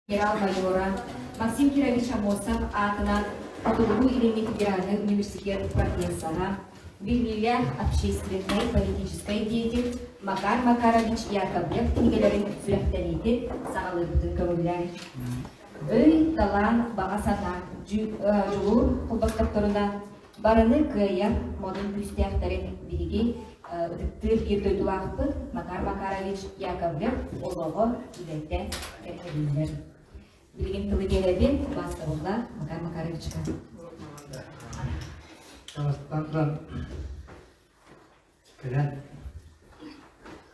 Генерал-майора Максим Кирович Аммосов аатынан Хотугулуу-Илиҥҥи федеральнай университет профессора, биллиилээх общественнай политическай деятель Макар Макарович Яковлев кинигэлэрин сүрэхтэниитин саҕалыырбытын көҥүллээн. Өй, талаан, баҕа санаа, дьулуур холбостохторуна барыны кыайар модун күүстээхтэрин биһиги ытыктыыр биир дойдулаахпыт Макар Макарович Яковлев олоҕо, үлэтэ кэрэһэлииллэр. Билигин тылы биэрэбин убаастабылла Макар Макаровичка. Таҥастан туран кэлэн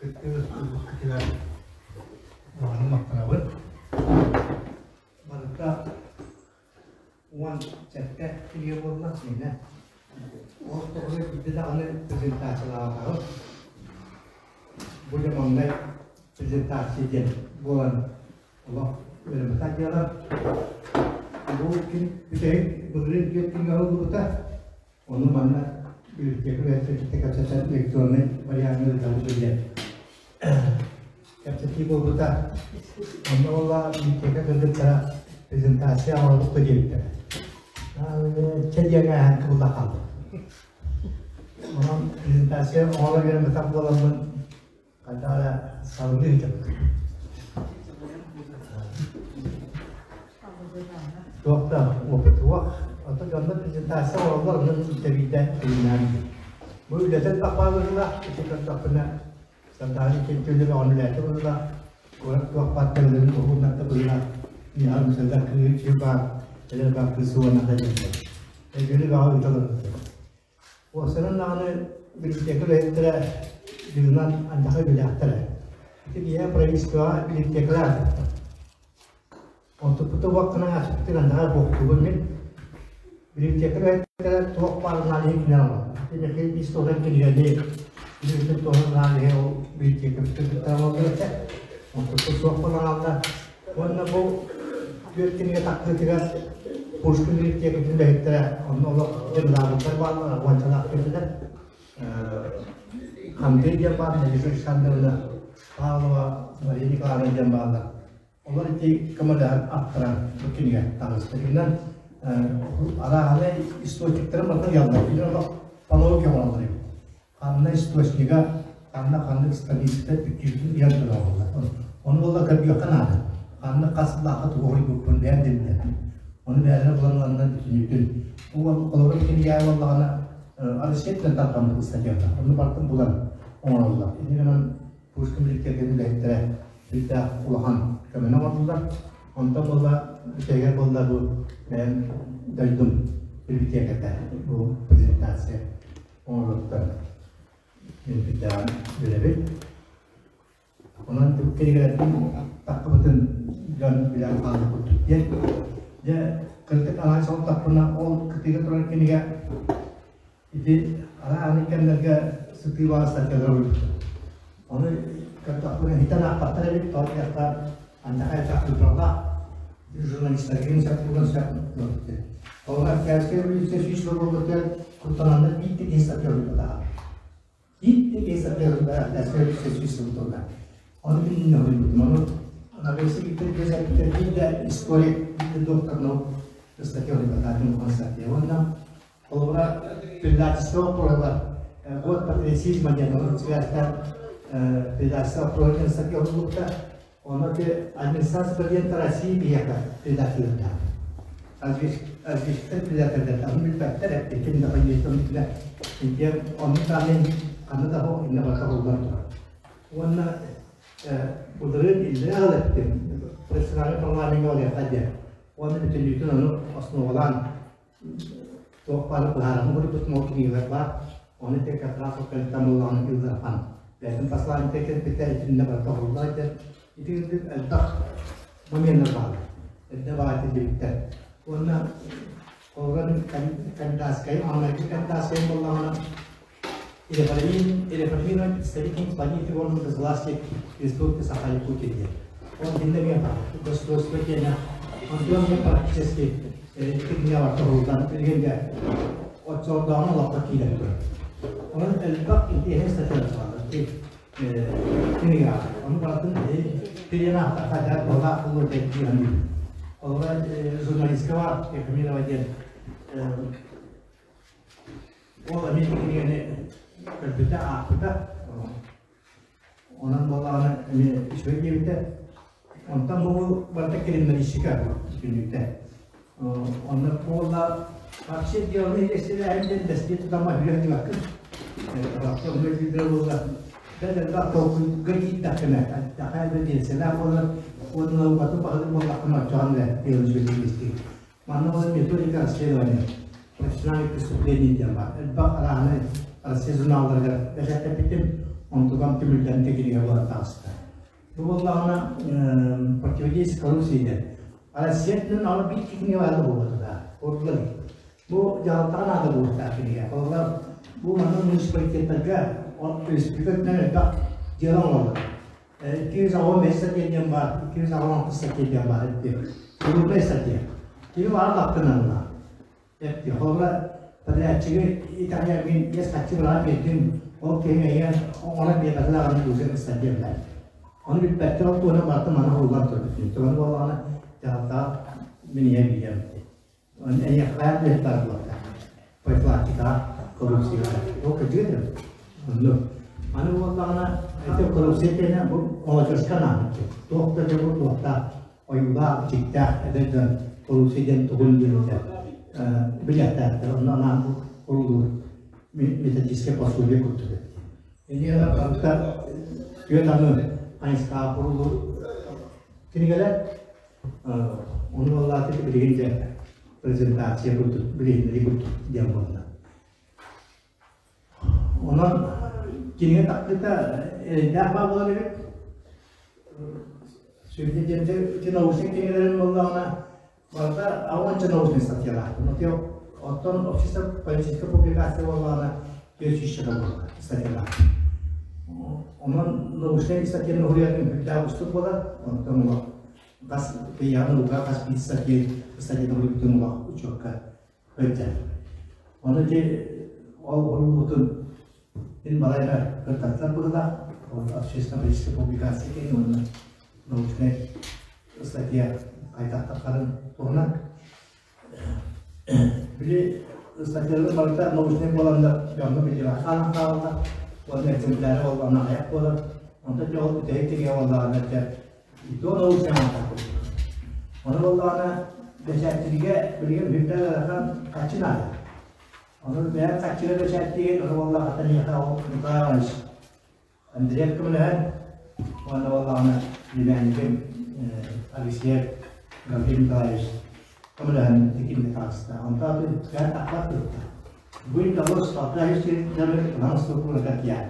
кыттыы ылбыккытыгар улаханнык махтанабын. Барыта 17 кинигэ буолла миэнэ. Ол тоҕо биирдэ даҕаны презентациялаабатаҕым. Бу дьэ маҥнай презентация диэн буолан олох үөрэммэтэх дьыалам. Бу күн бүтэһик былырыын түөрт күҥҥэ ылыллыбыта. Ону манна библиотека үлэһиттэрин кэпсэтэн электроннай вариаҥҥа ыытабыт диэн кэпсэтии буолбута. Онно буолла библиотека кыргыттара презентация оҥоробут да диэбиттэрэ. Чэ диэн ааһан кыбылла хаалбыт. Онон презентация оҥоро үөрэммэтэх буоламмын хайдах эрэ салгыы ыытабыт. Туох да опыт суох. Оттон дьонно презентация оҥороллор, онно мин биирдэ биирдэ Бу үлэтин тахпаабытылаах, ити көрдөхпүнэ Сардаана кэнтиэлэр оҕонньор быһыылаах, куорат туох баар тэрилэрин уһугуннарда быһыылаах, миэхэ үҥсэллэр кыыһы киһи баар, эдэр баар кыыс уонна дииллэр. Өйгөнү бөҕө ыыталлар. Уопсайынан даҕаны библиотека үлэһиттэрэ дьыгынан андьаха үлэлээхтэрэ. Ити биһиэхэ правительствоҕа библиотекалар аатырдар. Онтукпута уокканан ааспытын андаҕар буохтуубун мин. Библиотека үлэһиттэрэ туох баарынан иһитинэн олорор. Михаил Историн кинигэни билигин туһунан иһи ол библиотекабытын кытта олордор этэ. Онтукпут суох буолан хаалла. Уонна бу түөрт кинигэ тахсыытыгар Пушкин библиотекатын үлэһиттэрэ онно олох дьыллаабыттар бааллар, уончалаах кэллилэр. Андрей диэн баар, Надежда Александровна Павлова, Мария Николаевна диэн бааллар. Олор ити көмөлөһөн аттаран бу кинигэ таҕыста. Итинэн арааһынай источниктарын барытын ыйаллар. Кинилэр олох панология оҥороллор эбит. Ханна источнига, ханна ханнык страницата бүттүүтүн ыйан тураллар. Ону буолла көрүөххэ наада. Ханна хас сыллаахха тугу хоруйбуппун бэйэм да билбэппин. Ону бэйэлэрэ булан ыланнар бүтүннүүтүн. Олорор кинигэ буоллаҕына Алексейтэн тарҕаммыт ыстатыйата. Ону барытын булан оҥороллор. Инньэ гынан Пушкин библиотекатын үлэһиттэрэ сүрдээх улахан көмөнү оҥордулар. Онтон буолла бүтэһигэр буолла бу бэйэм дойдум библиотеката бу презентация оҥоруттан мин сүрдээҕин үөрэбин. Онон кинигэлэрбин таххыбытын дьон билэн хаалбыт курдук диэн. Дьэ, кырдьык анаан солтахпына ол кытыыга турар кинигэ Ити арааны кэмнэргэ сытыы баҕастарга уйбутум. Ону көрдөхпүнэ хитэн аахпаттар эбит, тоҕо диэххэ андаха элбэх цифралаах журналистаргын сөп булан сөп буолбут. Ол Октябрьская революция 100 сыл буолбутугар куттананнар биир да киһи статья суруйбатаҕа. Биир да киһи статья суруйбатаҕа Октябрьская революция 100 сыл туолла. Ону мин суруйбутум. Ону Анализи биир да историк, биир да доктор наук статья суруйбатаҕа, улахан статья. Уонна Холобура, предательство оттуолалар год патриотизма диэн онон связьтаах предательство оттуола статья уһуллубута. Ону администрация президента России биһиэхэ предателлэрдээх. Разведчиктар предателлэрдээх. Ону билбэттэр эппит ким да поймет билэр. Интиэн оннук даҕаны ханна да хоһ иннэ барыта холлон турар. Уонна былырыын иллэрэ аҕал эттим. Профессиональный парламеҥҥа барыахха диэн. Уонна бүтүннүүтүн ону основалаан Туох баар быһааран уһуйбут мол кинигэлэр баар. Ону ити как раз ол кэнниттэн буоллаҕына Ил Дархан бэйэтин посланнита кэлбитэ итиннэ барыта оһоллоох этэ. Ити курдук элбэх моменнар бааллар. Эрдэ баҕа этиллибиттэр. Уонна холобура кандидатскайым, маҥнайгы кандидатскайым буоллаҕына реформировать представительных планеты органов власти Республики Саха-Якутия диэн. Он иннэ эмиэ государство диэнэ онтон эмиэ практически ити кинигэ тоһулдан билигин дэ оччолордооҕун олоххо киирэн турар. Онон элбэх интириэһинэй статьялар бааллар. Кинигэ. Ону барытын Тириэн аахтахха туһалаах буолуо дии саныыбын. Холобура, журналистка бар Тихомирова диэн ол эмиэ кинигэни көрбүтэ, аахпыта. Онон буоллаҕына эмиэ үчүгэй диэбитэ. Онтон бу барыта криминалистика бүтүннүүтэ. Онно буолла вообще дело илэсилээһин диэн бэстиэ тутама хүлэх дибаккын. Вообще онно күүтэрэ буолла. Бэл элбэх толкуйга киирдэххинэ, таха элбэ биэнсэлээх буолар, уонна наукатын баһылык буоллаххына оччоҕон эрэ дело үчүгэйдик истиҥ. Манна буолар методика расследования, профессиональных преступлений диэн баар. Элбэх арааһынай Россия журналларыгар бэчээттэппитим, онтукам түмүллэн кинигэ буолан таҕыста. Бу буоллаҕына противодействие коррупции диэн. Россия аны биир кинигэ баар буолбатыга. Ордуга Бу дьаһалтаҕа наада буолуохтаах кинигэ. Холобура, бу манна муниципалитеттарга республика өттүнэн элбэх дьыала оҥороллор. 285 статья диэн баар, 286 статья диэн баар эппиэ. Крупная статья. Кини баар лаптананна. Эппиэ. Холобура, подрядчигы итэҕэйэр мин биэс хаччы быраҕан биэрдим, ол киһи эйиэн оҥорон биэрбэтэ даҕаны уже статья билэр. Ону билбэттэр ол туһунан барыта маны уһуллан турбут. Тоҕо буоллаҕына, дьаһалтаҕа мин ийэм билиэм. Эйиэхэ баар буолта. Профилактикаҕа, коррупцияҕа. Ол кырдьыга да. Оннук. Аны буоллаҕына, ити коррупция кэннэ бу молодежка наамыччы. Туох да дьобу туохтаах, ойуулаах, бичиктээх эдэр дьон коррупция диэн тугун диэбитэ билиэхтээхтэр. Онно анаан бу уруулуур методическай пособие курдук. Инньэ барыта түөрт аны хайысхаҕа курулуур кинигэлэр. Ону буоллааты билигин дьэ презентация курдук, билиһиннэрии курдук диэн буолла. Онон кинигэ тахсыыта эрэйдээх баа буолар эбит. Сүрүнэ диэн ити научнай кинигэлэрин буоллаҕына, барыта ауанча научнай статьялаах. Оттон общество политическая публикация буоллаҕына, 400 буолла статьялаах. Онон научнай статьяны уһуйарын үрдээх уустук буолар. Онтон хас кыйааны уга хас биир статья статьяны уһуйбутун улах учуокка сылдьар. Ону ити ол уһуллубутун мин балайга кыртаттар быһыылаах общественно-политическая публикация кэннэ уонна научнай статья хайдахтахтарын туһунан. Били статьялар барыта научнай буоланнар дьоҥҥо биллибэт хаалан хаалаллар уонна экземпляры буоллаҕына аҕыйах буолар. Онтон дьэ ол бүтэһик кинигэ буоллаҕына дьэ то научнай ааттаах курдук. Ону буоллаҕына бэчээттииргэ билигин үрдэ ыарахан харчы наада. Ону бэйэм харчыга бэчээттиигин, ону буоллаҕына миэхэ ол Николай Иванович Андреев көмөлөһөн уонна буоллаҕына племяннигым Алексеев Гаврил Николаевич көмөлөһөн итинник таҕыста. Онтон атын бэйэм тахпат курдук. Бу того столкновение с ылан структура я.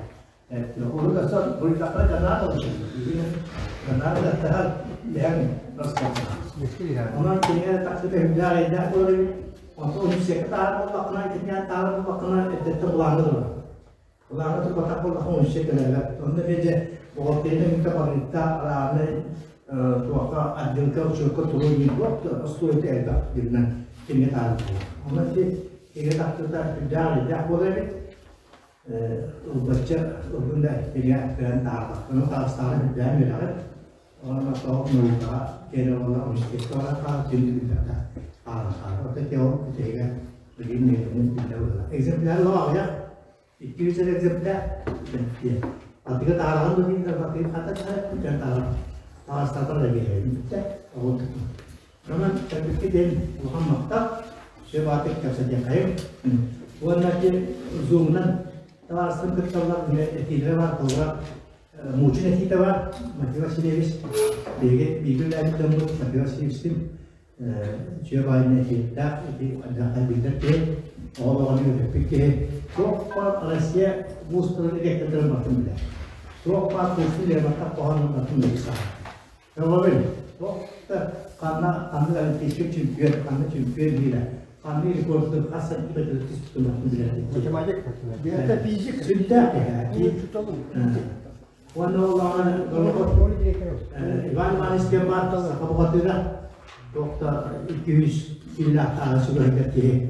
Урут өссө буруйдахтара гранат ылышын. Гранат аттаһар бэйэм раскопка. Онон кинигэ тахсыта үрдээх эйдээх буолар эбит. Онтон университекка таһаар буоллаххына, итиннээн таһаар буоллаххына, эрдэттэн былааҥҥа турар. Былааҥҥа турбатах буоллаххына университет кэлэллэр. Онно эмиэ дьэ бухгалтерия мүнтэ барыыта арааны туохха отделка учуокка туруу диир буолла, остуойта элбэх диринэн кинигэ таһаар буолар. Онон ити кинигэ тахсыта үрдээх эйдээх буолар эбит. Ылбачча ылгын да кинигэ кыайан таһаарбаккын таҕыстаҕына үрдээн үөрэҕин уонна тоҕо наукаҕа киэнэ уонна университекка баран хаалар түн билбэхтэ хаалан хаалар оттон те ол бүтэһигэ билигин миэтинэн биллэ быһыылаах экземпляр лоо аҕыйах 200 эрэ экземпляр ардыга таһаараҕын да дииллэр батыыр хата таһаарар таһаарар таҕыстарбар да биэрэбин бүттэ ол Онон кэлбиккэ диэн улахан махтал, сөп аатык кэпсэтиэххэйиҥ. Уонна ити Zoom-нан табаарыстарын кытталлар, этиилэрэ баар, холобура, Мучин этиитэ баар, Матвей Васильевич, биһиги бииргэ үлэлээбит дьоммут Матвей Васильевичтыын үчүгэй баайын этииттээх, ити алдьархай биллэр киһи, оҕо бөҕөнү үөрэппит киһи. Туох баар Россия вузтарын ректордарын барытын билэр. Туох баар Пушкин Лермонтов хоһоонун барытын билэр саха. Өҕөбүн. Туох да ханна ханнык олимпийскай чемпион, ханна чемпион биирэ, ханнык рекордун хас сантиметр түспүтүн билэр. Математик. Это физик. Сүрдээх киһи. Уонна олаҕына Иван Иванович диэн баар саха бухатыыра туох да 200 киилэлээх сүгэһигэр киһи.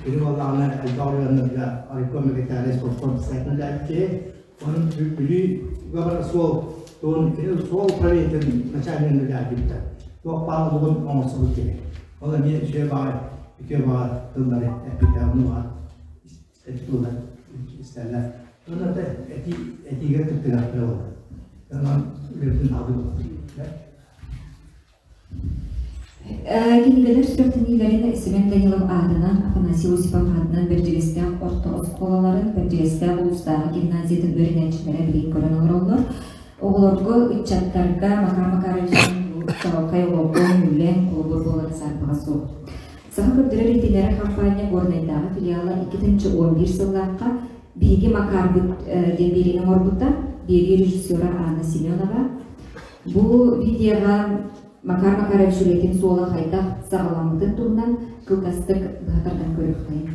Кини буоллаҕына элбэх оройуоннарга райком секретарь, спортком председатель киһи. Onun Бүлүү суол. туон суол управлениетын начальнигын үлэлээбиттэр. Туох баар олугун оҥорсубут киһи. Ол эмиэ үчүгэй баҕай, үтүө баҕа тыллары эппитэ онуоха тыллар истэллэр. Онно этии этиигэ кыттыгастар буолар. Онон үлэбитин салгыы буолар. Кинигэлэр сүрэхтэниилэрин Семен Данилов аатынан, Афанасий Осипов аатынан Бэрдьигэстээх орто оскуолаларын, Бэрдьигэстээх улуустааҕы гимназиятын үөрэнээччилэрэ билигин көрөн олороллор. Оҕолорго, ыччаттарга Макар Макарович чаҕылхай олоҕун, үлэҥ, холобур буолара саарбаҕа суох. Саха көрдөрөр иитинэрэ хампаанньа Горнайдааҕы филиала 2011 сыллаахха «Биһиги Макарбыт» диэн биэриини оҥорбута. Биэрии режиссера Анна Семенова. Бу видеоҕа Макар Макарович үлэтин суола хайдах саҕаламмытын туһунан кылгастык быһа тардан көрүөххэйиҥ.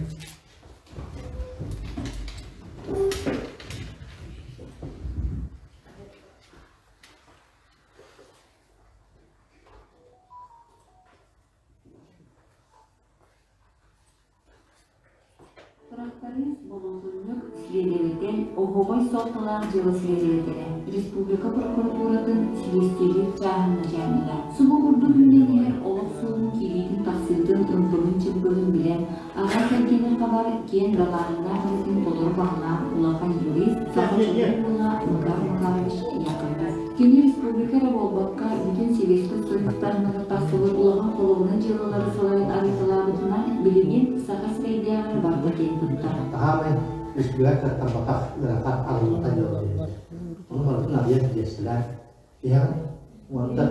Тракторист, болуотунньук, силиэдэбэтэл, оһуобай суолталаах дьыала силиэдэбэтэлэ, республика прокуратуратын силиэстийэлиир чааһын начальнига. Субу курдук үүнэн иһэр олох суолун киириитин-тахсыытын, ымпыгын-чымпыгын билэн, аҕа кэргэнэ хабар киэҥ далааһыннаах үлэтин толору баһылаан улахан юрист, саха чулуу уола Макар Макарович Яковлев. Кини республика эрэ буолбакка, бүтүн Сэбиэскэй Союз таһымыгар тахсыбыт улахан холуобунай дьыалалары салайан арыйталаабытынан, билигин Саха сирэйдээҕэр барда киэн туттар. Таһаамай үскүлэр кыаттарбатах ыарахан арыллата дьыала диэбитэ. Ону барытын арыйан тиэстилэр. Тиһэҕин уонна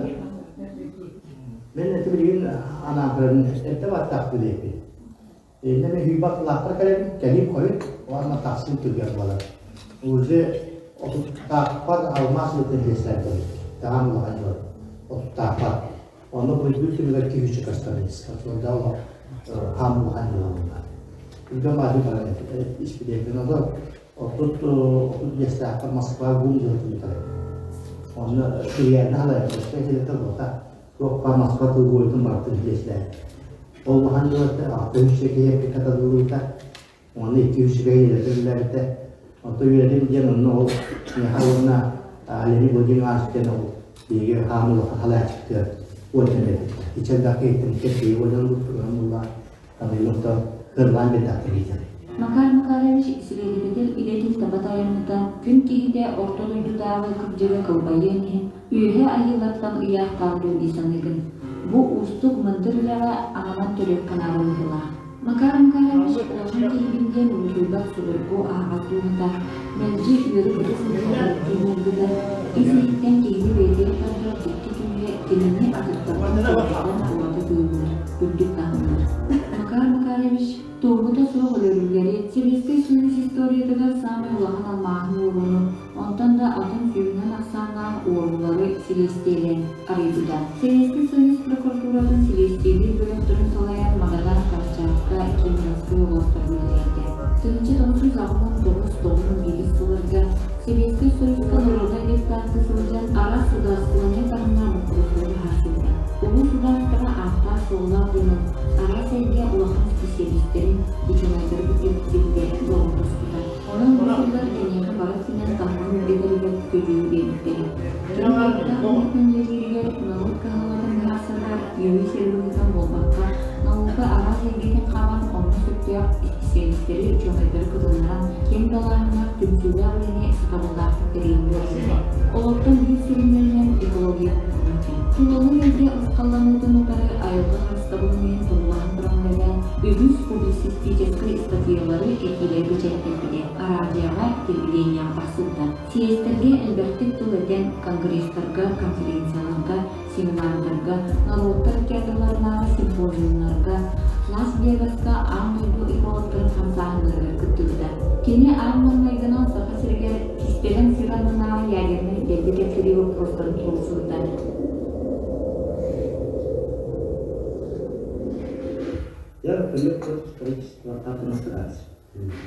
мен эти билигин анаан көрөбүн эрдэ баттах билиэппин. Иннэ мен хүйбат лаахтар кэлэбин, кэлиим хойут, уонна тахсыы түргэн буолар. Уже отуттаахпар алмаас үлэтин тиэстэрдим. Таһаам улахан дьон. Отуттаахпар. Онно буйбут түмүгэр киһи көстөрүн Сонда олох хаам улахан дьыала буолар. Түргэн баадыы баран испидиэппин олор 35-тээхпэр Москва ГУМ дьыалатын бүтэрэр. Онно кириээннэ халайар көстө буолта. Туох баар Москва тылгойтун барытын билиэслээн. Ол улахан дьыалата 600 киһи эппиккэ тадыллыбыта. Уонна 200 киһи үлэлээбитэ. Оттон үөрэтим диэн онно ол миэхэ уонна Леонид Владимирович диэн ол биһиги хаам улахан халааччыктыгар уончан эбит. Ичэлбэх киһиттэн кэпсии уончан булла. Таныллыбыта кырлаан биэрдэхтэр иитэр. Макар Макарович силиэдэбэтэл идэтин таба тайаммыта, күн киһитэ орто дойдутааҕы кырдьыга кылбайыан иһин, үөһэ айыылартан ыйаахтаах дуу дии саныыгын. Бу уустук мындыр үлэҕэ аҕанан төрүөххэ наада быһыылаах. Макар Макарович улахан киһибин диэн уутуйбат судургу аһаҕас дууһата, мэлдьи үөрэ-көтө сылдьар олуктуу ис-иһиттэн киһини бэйэтигэр тардар дьикти күүһэ кинини атыттартан суолталаах ураты тыынныыр, үрдүк таһымныыр. Макар Макарович туоһута суох өлөрүүлэри Сэбиэскэй Союз историятыгар саамай улахан алмааһын уорууну, онтон да атын сүүһүнэн ахсааннаах уоруулары силиэстийэлээн арыйбыта. Сэбиэскэй Союз прокуратуратын силиэстийэлиир бөлөхтөрүн салайар Магадан, Камчатка, Кемеровскай улуустарга үлэлээтэ. 1989-91 сылларга Сэбиэскэй Союзка народнай депутатка сылдьан араас судаарыстыбаннай таһымнаах боппуруостары быһаарсыбыта. Улуу судаарыстыба ааттаах-суоллаах дьонун, араас эйгэ улахан исписэлиистэрин, учуонайдары кытта силбэһэн доҕордоспута. Онон бу сыллар киниэхэ бары өттүнэн таһымын үрдэтэригэр көдьүүһү биэрбиттэрэ. Кини уопутаах быһыытынан үлэлииригэр норуот кыһалҕатын быһаарсарыгар юрист эрэ быһыытынан буолбакка, наука араас эйгэтин хабан, онно сөптөөх исписэлиистэри, учуонайдары кытыннаран, киэҥ далааһыннаах түмсүүлээх үлэни сатабыллаахтык тэрийэн үөрэммитэ. Олортон биир сүрүннэринэн экология боппуруоһа. Тулалыыр эйгэ урусхалланыытын утары айылҕа харыстабылын иһин туруулаһан туран үлэлээн, үгүс публицистическай ыстатыйалары, этиилэри бэчээттэппитэ, араадьыйаҕа, телевидениеҕа тахсыбыта. Съезтэргэ элбэхтик тыл этэн, конгресстарга, конференцияларга, семинардарга, норуоттар театрларынааҕы симпозиумнарга, Лас-Вегаска аан дойду экологтарын хамсааһыннарыгар кыттыбыта. Кини аан маҥнайгынан Саха сиригэр кистэлэҥ сир аннынааҕы ядернай дэлби тэптэрии боппуруостарын туруорсубута. Я привык против строительства атомных станций.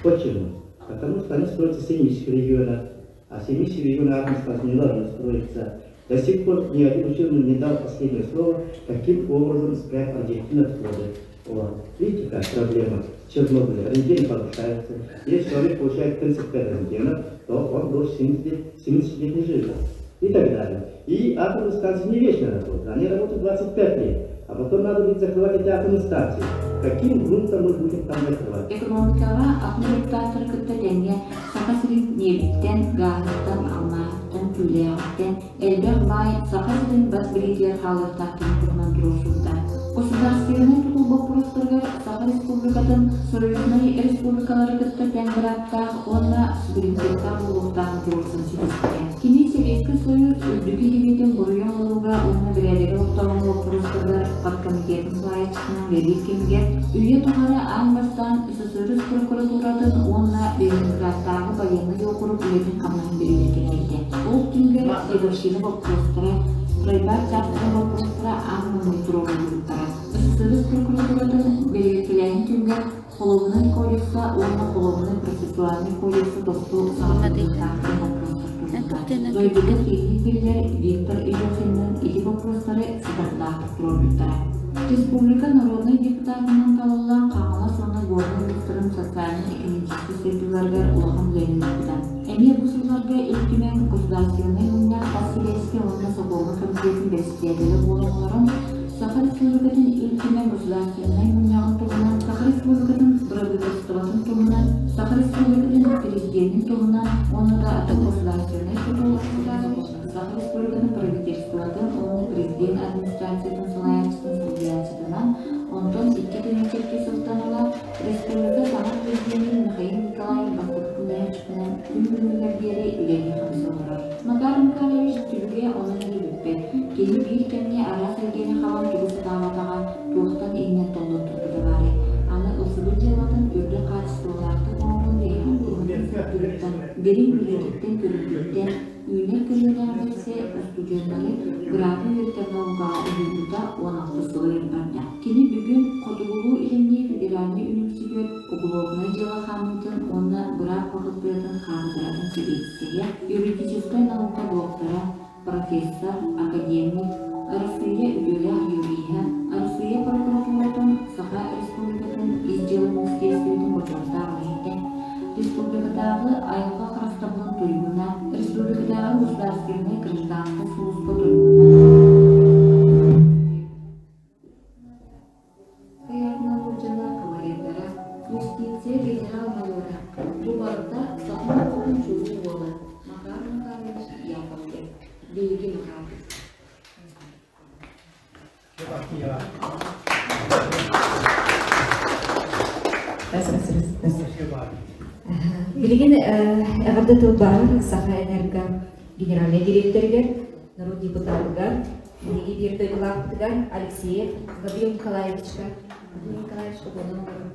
Почему? Потому что они строятся в 70 регионах, а 70 регионах атомных станций не должны строиться. До сих пор ни один ученый не дал последнее слово, каким образом исправить радиоактивные отходы. Вот. Видите, какая проблема? В Чернобыле рентген повышается. Если человек получает 35 рентгенов, то он до 70 лет, 70 лет не живет. И так далее. И атомные станции не вечно работают, они работают 25 лет. А потом надо будет закрывать эти атомные станции. Каким грунтом мы будем там закрывать? Экономикаҕа атын депутаттары кытта тэҥҥэ Саха сирин ньиэбиттэн, гааһыттан, алмааһыттан, түүлээҕиттэн элбэх баай Саха сирин бас билиитигэр хаалыахтаахтарын туһунан туруорсубута. Государственнай тутул боппуруостарыгар Саха Республикатын союзнай республикалары кытта тэҥ бырааптаах уонна суверенитеттаах буолуохтааҕын туруорсан ситиспитэ. Кини Сэбиэскэй Союз үрдүкү Сэбиэтин буруйу оҥорууга уонна бэрээдэги олохтооһун боппуруостарыгар подкомитетын салайааччытынан үлэлиир кэмигэр үйэ тухары аан бастаан СССР прокуратуратын уонна Ленинградтааҕы байыаннай уокурук үлэтин-хамнаһын бэрэбиэркэлээбитэ. Ол түмүгэр дедовщина боппуруостара, стройбат чаастарын боппуруостара аан маҥнай туруоруллубуттара. СССР прокуратуратын бэрэбиэркэлээһин түмүгэр Холуобунай кодекса уонна Холуобунай-процессуальнай кодекса тосту саҥардыллыахтаахтарын боппуруостар турбута. Дойдуга киэҥник биллэр Виктор Илюхинныын ити боппуруостары сытардаахтык туруорбуттара. Республика народнай депутатынан талыллан Хаҥалас уонна Горнай улуустарын социальнай-экономическай сайдыыларыгар улахан үлэни ыыппыта. Эмиэ бу сылларга Ил Түмэн Государственнай Мунньах тас сибээскэ уонна сокуоҥҥа комитетын бэрэссэдээтэлэ буолан олорон, Саха Республикатын Ил Түмэн Государственнай Мунньаҕын туһунан, Саха Республикатын Бырабыыталыстыбатын туһунан, Саха Республикатын Президенин туһунан уонна да атын государственнай тутуллар Саха Республикатын Правительствотын уонна Президент администрациятын салайааччытын солбуйааччытынан, онтон 2002 сылтан ыла Республика саҥа Президенин Михаил Николаев бастакы көмөлөһөөччүтүнэн күн бүгүнүгэр диэри үлэлии-хамсыы олорор. Макар Михайлович түбүгэ онон эрэ бүппэт. Кини биир кэмҥэ араас эйгэни хабан тугу сатаабатаҕа, туохтан иҥнэн толлон турбута баарай. Аны ылсыбыт дьыалатын үрдүк хаачыстыбалаахтык оҥорон биһиэхэ туһунан туттан, дириҥ билиититтэн-көрүүтүттэн, үүнэр көлүөнэҕэ бэрсэ устудьуоннары быраабы үөрэтэр наукаҕа уһуйбута 16 сылы барда. Кини бүгүн Хотугулуу-Илиҥҥи федеральнай үнүстүтүөт уголовнай дьыала хаамыытын уонна быраап факультетын хаапыдыратын сэбиэдиссэйэ, юридическай наука дуоктара, профессор, академик, Арассыыйа үтүөлээх юриһа, Арассыыйа прокуратуратын Саха Республикатын Ис дьыала министиэристибэтин бочуоттаах үлэһитэ, Республикатааҕы айылҕа харыстабылын туйгуна, Республикатааҕы государственнай гражданскай сулууспа туйгуна, Кыйаатынан уордьана кавалердара, юстиция генерал-майора, бу барыта саха норуотун чулуу уола Макар Макарович Яковлев, биһиги Макарбыт. Билигин эҕэрдэ тыл баар Саха Энерго генеральнай дириэктэригэр, норуот депутатыгар, биһиги биир дойдулаахпытыгар Алексеев Гаврил Николаевичка. Гаврил Николаевич, угунан олорун.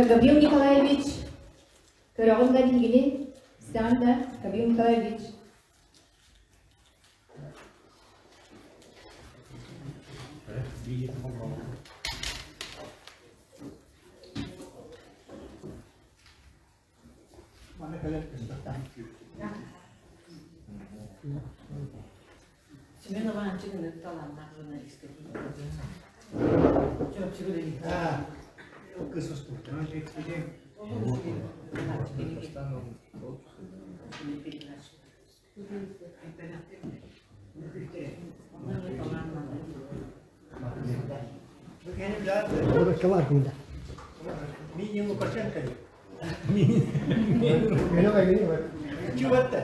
Гаврил Николаевич, көрөҕүн да биһигини, истэҕин да, Гаврил Николаевич. Семен Иванович талааннаах журналист Мини Лукашенко. Чуватта.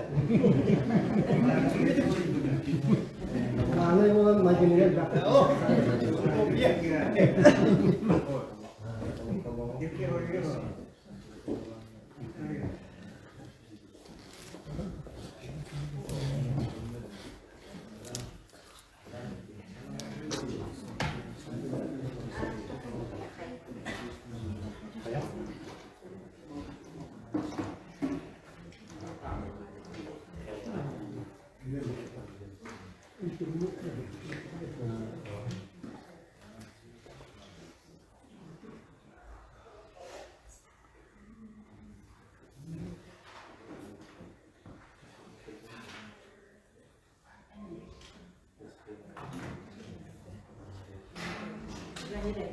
Пока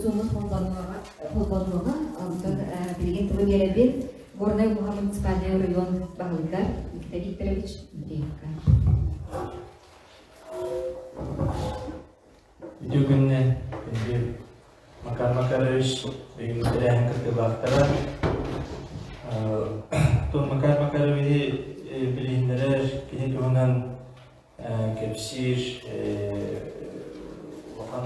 зонун холбонуоҕа, онтон билигин тылы биэрэбин Горнай улууһа муниципальнай оройуон баһылыгар Никита Викторович Дмитриевка. Үтүө күннэ күндү Макар Макарович бүгүҥҥү тэрээһин кыттыылаахтара. Тон Макар Макаровиһы билиһиннэрэр кини туһунан кэпсиир улахан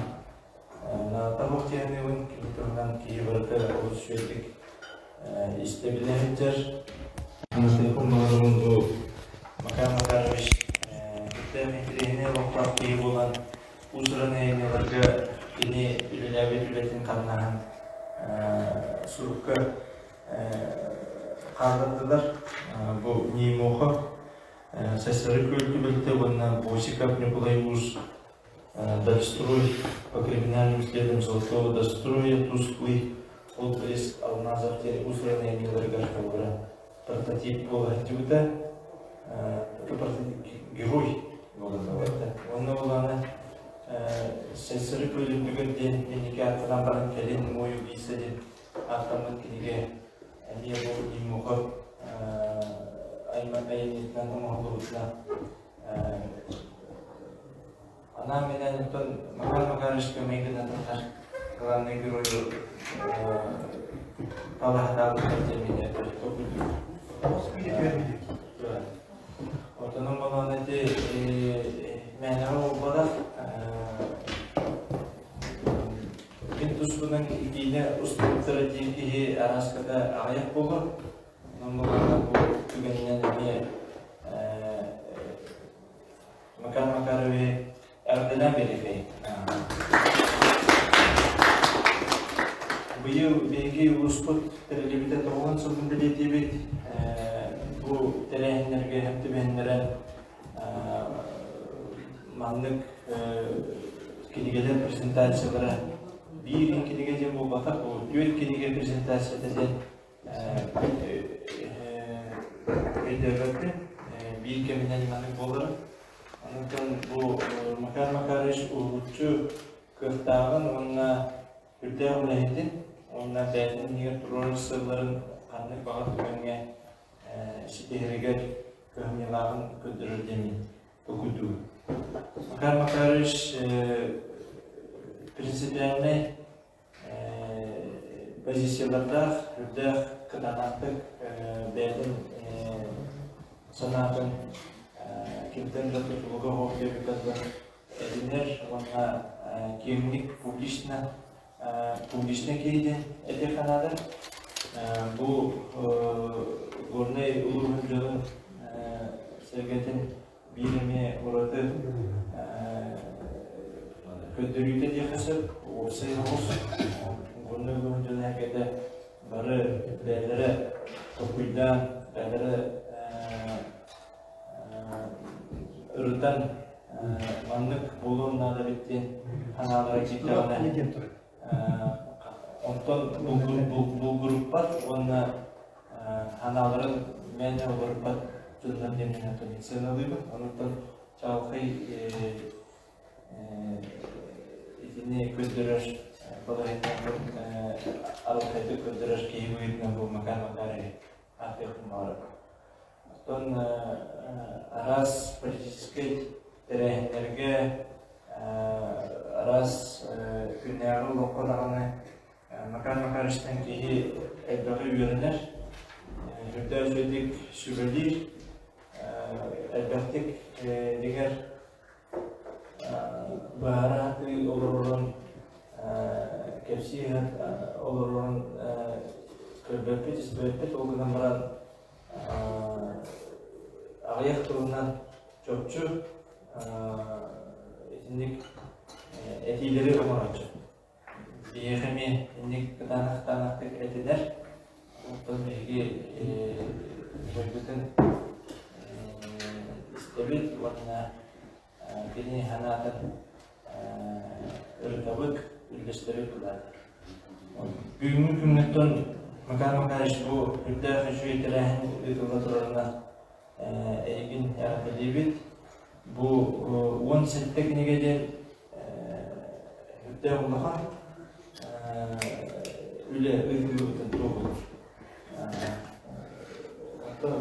наада суох диэниибин кини туһунан киһи барыта олус үчүгэйдик истэ билэ сылдьар. Бу Макар Макарович кытта интэриэһинэй олохтоох киһи буолан уус-уран айымньыларга кини үлэлээбит үлэтин хамнаһын сурукка хааллардылар. Бу Нимохо Сестры күөл түбэлтэ уонна Босиков Ньукулай Уус Дальстрой по криминальным следам Золотого Достроя Тусклый Отблеск алмазов диэн уус-уран айымньыларыгар холобура прототип буола сылдьыбыта. Герой буолан барбыта. Онно булааны Сестры күөлүндүгэр диэн инники ааттанан баран кэлин Мой убийца диэн ааттаммыт кинигэ эмиэ бу Нимохов айымньытынан оҥоһуллубутунан анаан-минээн оттон Макар Макарович көмөйгүнэн тахсар главный геройу талаһатаабыттар диэн мин Отонун балаан ити мээнэҕэ буолбатах Мин туспунан киинэ устубуттара диир киһи арааската аҕыйах буолуо. Онон буоллаҕына бу түгэнинэн эмиэ Макар Макаровы эҕэрдэлээн биэриэхэй. Быйыл биһиги улууспут тэриллибитэ тоҕуһун сылын бэлиэтиибит. Бу тэрээһиннэргэ сөп түбэһиннэрэн маннык кинигэлэр презентациялара биир кинигэ диэн буолбатах, ол түөрт кинигэ презентацията диэн өйдөөбөппүн. Биир кэминэн маннык буолара. Онтон бу Макар Макарович уһулуччу кыахтааҕын уонна үрдээх үлэһитин уонна бэйэтин иннигэр туруорар сыалларын ханнык баҕар түгэҥҥэ ситиһэригэр кыһамньылааҕын көрдөрөр диэммин толкуйдуубун. Макар Макарович принципиальнай позициялардаах, үрдээх кытаанахтык бэйэтин санаатын кимтэн да тутулуга суох диэбиккэ дылы этинэр уонна киэҥник публично публично киһи этиэххэ наада. Бу Горнай улууһун дьонун сэргэтин биир эмиэ ураты көрдөрүүтэ диэххэ сөп. Уопсай оҕус Горнай улууһун дьоно эргэтэ бары бэйэлэрэ толкуйдаан, бэйэлэрэ ырытан маннык буолуон наада эбит диэн санаалара киирдэҕинэ онтон булгуруппат уонна санааларын мээнэ уларыппат дьоннор диэн мин сыаналыыбын. Онтон чаҕылхай итини көрдөрөр балаһыанньаны арылхайдык көрдөрөр киһи быһыытынан бу Макар Макарович аатыахпын баҕарабын. Оттон араас политическай тэрээһиннэргэ, араас күннээҕи олоххо даҕаны Макар Макаровичтан киһи элбэҕи үөрэнэр, үрдээх үчүгэйдик сүбэлиир, элбэхтик дигэр быһаара сатыы олорорун, кэпсии олорорун көрбөппүт, истибэппит, ол гынан баран аҕыйах тылынан чопчу итинник этиилэри оҥорооччу. Биһиэхэ эмиэ инник кытаанах-кытаанахтык этинэр. Оттон биһиги дойдутун истэбит уонна кини санаатын ырытабыт, үллэстэбит булаат. Бүгүҥҥү күҥҥэттэн Макар Макарович бу үрдээх үчүгэй тэрээһин ыытылла турарына эйигин эҕэрдэлиибит. Бу 17 кинигэ диэн үрдээх улахан үлэ ыытыллыбытын туоһулуур. Оттон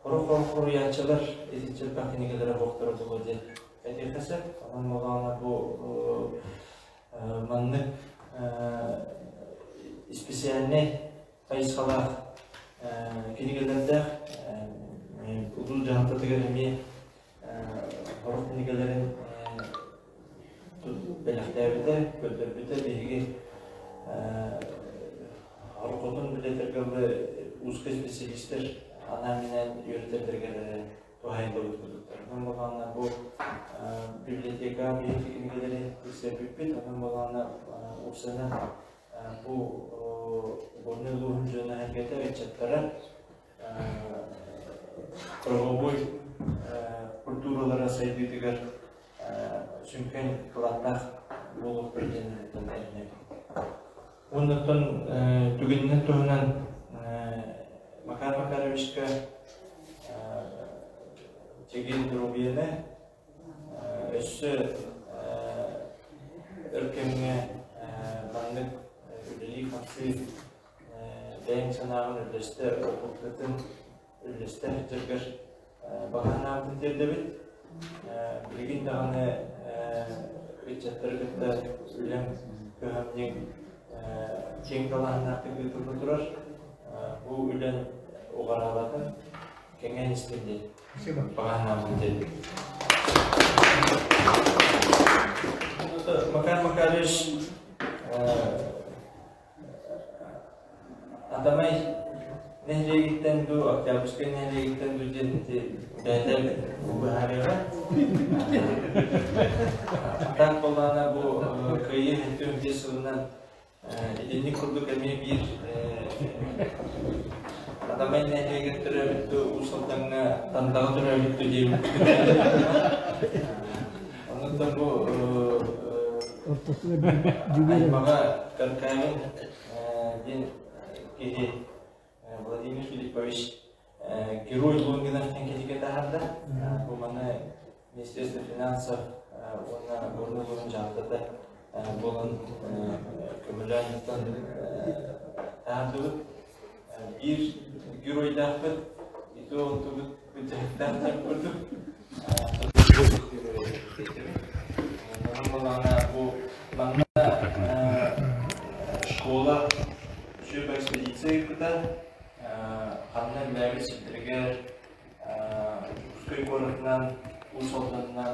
хорох-хорох хоруйааччылар итиччэ элбэх кинигэлэрэ буохтара буолуо диэн этиэххэ сөп. Онон буоллаҕына бу маннык исписээлинэй хайысхалаах кинигэлэрдээх улуус дьаһалтатыгар эмиэ сорох кинигэлэрин бэлэхтээбитэ, көрдөрбүтэ. Биһиги оркотун билэтэргэ узкий специалистэр анаан-минээн үөрэтэллэригэр эрэ туһаайыллыбыт курдуктар. Онон буоллаҕына бу библиотека биһиги кинигэлэри тиксэрбиппит, онон буоллаҕына уопсайынан бу Горнай улууһун дьоно-сэргэтэ, ыччаттара правовой культуралара сайдыытыгар сүҥкэн кылааттаах буолуохтар диэн эрэнэбин. Уоннаттан түгэнинэн туһунан Макар Макаровичка чэгиэн доруобуйаны өссө өр кэмҥэ маннык үлэлии-хамсыы бэйэҥ санааҕын үллэстэ, опыткытын үллэстэ сылдьаргар баҕа санаабытын тиэрдэбит. Билигин даҕаны ыччаттары кытта үлэҥ, кыһамньыҥ киэҥ далааһыннаахтык ыытылла турар. Бу үлэҥ уҕараабатын, кэҥээн истин диэн баҕа санаабытын тиэрдэбит. Макар Макарович Атамай нэһилиэгиттэн дуу, Октябрьскай нэһилиэгиттэн дуу диэн ити бэйэтэ быһаарыаҕа. Так буоллаҕына бу Кыайыы 75 сылынан итинник курдук эмиэ биир Атамай нэһилиэгэр төрөөбүт дуу, Уус Алдаҥҥа Тандаҕа төрөөбүт дуу диэбит. Онон да бу аймаҕа Каркавин диэн киһи Владимир Филиппович Герой Лонгинов диэн кинигэ таһаарда. Бу маны Министерство финансов уонна Горнай улууһун дьаһалтата буолан көмөлөөн таһаардыбыт. Биир геройдаахпыт, и то онтубут быдьаһыктаах курдук. Бу манна школа сүөп экспедиция ыыппыта. Ханна үлэлээбит сирдэригэр Дьокуускай куоратынан, Уус Алданынан,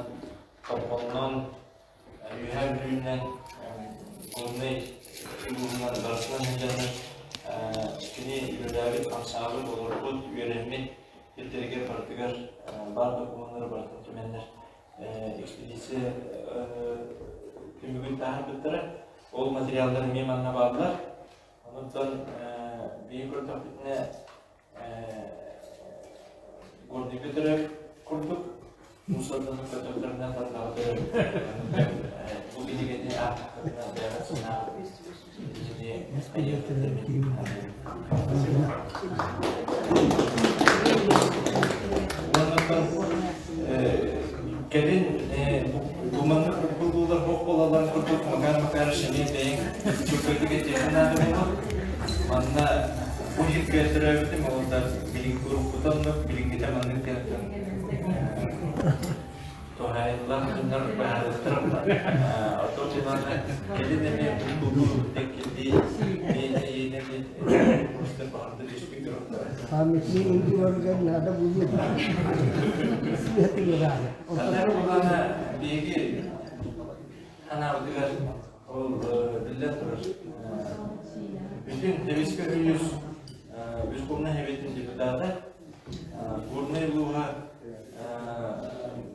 Томпонунан, Үөһээ Бүлүүнэн, Горнай улууһунан барытынан сылдьаннар кини үлэлээбит, хамсаабыт, олорбут, үөрэммит сирдэригэр барытыгар баар докумуоннары барытын түмэннэр экспедиция түмүгүн таһаарбыттара. Ол материаллар эмиэ манна бааллар. Онон биһиги көрдөхпүтүнэ Горнайга төрөөбүт курдук мусорданы көтөхтөрүнэ тандаҕа төрөөбүт. Бу кинигэни аахтаххытына бэйэҕит санааҕыт итини Кэлин бу маннык булуулар бох буолалларын курдук Макар Макарович эмиэ бэйэҥ чөкөтүк этиэххэ наада буолуо. Манна бу иһиккэ төрөөбүтүм, ол да билиҥҥи уруккута оннук, билиҥҥитэ маннык диэн туһаайыллан дьоннор быһаарыахтара. Оттон тулаана кэлин эмиэ булуу тэккилдии иэнэ курстар баҕарда түспүт туруктара. Памятник үндүлэригэр наада буолуо. Санаа булаана биһиги ханаабытыгар ол биллэн турар. Бүтүн Тэбискэ Күнүс Үскумна Сэбиэтин депутата Горнай улууһа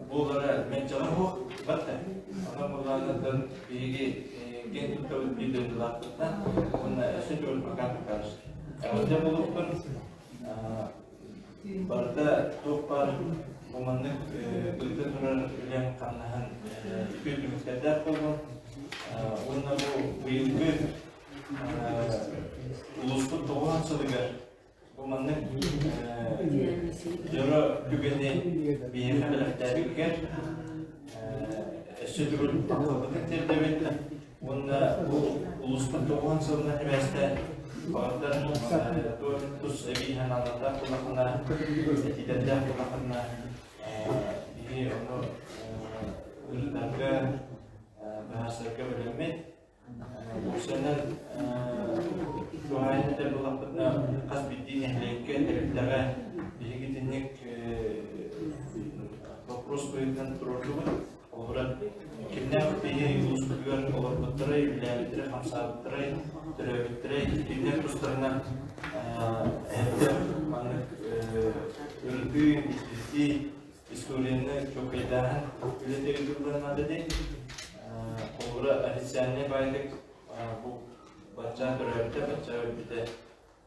буолара мэлдьэҕэ суох батта. Онон булаанаттан биһиги киэн туттабыт биир дойдулаахпытынан уонна өссө төгүл Макар Макарович. Эҕэрдэ буолуохтун. Барыта туох баар бу маннык ыыта турар үлэҥ хамнаһын үтүө түмүктэрдээх буоллун. Уонна бу быйылгы улууспут тоҕуһан сылыгар бу маннык дьоро түгэни биһиэхэ бэлэхтээбиккэр өссө төгүл махталбытын тиэрдэбит уонна бу улууспут тоҕуһан сылынан сибээстээн баҕардар тус эбии санаалардаах буоллаххына, этиилэрдээх буоллаххына, биһи ону ырытарга, быһаарсарга бэлэммит. Уопсайынан, туһаайан этэр буоллахпытына, хас биирдии нэһилиэккэ, тэрилтэҕэ биһиги итинник боппуруос быһыытынан туруордубут. Холобура, кимнээх биһи улууспутугар олорбуттарай, үлэлээбиттэрэ, хамсаабыттарай, төрөөбүттэрэй, кинилэр тустарынан эһэттэр маннык ырытыы, истии, историяны чуолкайдааһын үлэтэ ыытыллыан наада дии. Холобура, официальнай баайдык бу бачча төрөөбүтэ, бачча өлбүтэ,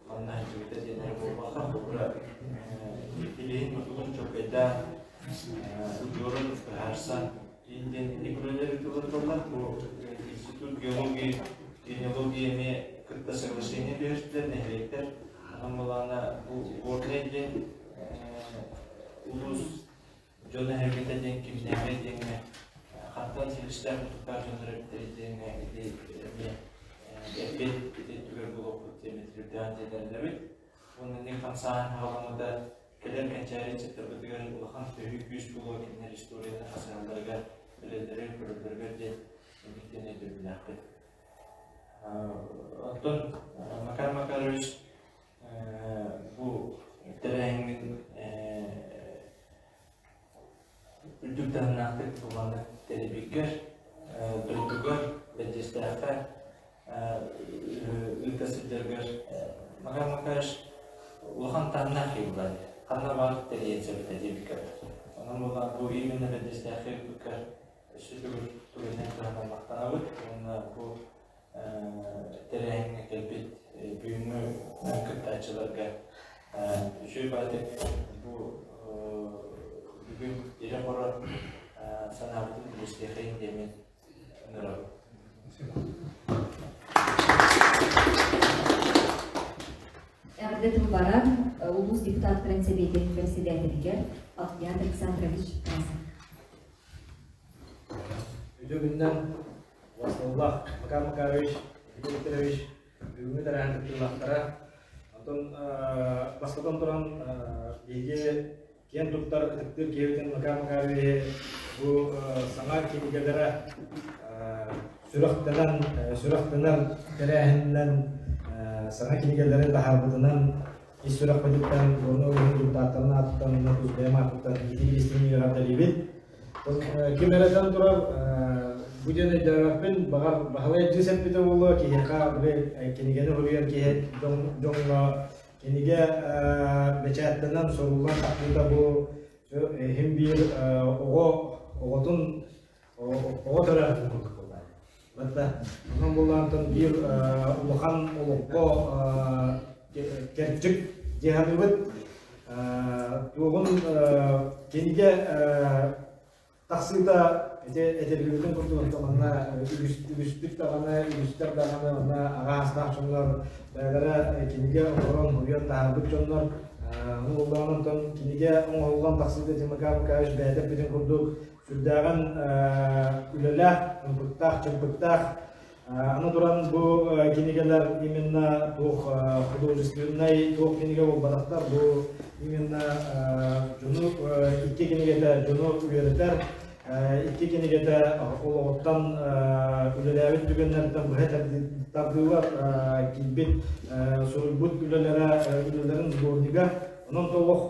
манна сылдьыбыта диэн эрэ буолбакка, холобура, илиһин мутугун чуолкайдаан, удьуорун быһаарсан, диэн инник үлэлэр ыытыллар. Бу институт геологии, генеалогия эмиэ кытта соглашение түһэртилэр нэһилиэктэр. Онон былаана бу Горнай диэн улуус дьоно эһэргитэ диэн кимнээҕий диэҥҥэ хантан силистээх мутуктаах дьоннор эбиттэрий диэҥҥэ ити эмиэ эппиэт ити түгэр буолуохпут диэн түрдээн диэнэринэбит. Уонна ник хамсааһын хаҕаламмыта кэлэр кэнчээри ыччаттарбытыгар улахан төһүү күүс буолуо кинилэр историяны хасыһалларыгар, билэллэригэр, көрөллөрүгэр диэн инниктэн өйдөбүллээхпит. Оттон Макар Макарович бу тэрээһиҥҥин үрдүк таһымнаахтык буланы тэрийбиккэр, дойдугар, Бэрдьиэстээххэ ыыта сылдьаргар Макар Макарович улахан таһымнаах киһи буолар. Ханна баар тэрийэн сөбүтэ диэбиккэр. Онон буолан бу именно Бэрдьиэстээххэ ыыппыккар өссө төгүл түгэнинэн туһанан махтанабыт уонна бу тэрээһиҥҥэ кэлбит бүгүҥҥү кыттааччыларга үчүгэй баҕайытык бу бүгүн ирэ-хоро санаабытын үллэстиэхэйин диэммин ыҥырабын. Эҕэрдэ тыл барар улуус депутаттарын сэбиэтин председателигэр Алтьян Александрович Тарасов. Үтүө күнүнэн Васлаллах Макар Макарович, Николай Викторович бүгүҥҥү тэрээһин кыттыылаахтара. Онтон бастатан туран биһиги киэн туттар ытыктыыр киһибитин Макар Макаровиһы бу саҥа кинигэлэрэ сүрэхтэнэн сүрэхтэнэр тэрээһининэн саҥа кинигэлэри таһаарбытынан ис сүрэхпититтэн уонна улууһун депутаттарын аатыттан уонна тус бэйэм аатыттан итии-истиҥ эҕэрдэлиибит. Ким эрэтэн турар, бу диэн өйдөөбөппүн, баҕар Баһылай дьиз эппитэ буолуо, киһиэхэ били кинигэни суруйар киһи дьоҥҥо кинигэ бэчээттэнэн суруллан тахсыыта бу иһин биир оҕо оҕотун оҕо төрөөһүн курдук буолла. Батта онон буоллаантан биир улахан олоххо кэрчик дьаһаныбыт туоҕун кинигэ тахсыыта ити этиллибитин курдук манна үгүстүк даҕаны үгүстэр даҕаны манна аҕаастаах дьоннор бэйэлэрэ кинигэ оҥорон уйан таһаарбыт дьоннор ону буоллаҕына онтон кинигэ оҥоһуллан тахсыыта Тимофей Михайлович бэйэтэ эппитин курдук сүрдээҕин үлэлээх ымпыктаах чымпыктаах. Аны туран бу кинигэлэр именно туох художественнай туох кинигэ буолбатахтар, бу именно дьону икки кинигэтэ дьону үөрэтэр, икки кинигэтэ олоҕуттан үлэлээбит түгэннэртэн быһа тардыылар киирбит суруйбут үлэлэрэ үлэлэрин сборнига. Онон толох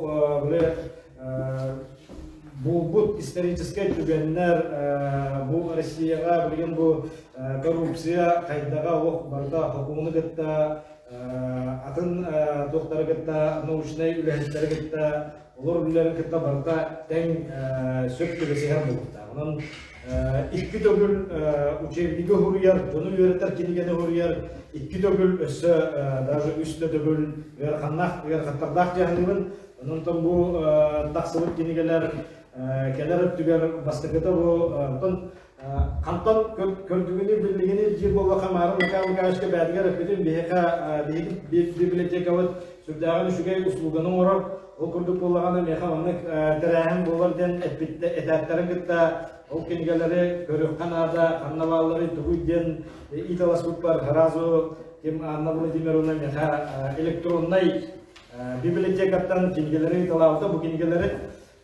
били буолбут историческай түгэннэр бу Россияҕа билигин бу коррупция хайдаҕа олох барыта хокууну кытта атын туохтары кытта научнай үлэһиттэри кытта. Олор үлэлэрин кытта барыта тэҥ сөп түбэсиһэр буолуохтаах. Онон икки төгүл учебнигы суруйар, дьону үөрэтэр кинигэни суруйар, икки төгүл өссө даже үс да төгүл ыараханнаах, ыарахаттардаах дьаһаныыбын. Онон бу тахсыбыт кинигэлэр кэлэр өттүгэр бастакыта бу онтон хантан көрдүгүнү биллигини диир буоллахха Маарын Михаил Михайловичка бээтигэр эппитим биһиэхэ биһиги библиотекабыт сүрдээҕин үчүгэй услуганы оҥорор. Ол курдук буоллаҕына миэхэ маннык тэрээһин буолар диэн эппиттэ этээттэрин кытта ол кинигэлэри көрүөххэ наада, ханна баалларый, тугуй диэн ииталаспыппар сразу ким Анна Владимировна миэхэ электроннай библиотекаттан кинигэлэри ыыталаабыта. Бу кинигэлэри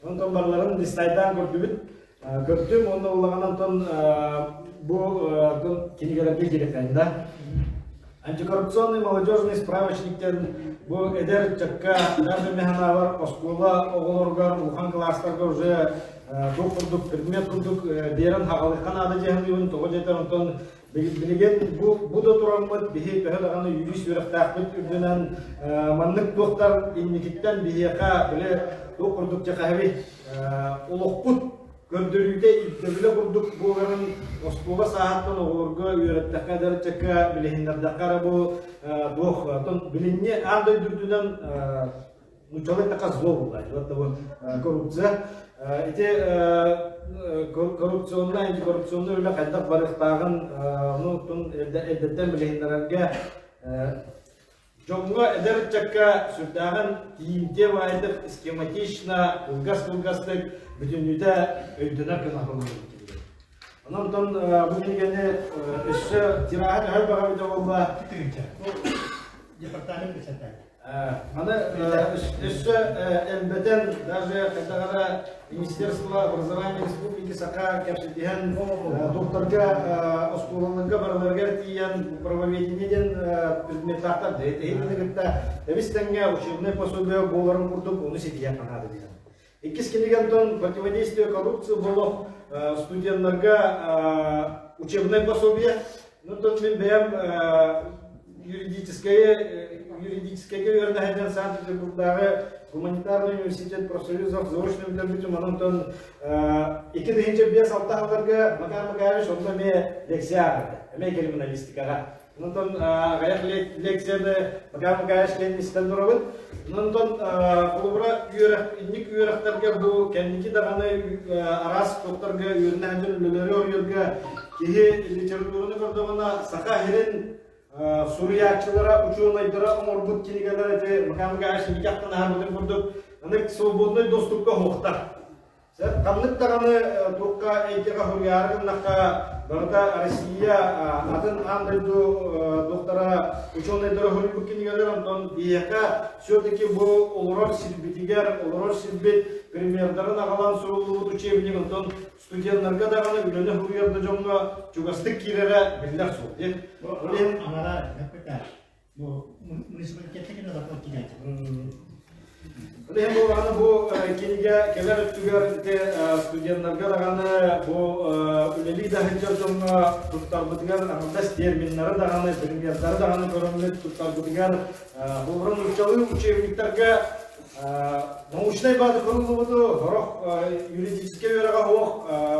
онтон барыларын листайдаан көрдүбүт. Көрдүм уонна улахан онтон бу кинигэлэргэ кириэххэ да. Антикоррупционный молодежный справочниктен бу эдэр ыччакка даже механавар оскуола оҕолоругар улахан кылаастарга уже туох курдук предмет курдук биэрэн хаҕалыхха наада дьаһаныыбын тоҕо диэтэр онтон Билигин бу да тураммыт биһи төһө даҕаны юрист үөрэхтээхпит үрдүнэн маннык туохтар инникиттэн биһиэхэ били туох курдук дьэхэһэбит олохпут көрдөрүүтэ ирдэбилэ курдук буоларын оскуола сааһыттан оҕолорго үөрэттэххэ эдэр ыччакка билиһиннэрдэххэ эрэ бу туох билиҥҥи аан дойду үрдүнэн нууччалыы эттэххэ зло буолла вот того коррупция ити коррупционнай антикоррупционнай үлэ хайдах барыахтааҕын ону эрдэттэн билиһиннэрэргэ дьоҥҥо эдэр ыччакка сүрдээҕин тиийимтиэ баайдык схематично кылгас-кылгастык бүтүннүүтэ өйдөнөр гына оҥоруллубут. Онон бу кинигэни өссө тираһа төһө элбэҕэ эбитэ буолла? Департамент печатает. Аны өссө элбэтэн, даже хайдаҕара Министерство образования Республики Саха кэпсэтиһэн докторга оскуолаларга барыларыгар тиийэн правоведение диэн предметтаахтар эһигини кытта эбис тэҥҥэ учебное пособие буоларын курдук ону ситиһиэх наада диэн. Иккис кинигэнтон противодействие коррупции болох студенттарга учебное пособие. Ну, тот мин бэйэм юридическое юридическайга үөрэнэ Санкт-Петербургдааҕы гуманитарный университет профсоюзов заочно бүтэрбитим. Онон 2005-6 сылларга Макар Макарович онно эмиэ лекция ааҕарда, эмиэ криминалистикаҕа. Онтон аҕыйах лекцияны Макар Макаевич кэлин истэн турабын. Онтон холобура үөрэх, инник үөрэхтэргэ бу кэнники даҕаны араас туохтарга үөрэнэ сылдьар үлэлэри оруйарга киһи литератураны көрдөҕүнэ Саха сирин суруйааччылара, учуонайдара оҥорбут кинигэлэр эти Макар Макаевич никахтан аһарбытын курдук аны свободный доступка суохтар. Ханнык даҕаны туохха эйгэҕэ суруйаары гыннахха, барыта Россия атын аан дойду доктора, учуонайдара суруйбут кинигэлэр, онтон биһиэхэ все-таки бу олорор сирбитигэр, олорор сирбит примердарын аҕалан суруллубут учебник, онтон студеннарга даҕаны үлэни суруйар да дьоҥҥо чугастык киирэрэ биллэр суол. Анара бу муниципалитетка кинилэр Билигин буоллаҕына бу кинигэ кэлэр өттүгэр ити студеннарга даҕаны бу үлэлии да сылдьар дьоҥҥо туттарбытыгар аҥардас терминнары даҕаны, примердары даҕаны көрөммүт туттарбытыгар холобура нууччалыы учебниктарга научнай бааза көрүллубуту сорох юридическай үөрэҕэ суох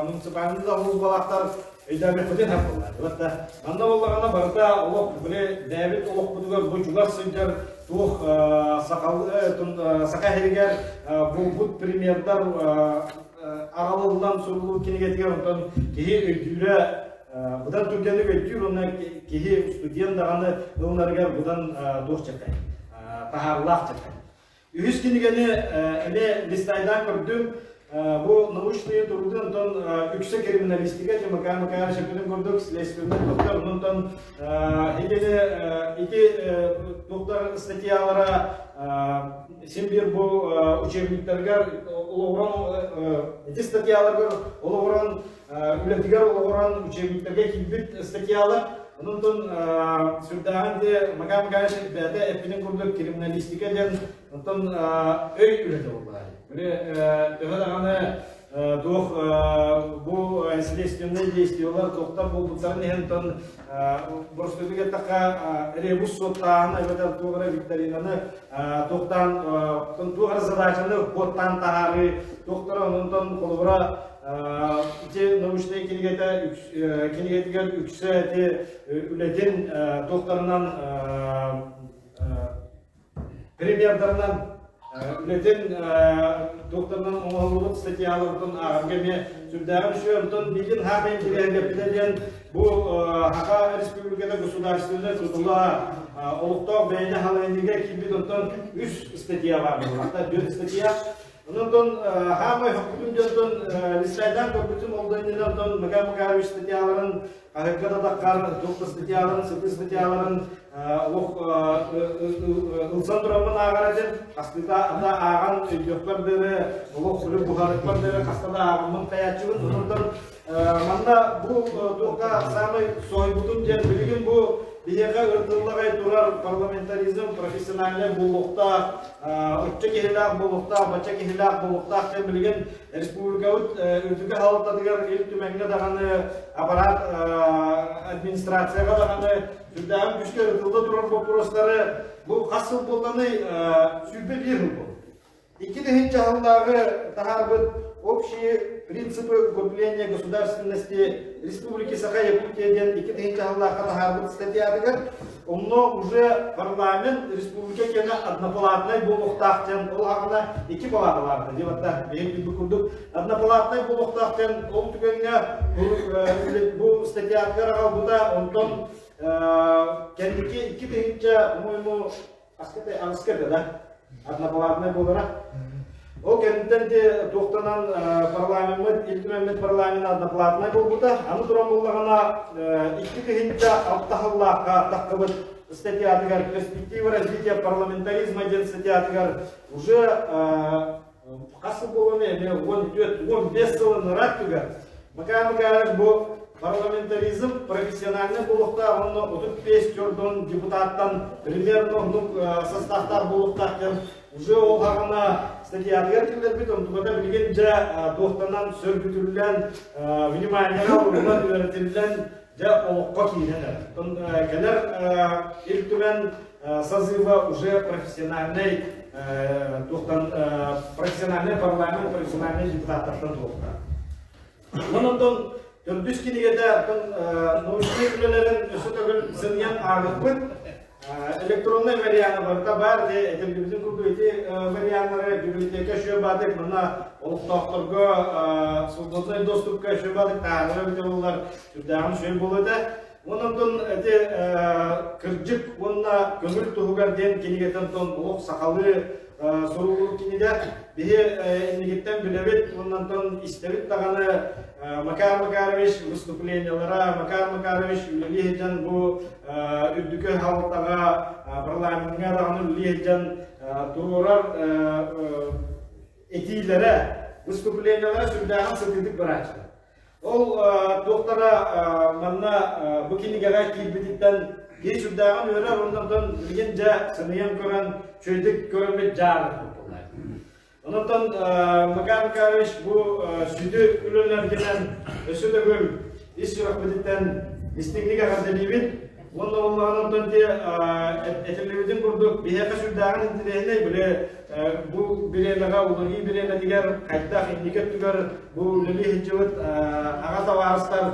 муниципальный да службалаахтар өйдөөбүппүтүн сөп буолла. Манна буоллаҕына барыта олох били бэйэбит олохпутугар бу чугас сылдьар туох саха иһигэр булбут примердар аҕалыллан суруллубут кинигэтигэр онтон киһи өйдүүрэ быдан түргэнник өйдүүр уонна киһи студент даҕаны ылынарыгар быдан туох чакай таһаарылаах чакай. Үһүс кинигэни эмиэ листайдаан көрдүм. Бу научные труды, онтон үксэ криминалистика, Макар Макарович эппитин курдук, следственный доктор, онтон итини ити доктор статьялара син биир бу учебниктаргар олоҕуран ити статьяларгар олоҕуран үлэтигэр олоҕуран учебниктарга киирбит статьялар. Онон сүрдээҕин де Макар Макарович бэйэтэ эппитин курдук криминалистика диэн онтон өй үлэтэ буолла. Били төһө даҕаны туох бу следственный действиялар тохтар буолбуттарын иһин тон боростуйдук эттэххэ ребус суоттааһын эбэтэр туох эрэ викторинаны туохтаан туох эрэ задачаны куоттаан таһаарыы туохтара онтон холобура ити научнай кинигэтэ кинигэтигэр үксэ ити үлэтин туохтарынан примердарынан үлэтин туохтарынан оҥоһуллубут статьяларыттан ааҕарга эмиэ сүрдээҕин үчүгэй. Онтон билигин хаамай интириэһиргэппитэ диэн бу Саха Республиката государственнай тутула олохтоох бэйэни халайыныыга киирбит онтон үс статья баар буоллахта, түөрт статья. Онон хаамай хоппутум дьонтон листайдаан көрбүтүм ол да иннинэ онтон Макар Макарович статьяларын хаһыакка да таххар туох да статьяларын, сытыы статьяларын олох ылсан тураммын ааҕар этим. Хастыыта ата ааҕан өйдүөхпэр дылы, олох сүрүн буһарыкпар дылы хаста да ааҕаммын хайааччыбын. Онон манна бу туохха саамай соһуйбутум диэн билигин бу биһиэхэ ырытыллаҕай турар парламентаризм профессиональнай буолуохтаах, оччо киһилээх буолуохтаах, бачча киһилээх буолуохтаах диэн билигин республикабыт үрдүкү салалтатыгар Ил Түмэҥҥэ даҕаны аппарат администрацияҕа даҕаны сүрдээҕин күүскэ ырытылла турар боппуруостары бу хас сыл буолланый 21 сыл буолла. 2000 сыллааҕы таһаарбыт общие принципы укрепления государственности Республики Саха-Якутия диэн 2000 сыллаахха таһаарбыт статьятыгар онно уже парламент республика киэнэ однопалатнай буолуохтаах диэн ол аҕана икки палаталаах диэн атта бэйэм билбит курдук однопалатнай буолуохтаах диэн ол түгэҥҥэ бу статьятыгар аҕалбыта онтон кэнники 2000 по-моему аҕыска да однопалатнай буолара. Ол кэнниттэн ити туохтанан парламеммыт, Ил Түмэммит парламент одноплатнай буолбута. Аны туран буоллаҕына 2006 сыллаахха таххыбыт статьятыгар «Перспектива развития парламентаризма» диэн статьятыгар уже хас сыл буолуон эмиэ 14, 15 сыл ыраат түгэр. Макар Макарович бу парламентаризм профессиональный буолуохтаах уонна 35 чордон депутаттан примерно оннук составтаах буолуохтаах диэн уже ол хаҕана статьятыгар киллэрбит онтуката билигин дьэ туохтанан сөргүтүллэн вниманиеҕа уруллан үөрэтиллэн дьэ олоххо киирэн эрэр. Кэлэр Ил Түмэн созыва уже профессиональный туохтан профессиональный парламент профессиональный депутаттартан туохтаах. Онон төрдүс кинигэтэ научнай үлэлэрин өссө төгүл сыныйан ааҕыппыт. Электроннай вариана барыта баар де этиллибитин курдук ити варианнары библиотека шөбадык мына олохтоохторго свободный доступка шөбадык таһаарара эбитэ буоллар сүрдээҕин үчүгэй буолуо этэ. Онон ити кырдьык уонна көҥүл туһугар диэн кинигэтин тон олох сахалыы суруллубут кинигэ. Биһи иннигиттэн билэбит, оннантан истэбит даҕаны Макар Макарович выступлениялара, Макар Макарович үлэлии сылдьан бу үрдүкү халтаҕа парламеҥҥа даҕаны үлэлии сылдьан туруорар этиилэрэ, выступлениялара сүрдээҕин сытыытык барааччылар. Ол туохтара манна бу кинигэҕэ киирбититтэн киһи сүрдээҕин үөрэр оннотон билигин дьэ сыныйан көрөн үчүгэйдик көрөммүт дьаарбыт буолла. Онтон Макар Макарович бу сүдү үлэлэргинэн өссө төгүл ис сүрэхпититтэн истиҥник эҕэрдэлиибит. Уонна буоллаҕына онтон ти этиллибитин курдук биһиэхэ сүрдээҕин интириэһинэй били бу бириэмэҕэ уларыы бириэмэтигэр хайдах инники өттүгэр бу үлэлии сылдьыбыт аҕа табаарыстар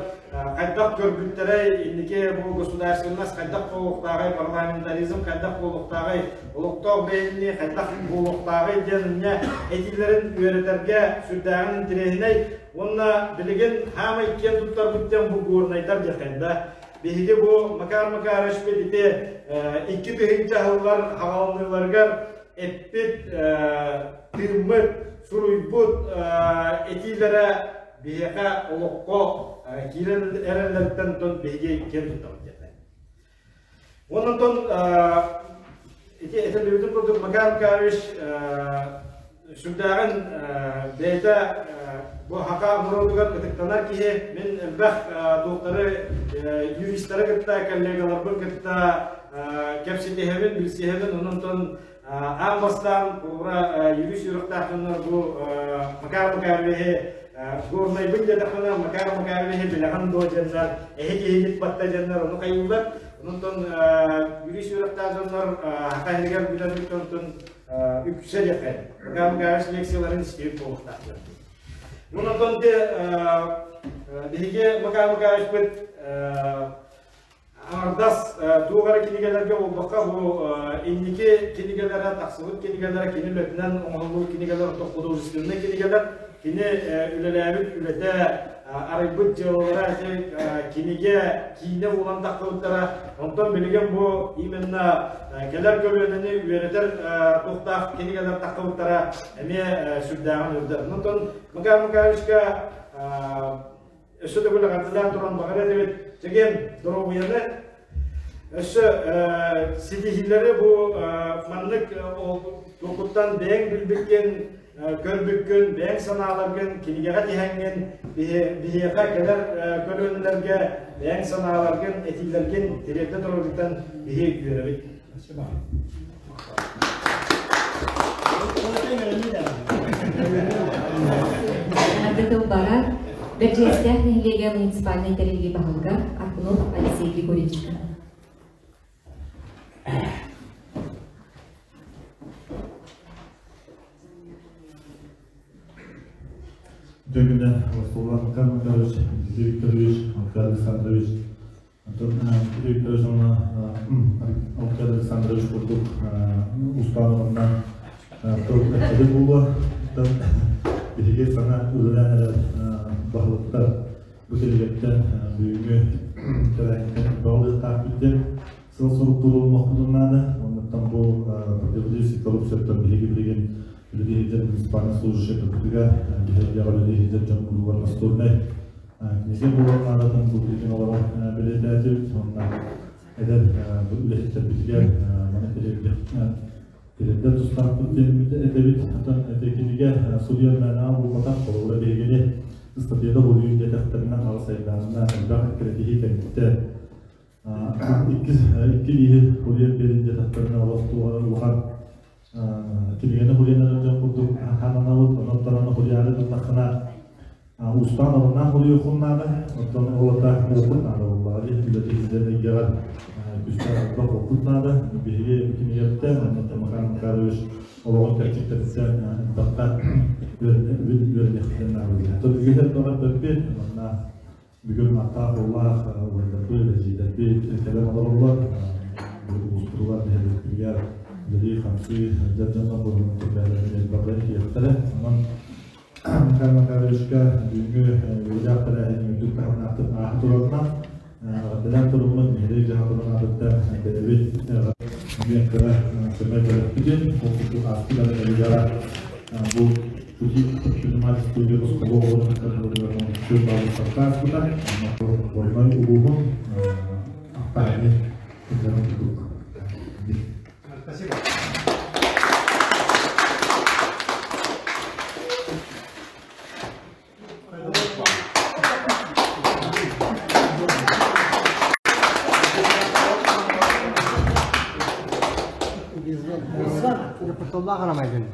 хайдах көрбүттэрэй инники бу государственность хайдах буолуохтааҕый парламентаризм хайдах буолуохтааҕый олохтоох бэйэни хайдах буолуохтааҕый диэн инньэ этиилэрин үөрэтэргэ сүрдээҕин интириэһинэй уонна билигин хаамай киэн туттарбыт диэн бу горнайдар диэххэ да Биһиги бу Макар Макаровичпыт ити 2000 сыллар хаҕалыныыларыгар эппит, тыыммыт, суруйбут этиилэрэ биһиэхэ олоххо киирэн эрэллэриттэн онтон биһиги киэн туттабыт диэтэ. Онон ити этиллибитин курдук Макар Макарович Сүрдээҕин бэйэтэ бу Хака норуотугар ытыктанар киһи. Мин элбэх туохтары юристары кытта, коллегаларбын кытта кэпсэтиһэбин, билсиһэбин. Онон аан бастаан холобура юрист үөрэхтээх дьоннор бу Макар Макаровиһы Горнайбын диэтэххинэ Макар Макаровиһы билэҕин дуо дьэннэр, эһи киһигит батта дьэннэр ону хайыыллар. Онтон Юрий сүрэхтээх дьоннор саха иһигэр билэрбит онтон үксэ диэххэ. Макар Макарович лекцияларын истибит буолуохтаахтар. Онтон биһиги Макар Макаровичпыт Аҥардас туох эрэ кинигэлэргэ буолбакка, бу инники кинигэлэрэ, тахсыбыт кинигэлэрэ, кини үлэтинэн оҥоһуллубут кинигэлэр, оттон художественнай кинигэлэр, кини үлэлээбит үлэтэ, арыйбыт дьыалалара ити кинигэ, киинэ буолан тахсыбыттара. Онтон билигин бу именно кэлэр көлүөнэни үөрэтэр туохтаах кинигэлэр тахсыбыттара эмиэ сүрдээҕин үрдэр. Онтон Макар Макаровичка Өссө төгүл эҕэрдэлээн туран баҕар этибит. Чэгиэн доруобуйаны өссө ситиһиилэри бу маннык туохуттан бэйэҥ билбиккин, көрбүккүн, бэйэҥ санааларгын кинигэҕэ тиһэҥҥин биһиэхэ кэлэр көлүөнэлэргэ бэйэҥ санааларгын, этиилэргин тириэрдэ тураргыттан биһи үөрэбит. Спасибо. Тыл барар Бэрдьигэстээх нэһилиэгэ муниципальнай тэриллии баһылыга Аркунов Алексей Григорьевичка. Дөгүнэ Василий Михайлович, Дмитрий Викторович, Александр Александрович Онтон Виктор уонна Александр Александрович курдук устаан уонна тыл эппитин буолуо. Оттон биһиги саҥа үлэлээн эрэр баһылыктар бу сиригэртэн бүгүҥҥү тэрээһинтэн баҕалыахтаахпыт диэн сыл-сорук туруорунуохпутун наада. Оннуттан бу противодействие коррупцияттан биһиги билигин үлэлии сылдьар муниципальный служащий кыттыга биһиги үлэлии сылдьар дьон булугар настольнай Кинигэ буолар наадатын бу билигин олорон бэлиэтээтибит уонна эдэр үлэһиттэрбитигэр маны тириэрдэр тустаахпыт диэн этэбит. Оттон ити кинигэ суруйар мээнэҕэ буолбатах, холобура биһигини ыстатыйата суруйун диэтэхтэринэ аҕыс айдаанна элбэх эккирэтиһии кэнниттэн иккис икки лииһи суруйар биэрин диэтэхтэринэ олох улахан кинигэни хуруйан эрэр дьон курдук хаананабыт, онон тараны хуруйаары гыннаххына устаан оруннаах хуруйуоххун наада, оттон ол ата уопут наада буоллаҕа дии, үлэтин сидэн эйгэҕэр күстээх элбэх уопут наада. Биһиги кинигэбиттэн, оннуттан Макар Макарович олоҕун кэрчиктэриттэн элбэххэ үөрэниэхпитин наада. Оттон үгүс элбэҕи элбэппит, манна бүгүн аттаах-уоллаах убайдарбыт, эдьиийдэрбит кэлэн олороллор. Улууспутугар, нэһилиэкпитигэр үлэлии-хамсыы сылдьар дьоннор буолан бэйэлэрин элбэҕи киэхтэрэ. Онон Михаил Макаровичка бүгүҥҥү үөрүүлээх тэрээһин үрдүк таһымнаахтык ааһа турарынан эҕэрдэлээн туруммут нэһилиэк дьаһалтатын аатыттан бэйэбит эмиэ кыра сэмэй бэлэхпитин ол курдук ааспыт эрэ бу Пути предпринимательства идет оскуола оҕолорун кытта баалыттарга ааспыта. Горнай улууһун Ахтаайы кырдьарын курдук. Спасибо. Кутуллаах арамайдын.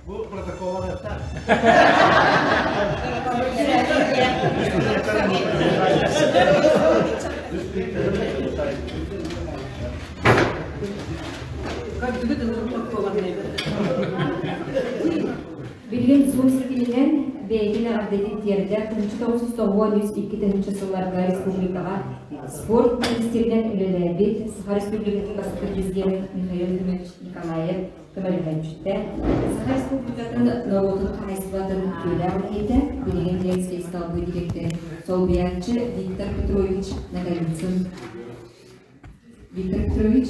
Бу протоколлар Билигин Zoom ситиминэн бэйэтин эҕэрдэтин тиэрдэр 1993 тыһыынча сылларга республикаҕа спорт министринэн үлэлээбит Саха Республикатын бастакы президенин Михаил Ефимович Николаев көмөлөһөөччүтэ, Саха Республикатын норуотун хаһаайыстыбатын үтүөлээх үлэһитэ, билигин Ленскэй салгыы дириэктэрин солбуйааччы Виктор Петрович Ноговицын. Виктор Петрович.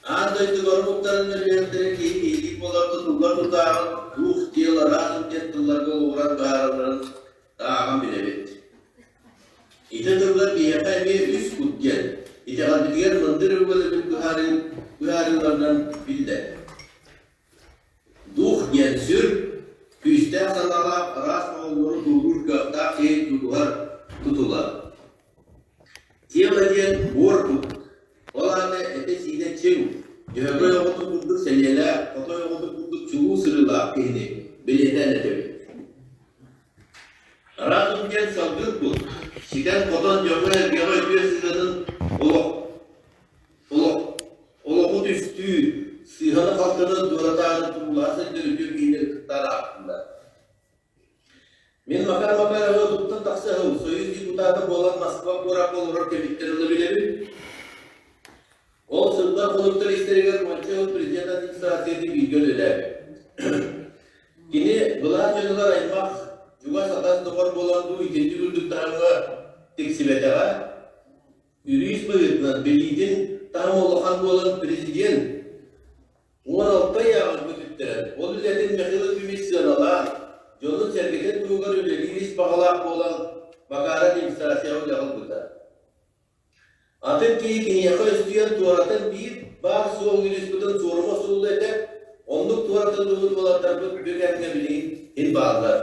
Аан дойдуга омуктарын мөлүйүөктэрин киһи киһилии буолар туллар тутааҕын дух, тело, разум диэн тылларга олоҕуран быһааралларын ааҕан билэбит. Ити тыллар биһиэхэ эмиэ үс кут диэн итэҕэлбитигэр мындыр өбүгэлэрбит быһаарыыларынан биллэр. Дух диэн сүр, күүстээх санаалаах араас оҕолору туоруур кыахтаах киһи тутуһар тутула. Тело диэн буор кут, ол аата этэ-сиинэ чиҥ, дьөһөгөй оҕотун курдук сэниэлээх, хотой оҕотун курдук чулуу сырыылаах киһини бэлиэтээн этэбит. Разум диэн салгын кут, ситэн-хотон дьоҥҥо-сэргэҕэ үтүө сыһыанын олох олох олоҕу түстүү, сыыһаны-халтыны туоратаары туруулаһа сылдьар үтүө киһини ытыктаан ааттыыллар. Мин Макар Макаровы туттан тахса сыл Союз депутата буолан Москва куоракка олорор кэмиттэн ыла билэбин. Ол сыллар хонуктар истэригэр уонча сыл президент администрациятын бииргэ үлэлээбит. Кини былаас дьонугар аймах, чугас атас доҕор буолан дуу итинник үрдүк таһымҥа тиксибэтэҕэ. Юрист быһыытынан билиитин таһыма улахан буолан президент 16 ыйааҕын көтүттэрэн, ол үлэтин Михаил Ефимович сыаналаан, дьонун-сэргэтин туһугар үлэлиир ис баҕалаах буолан Макара администрацияҕа үлэҕэ ылбыта. Атын киһи киниэхэ өстүйэн туоратан биир баар-суох юриспытын суорума суулла этэ, оннук туоратыллыбыт уолаттарбыт бү кэмҥэ билигин һин бааллар.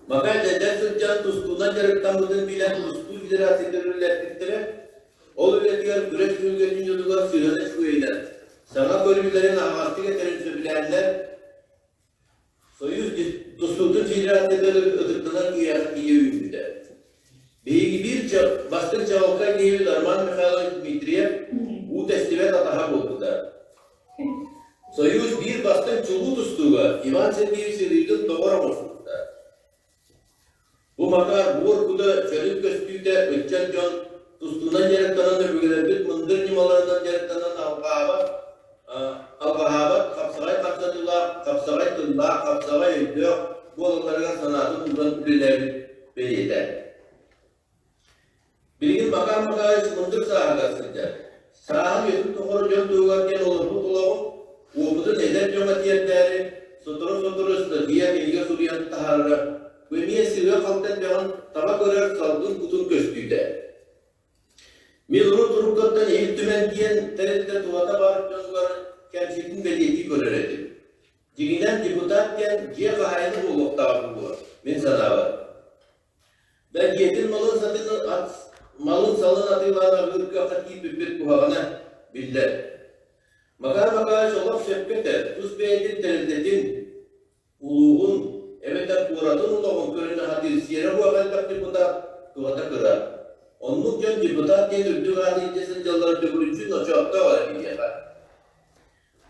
Макар эдэр сылдьан тустуунан дьарыктаммытын билэн тустуу федерациятыгар үлэлэппиттэрэ. Ол үлэтигэр күрэс түһүлгэтин дьонугар сыһыана үчүгэйинэн, саҥа көрүүлэрин аһаҕастык этэрин сөбүлээннэр, Союз тустуутун федерациятыгар ытыктанар киһиэхэ тиийэ үүммүтэ. Биһиги биир бастыҥ чаҕылхай киһибит Роман Михайлович Дмитриев уу тэстибэт атаһа буолбута. Союз биир бастыҥ чулуу тустууга Иван Сергеевич Ырыгын доҕор оҥостубута. Бу Макар буор кута чөлүн көстүүтэ ыччат дьон тустуунан дьарыктанан өбүгэлэрбит мындыр ньымаларынан дьарыктанан алҕаабат, алҕаһаабат, хапсаҕай хамсаныылаах, хапсаҕай тыллаах, хапсаҕай өйдөөх буолалларыгар санаатын ууран үлэлээбит бэлиэтэ. Билигин Макар Макарович мындыр сааһыгар сылдьар. Сааһын үйэтин тухары дьон туһугар диэн олорбут олоҕун, уопутун эдэр дьоҥҥо тиэрдээри, сотору-сотору ыстатыйа кинигэ суруйан таһаарара бу эмиэ сыыһа-халты элбэҕин таба көрөр салгын кутун көстүүтэ. Мин урут уруккуттан Ил Түмэн диэн тэрилтэ туһата баар дьонугар кэмситин бэлиэтии көрөр этим. Дьиҥинэн депутат диэн дьиэ хаһаайына буолуохтааҕа буолуо, мин санаабар. Да дьиэтин малын сатын малын-салын атыылаан аһыыр кыахха киирбиппит куһаҕана биллэр. Макар Макарович олох сөпкө этэр, тус бэйэтин тэрилтэтин, улууһун эбэтэр куоратын олоҕун көрүнэ сатыыр сиэрэ суох элбэх депутат туһата кыра. Оннук дьон депутат диэн үрдүк ааты илдьэ сылдьаллара төгүрүччү ночооттоох эрэ киһиэхэ.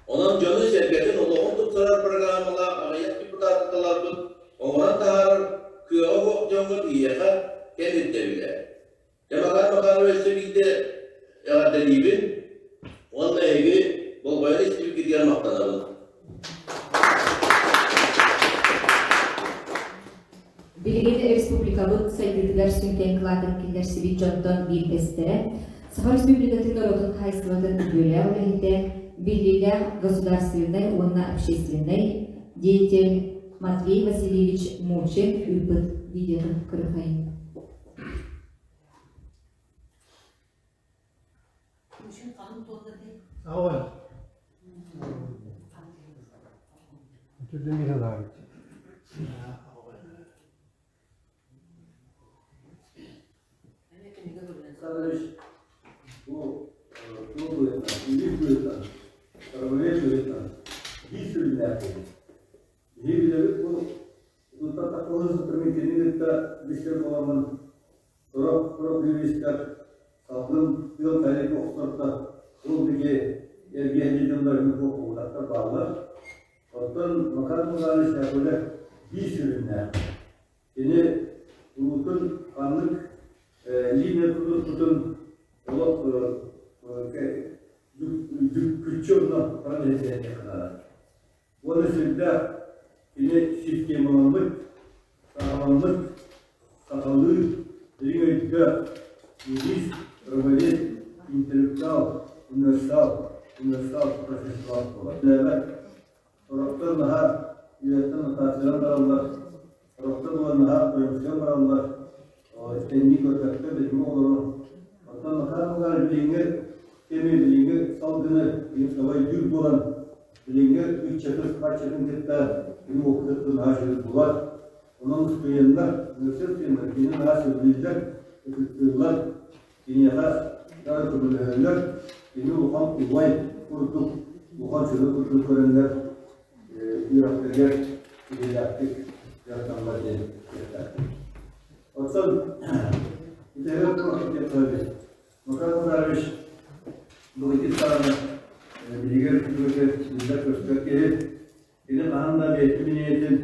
Онон дьону-сэргэтин олоҕун тупсарар программалаах аҕыйах депутаты таларбыт оҥорон таһаарар кыаҕа суох дьоҥҥо биһиэхэ кэм ирдэбилэ. Дьэ, Макар Макарович өссө биирдэ эҕэрдэлиибин уонна эһиги болҕойон истибиккитигэр махтанабын. Билигин республикабыт сайдыытыгар сүҥкэн кылаатын киллэрсибит дьонтон биирдэстэрэ Саха Республикатын норуотун хаһаайыстыбатын үтүөлээх үлэһитэ, биллиилээх государственнай уонна общественнай деятель Матвей Васильевич Мучин ыыппыт видеотын көрүөххэйиҥ. Ава. Түрден бері лағыт. Александрович, бу тыл быһыытынан, илии быһыытынан, правовед быһыытынан биир сүрүннээх киһи. Биһиги билэбит бу тутта таххалыы сытырмын кини кытта билсэр буоламмын сорох-сорох юристар салгын тыал тарик охсорто ол биги эргиэһини дьоннорун куоппутаттар бааллар. Оттон Макар Михайлович Яковлев биир сүрүннээх. Кини уутун ханнык линия тутуспутун олох күччү онно баран иһитиэххэ наада. Уонна сүрдээх кини системаламмыт, саҕаламмыт, сахалыы дириҥ өйдөөх юрист, правовед, интеллектуал, универсал, универсал профессионал буолар. Сорохтор наһаа үөрэттэн нотациянан бараллар, сорохтор буолан наһаа тойомсуйан бараллар, тэҥнии көрбөттөр, билиҥҥи оҕолору. Оттон Макар Макарович билиҥҥи кэми, билиҥҥи салгыны саба өйдүүр буолан, билиҥҥи ыччаты, ыччатын кытта кини уопутуттан наһаа үчүгэй булар. Онон устудьуоннар, университет устудьуоннар кинини наһаа сөбүлүүллэр, ытыктыыллар, киниэхэ дары көмөлөһөллөр, кини улахан убай курдук, улахан сүбэ курдук көрөннөр үөрэхтэригэр идэлээхтик дьарыктаналлар диэн кыахтаахтар. Оттон итэҕэл туох Макар Макарович былыргы саҕана билигин биллэр-көстөр киһи. Кини хаһан да бэйэтин миниэтин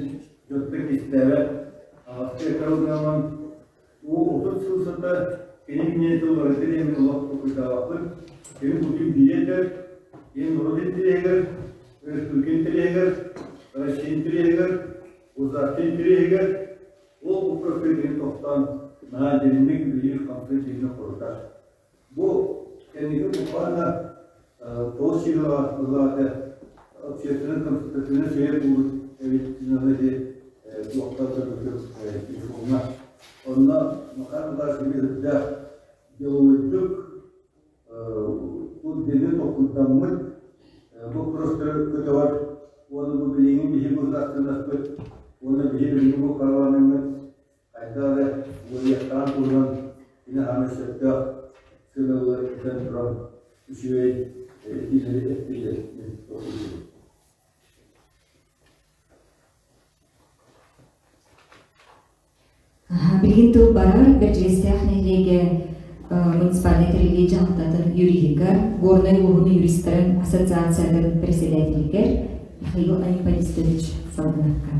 дьонтон кистээбэт, аҕаска этэр ылынан уу 30 сыл сыта кини миниэтэ уларыта диэн олох толкуйдаабаппын. Кини бутун биир этэр, кини норуот интэриэһигэр, республика интэриэһигэр, Россия интэриэһигэр, государство интэриэһигэр ол боппуруоска кини тохтоон наһаа дириҥник үлэлиир-хамсыыр дьиҥҥэ хорутар. Бу кэнники буквально тоҕус сыыһаҕа ыллаата общественнай консультативнай совет буолбут эбит ити туохтар телефоҥҥа. Онно Макар Макарович эмиэ үрдээх деловойдук бу дириҥ толкуйдаммыт боппуруостары көтөҕөр уонна бу билиҥҥи биһи государственноспыт уонна биһи билиҥҥи бу парламеммыт хайдах эрэ уларыйыахтааҕын туһунан кини хаамай сөптөөх сыанабылы этэн туран үчүгэй этиилэри эттилэр мин толкуйдуубун. Билигин тыл барар Бэрдьигэстээх нэһилиэгэ муниципальнай тэриллии дьаһалтатын юриһыгар, Горнай улууһун юристарын ассоциациятын председателигэр Михаил Анипалистович Салгыновка.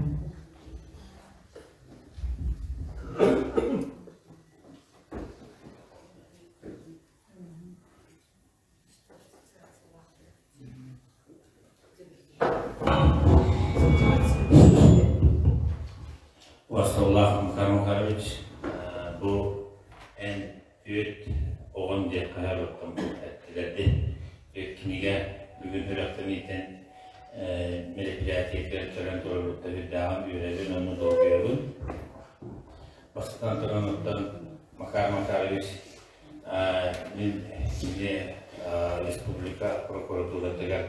Ваславлаах Макар Макарович, бу эн түөрт оҕон диэххэ оттон бу эттилэрди. Түөрт кинигэ бүгүн сүрэхтэниитин мероприятиетыгар кэлэн турарбытта үрдээҕин үөрэбин уонна долгуйабын. Бастатан туран оттон Макар Макарович мин кини республика прокуратуратыгар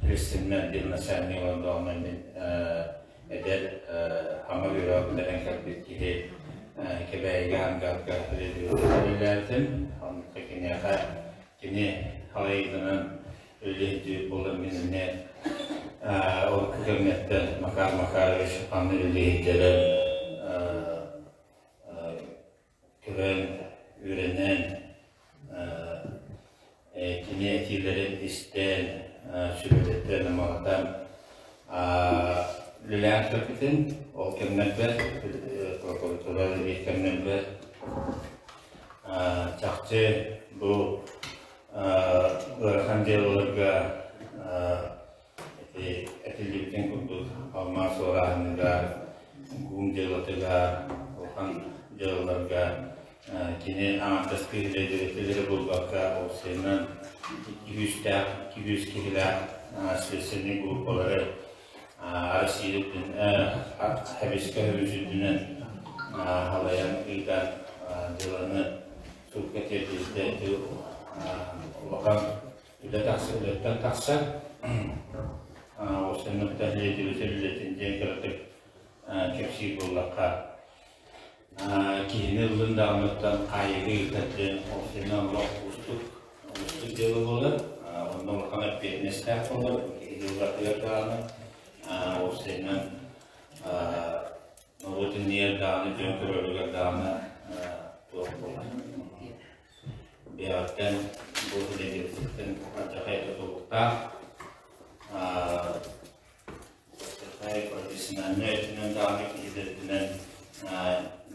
Ресинмен диэн начальник олордоҕуна мин эдэр хаҥа үөрэҕи бүтэрэн кэлбит киһи Кэбээйигэ Ангарга үлэлээбитим. Онно киниэхэ кини халайыытынан үлэлиир буолан мин эмиэ ол кэмҥэттэн Макар Макарович аны үлэлиирдэрин көрөн, үөрэнэн, кини этиилэрин истэн, сүбэлэтэн, амалатан үлэлээн кэлбитин, ол кэмнэрбэр, прокуратура үлэлиир кэмнэрбэр чахчы бу ыарахан дьыалаларга ити этиллибитин курдук алмаас уорааһыныгар, гуум дьыалатыгар, улахан дьыалаларга кини аҥардастыы үлэлэри булбакка уопсайынан 200-тээх, 200 киһилээх следственнай группалары Россия Хэбискэ өрүс үрдүнэн халайан ыытан дьыаланы суукка тиэрдибитэ улахан үлэ тахсар үлэттэн тахсар уопсайынан үлэтин үлэтин диэн кыратык кэпсиир буоллахха киһини ыллын даҕаныттан хаайыыга ыытар диэн уопсайынан олох уустук уустук дьыала буолар онно улахан эппиэтинэстээх буолар киһи дьылҕатыгар даҕаны уопсайынан норуот иннигэр даҕаны дьон көрөрүгэр даҕаны туох буолар Бэйэҕиттэн бу үлэлииргиттэн алдьархай тутулуктаах. Алдьархай профессиональнай өттүнэн даҕаны киһи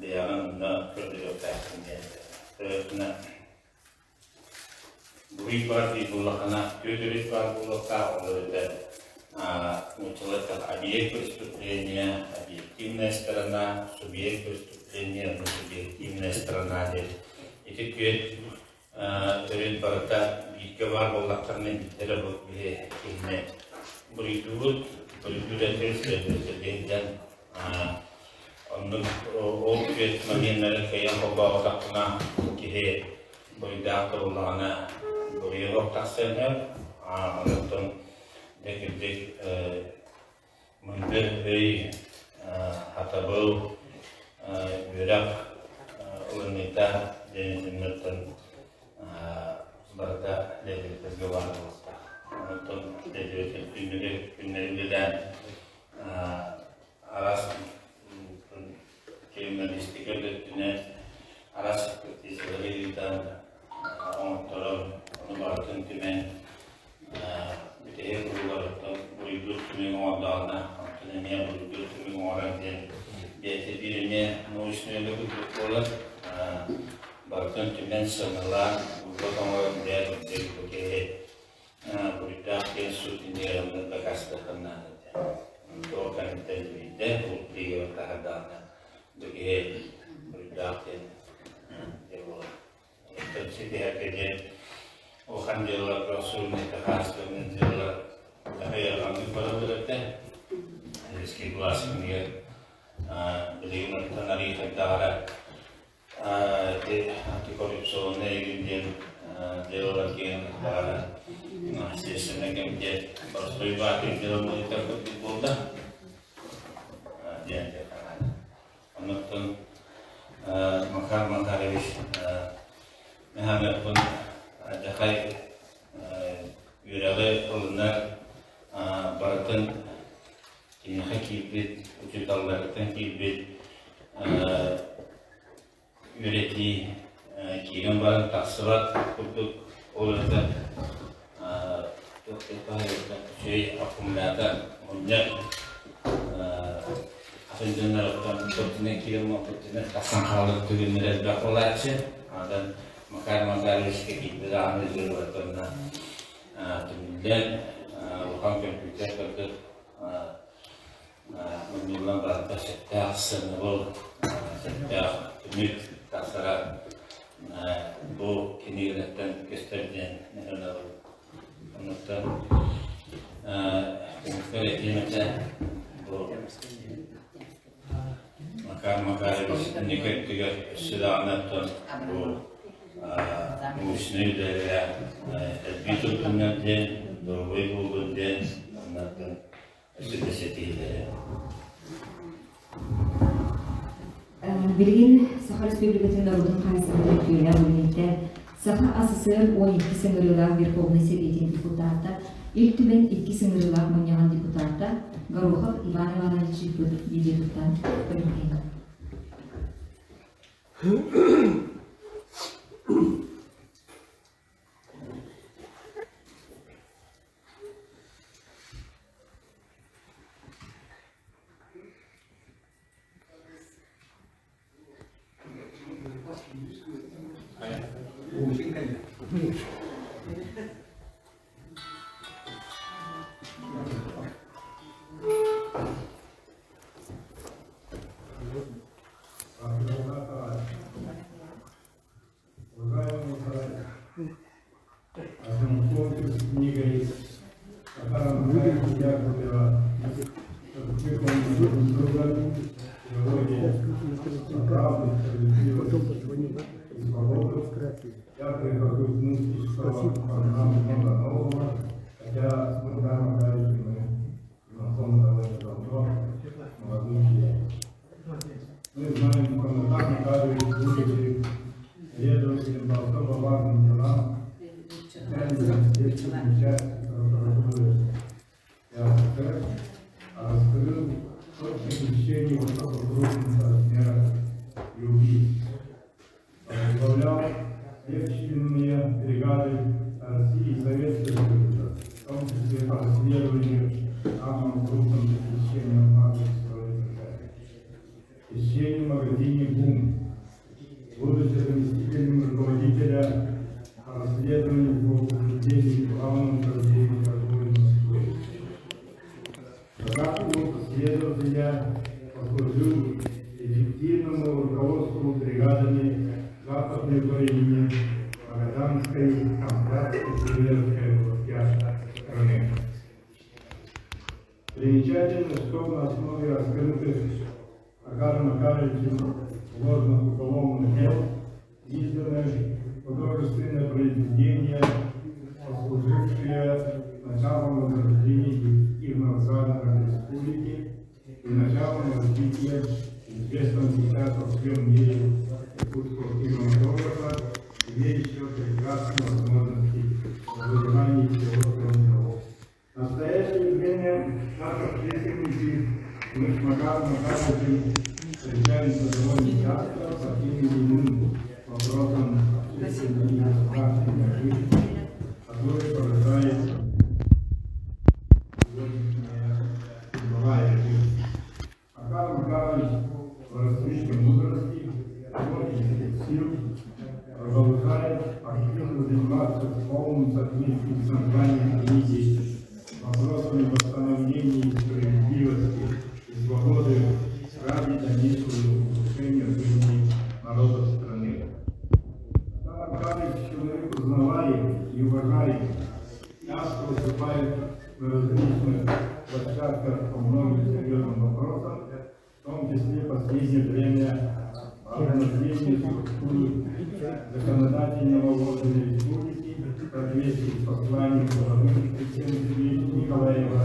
бэйэҕин онно көрдөрүөхтээххин диэн. Төрөттүнэ буруй баар дии буоллаххына, түөрт өрүт баар буолуохтаах, ол эбэтэр нууччалар объект преступления, объективная сторона, субъект преступления, субъективная сторона диэн Ити түөрт өрүт барыта бииргэ баар буоллахтарына биирдэрэ бу биһи киһини буруйдуубут. Буруйдуур следователь Оннук ол күөт моменнары кыайан холбооботохпуна киһи буруйдаах тобуллаҕына буруйа суох тахсыан сөп. Онтон дьэ кырдьык мындыр өй, сатабыл, үөрэх ылыныыта диэн итиннэртэн барыта следовательгэ баар буолуохтаах. Онтон следователь күннэри күннэри үлэлээн араас криминалистика өттүнэн араас экспертизалары ыытан оҥотторон, ону барытын түмэн бүтэһик урууларыттан буруйдуур түмүк оҥордоҕуна, онтон эмиэ буруйдуур түмүк оҥорор диэн бэйэтэ биир эмиэ научнай үлэ курдук буолар. Барытын түмэн сыаналаан, вывод оҥорон бэйэ бу киһи буруйдаах диэн суут иннигэр дакаастыаххын наада этэ. Туох кэнниттэн биирдэ ол приговор таһаардаҕына бу киһи буруйдаах диэн дьэ буолар. Оттон ситиһэргэ диэн улахан дьыалаларга суруйуута хаастырынан дьыалалар ыараханнык бараллар этэ. Риски глаз иннигэр билигин оттон арыый хайдаҕара антикоррупционнай игин диэн дьыалалар киирэн баара следственнай комитет боростуой баатыр дьыала мунньуктар курдук буолла диэн оннуттан Макар Макарович Михайловпын дьахай үөрэҕи ылынар барытын киниэхэ киирбит учууталларыттан киирбит үөрэтии киирэн баран тахсыбат курдук ол это үчүгэй аккумулятор мунньар атын дьоннор оттон киирэн моппуттунан тахсан хаалар түгэннэр элбэх буолааччы. Атын Макар Макаровичка киирбит даҕаны дьыллартан түмүллэн улахан көмпүүтэр курдук мунньуллан барыта сөптөөх сыанабыл, сөптөөх түмүк тахсара бу кинигэлэртэн көстөр диэн ылынабын. Оннуктан түмүкпэр этиэм этэ бу Макар Макарович инники өттүгэр өссө даҕаны оттон бу научнай үлэлэрэ элбии турдуннар диэн, доруобай буоллун диэн оннуттан өссө да ситиһиилэри. Билигин Саха Республикатын норуотун хаһаайыстыбатын үтүөлээх үлэһитэ, Саха АССР 12 ыҥырыылаах Верховнай Сэбиэтин депутата, Ил Түмэн иккис ыҥырыылаах мунньаҕын депутата Горохов Иван Иванович ыыппыт видеотуттан көрүҥҥэ. Примечательно, что на основе раскрытых Макаром Макаровичем ложных уголовных дел изданы художественные произведения, послужившие началом возрождения детективного жанра республики и началом развития известного сейчас во всем мире якутского кинематографа, имеющего прекрасные возможности завоевания всего мирового. В настоящее время как общественники мы с Макаром Макаровичем встречаемся довольно часто по тем или иным вопросам общественной и государственной жизни, которые порождает сегодняшняя трудовая жизнь. Макар Макарович в расцвете мудрости, творческих сил продолжает активно заниматься в полном соответствии с названием книги вопросами восстановления справедливости и свободы ради дальнейшего улучшения жизни народов страны. Макар Макарович человек узнаваемый и уважаемый, часто выступает на различных площадках по многим серьезным вопросам, в том числе в последнее время по обновлению структуры законодательного органа республики в соответствии с посланием главы президента Николаева,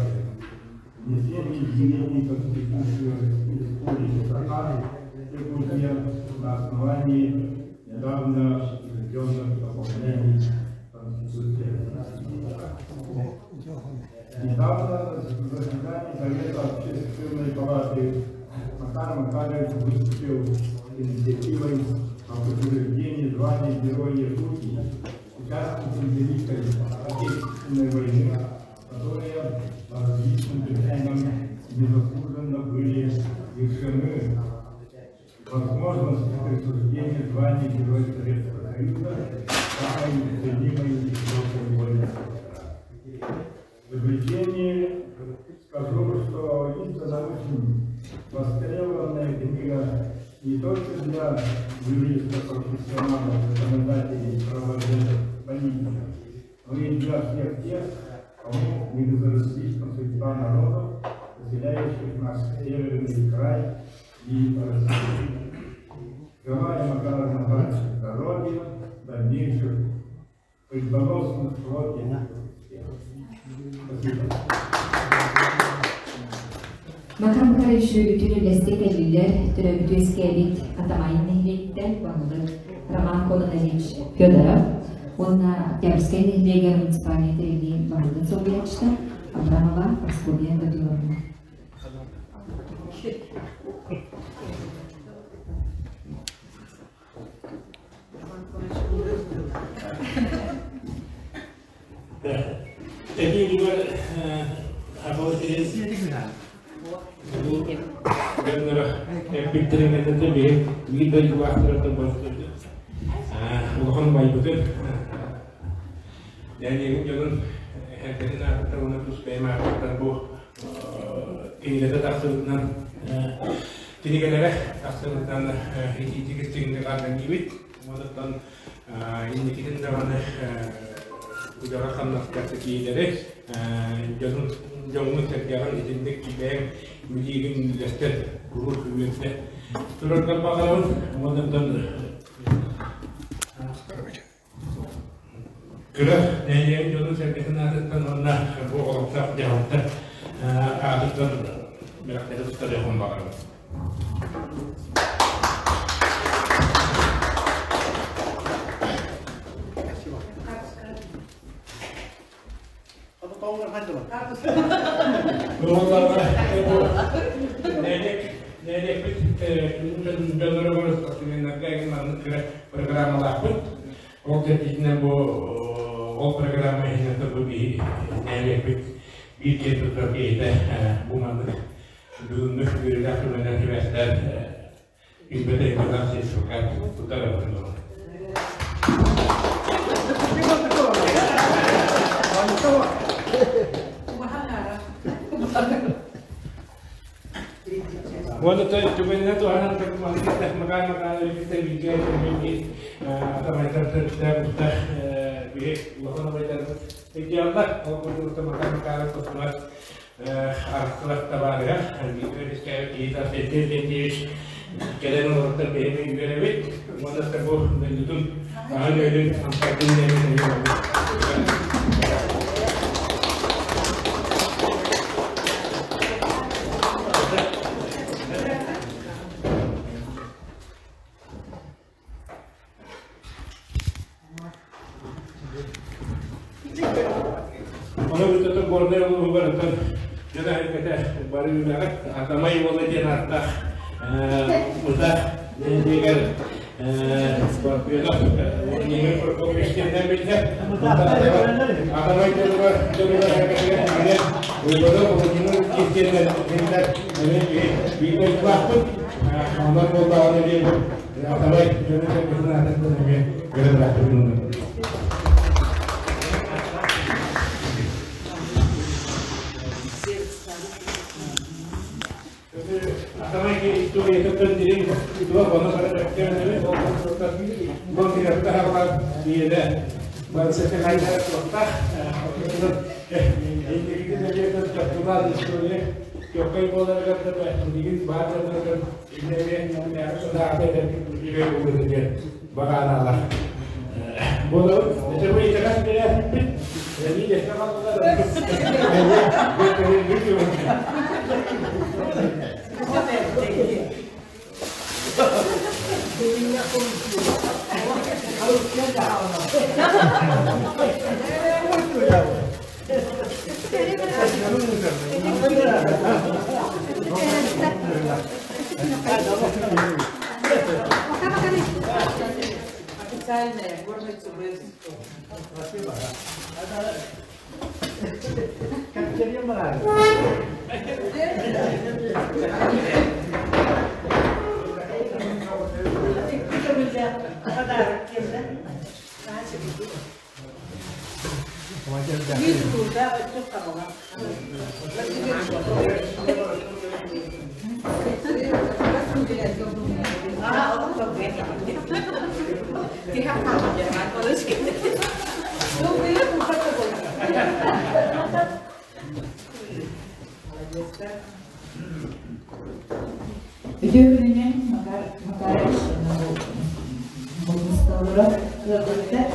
внесение изменений в Конституцию Республики Саха, Якутия на основании недавно введенных дополнений Конституции. Недавно на заседании Совета Общественной палаты Макар Макарович выступил с инициативой о утверждении звания Героя Якутии участникам Великой Отечественной войны, которые по различным причинам незаслуженно были лишены возможности присуждения звания Героя Советского Союза самой неценимой и широкой войны. В заключение скажу, что издана очень востребованная книга не только для юристов, профессионалов, законодателей, правоведов, политиков, но и для всех тех, кому не безразлична судьба народов, населяющих наш северный край и Россию. Желаю Макару Макаровичу здоровья, дальнейших судьбоносных творческих успехов. Спасибо. Макар Макарович үтүн үлэсте кэллилэр, төрөөбүт үөскээбит Атамайын нэһилиэктэр баһылык Роман Кононович Федоров уонна Октябрьскай нэһилиэгэр муниципальнай тэриллии баһылыгын солбуйааччыта Абрамова Прасковья Гавриловна. Эбиилигэр абыл бу дьонноро эппиттэрин этэтэ биһи биир дойдулаахтарыттан барытын улахан байбытын нэһилиэгин дьонун эрдэтин аатыттан уонна тус бэйэм аатыттан бу кинигэтэ тахсыбытынан кинигэлэрэ тахсыбытынан итиитик истиҥник аатыргыыбыт. Онтон инникитин даҕаны үлэҕэ хамнаска ситиилэри дьонун дьоҥҥун сэргэҕин итинник бэйэҥ билиигин үллэстэн куруук үөрдэ тураргар баҕарабын. Онтон кыра нэһилиэгин дьонун сэргэтин аатыттан уонна бу олохтоох дьаһалта аатыттан бэлэхтэри туттарыахпын баҕарабын. Нэһилиэкпит дьонноругар спортсменнарга маннык кыра программалаахпыт. Ол кэнниттэн бу ол программа иһинэн бу биһи нэһилиэкпит биир киэн туттар киһитэ бу маннык бүгүҥҥү үөрүүлээх түгэннэр сибээстээн билбэтэ информация сертификат туттарабытын Уонна түгэнинэн туһанан Макар Макаровичтар бииргэ биир атамайдар төрүттээх биһи улахан убайдарбыт өйдүөхтэр. Ол курдук Макар Макаров тустубат. Арахтылар табаарыга Виктор Киһи Леонтьевич кэлэн олордор бэйэми үөрэбит. Уонна бу дойдутун аһын өлүн амсатын Ону бүтэтэ Горнай улууһугар оттон дьон эһэргэтэ бары үлэҕэ Атамай уола диэн ааттаах Мытаах нэһилиэгэр Парфенов Владимир Прокопьевич диэннэн биллэр. Атамай дьонугар дьонугар эһэргэтигэр эмиэ Уйбанов Владимир диэннэн биллэр. Эмиэ биир дойдулаахпыт. Онон буоллаҕына диэн Атамай дьону-сэргэтин аатыттан эмиэ көрө Атамай историятыттан дириҥ туох ону бары өттөөннөрү бу кирэхтэ биэрэ барсыты хайдара туохтаах инникитин эбиэтин чопчулаан история чоккай буоларыгар да билигин баар дьонноргор Официальная горная ЦБС. Спасибо. Как тебе Подарок кем, да? Биир туурдаах өттүк хаҕала. Үтүө күнүнэн Макар Макарович булмусталара ыалдьыттар.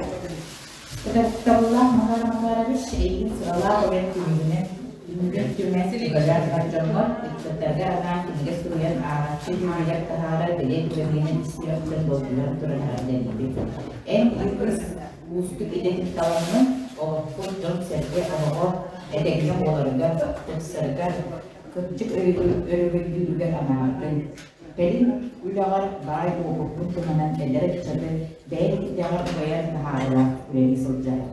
Ытыктабыллаах Макар Макарович эйигин сыралаах үлэҥ түмүгүнэн түмүгүн түмэн үгэлээх бар дьоҥҥор, ыччаттарга анаан кинигэ суруйан ааҕааччы дьүүлүгэр таһаарар бэлиэ түгэнинэн ис сүрэхтэн долгуйан туран эҕэрдэлиибин. Эн үгүс уустук идэтин таламмын, олохпут дьон-сэргэ олоҕо этэҥҥэ буоларыгар, тупсарыгар, кырдьык өрөгөйдүүрүгэр анаабытыҥ. Кэлин үлэҕэр баай уопуккун туһанан эдэр ыччаты бэйэҥ идэҕэр угайан таһаарыылаах үлэлии сылдьаҕын.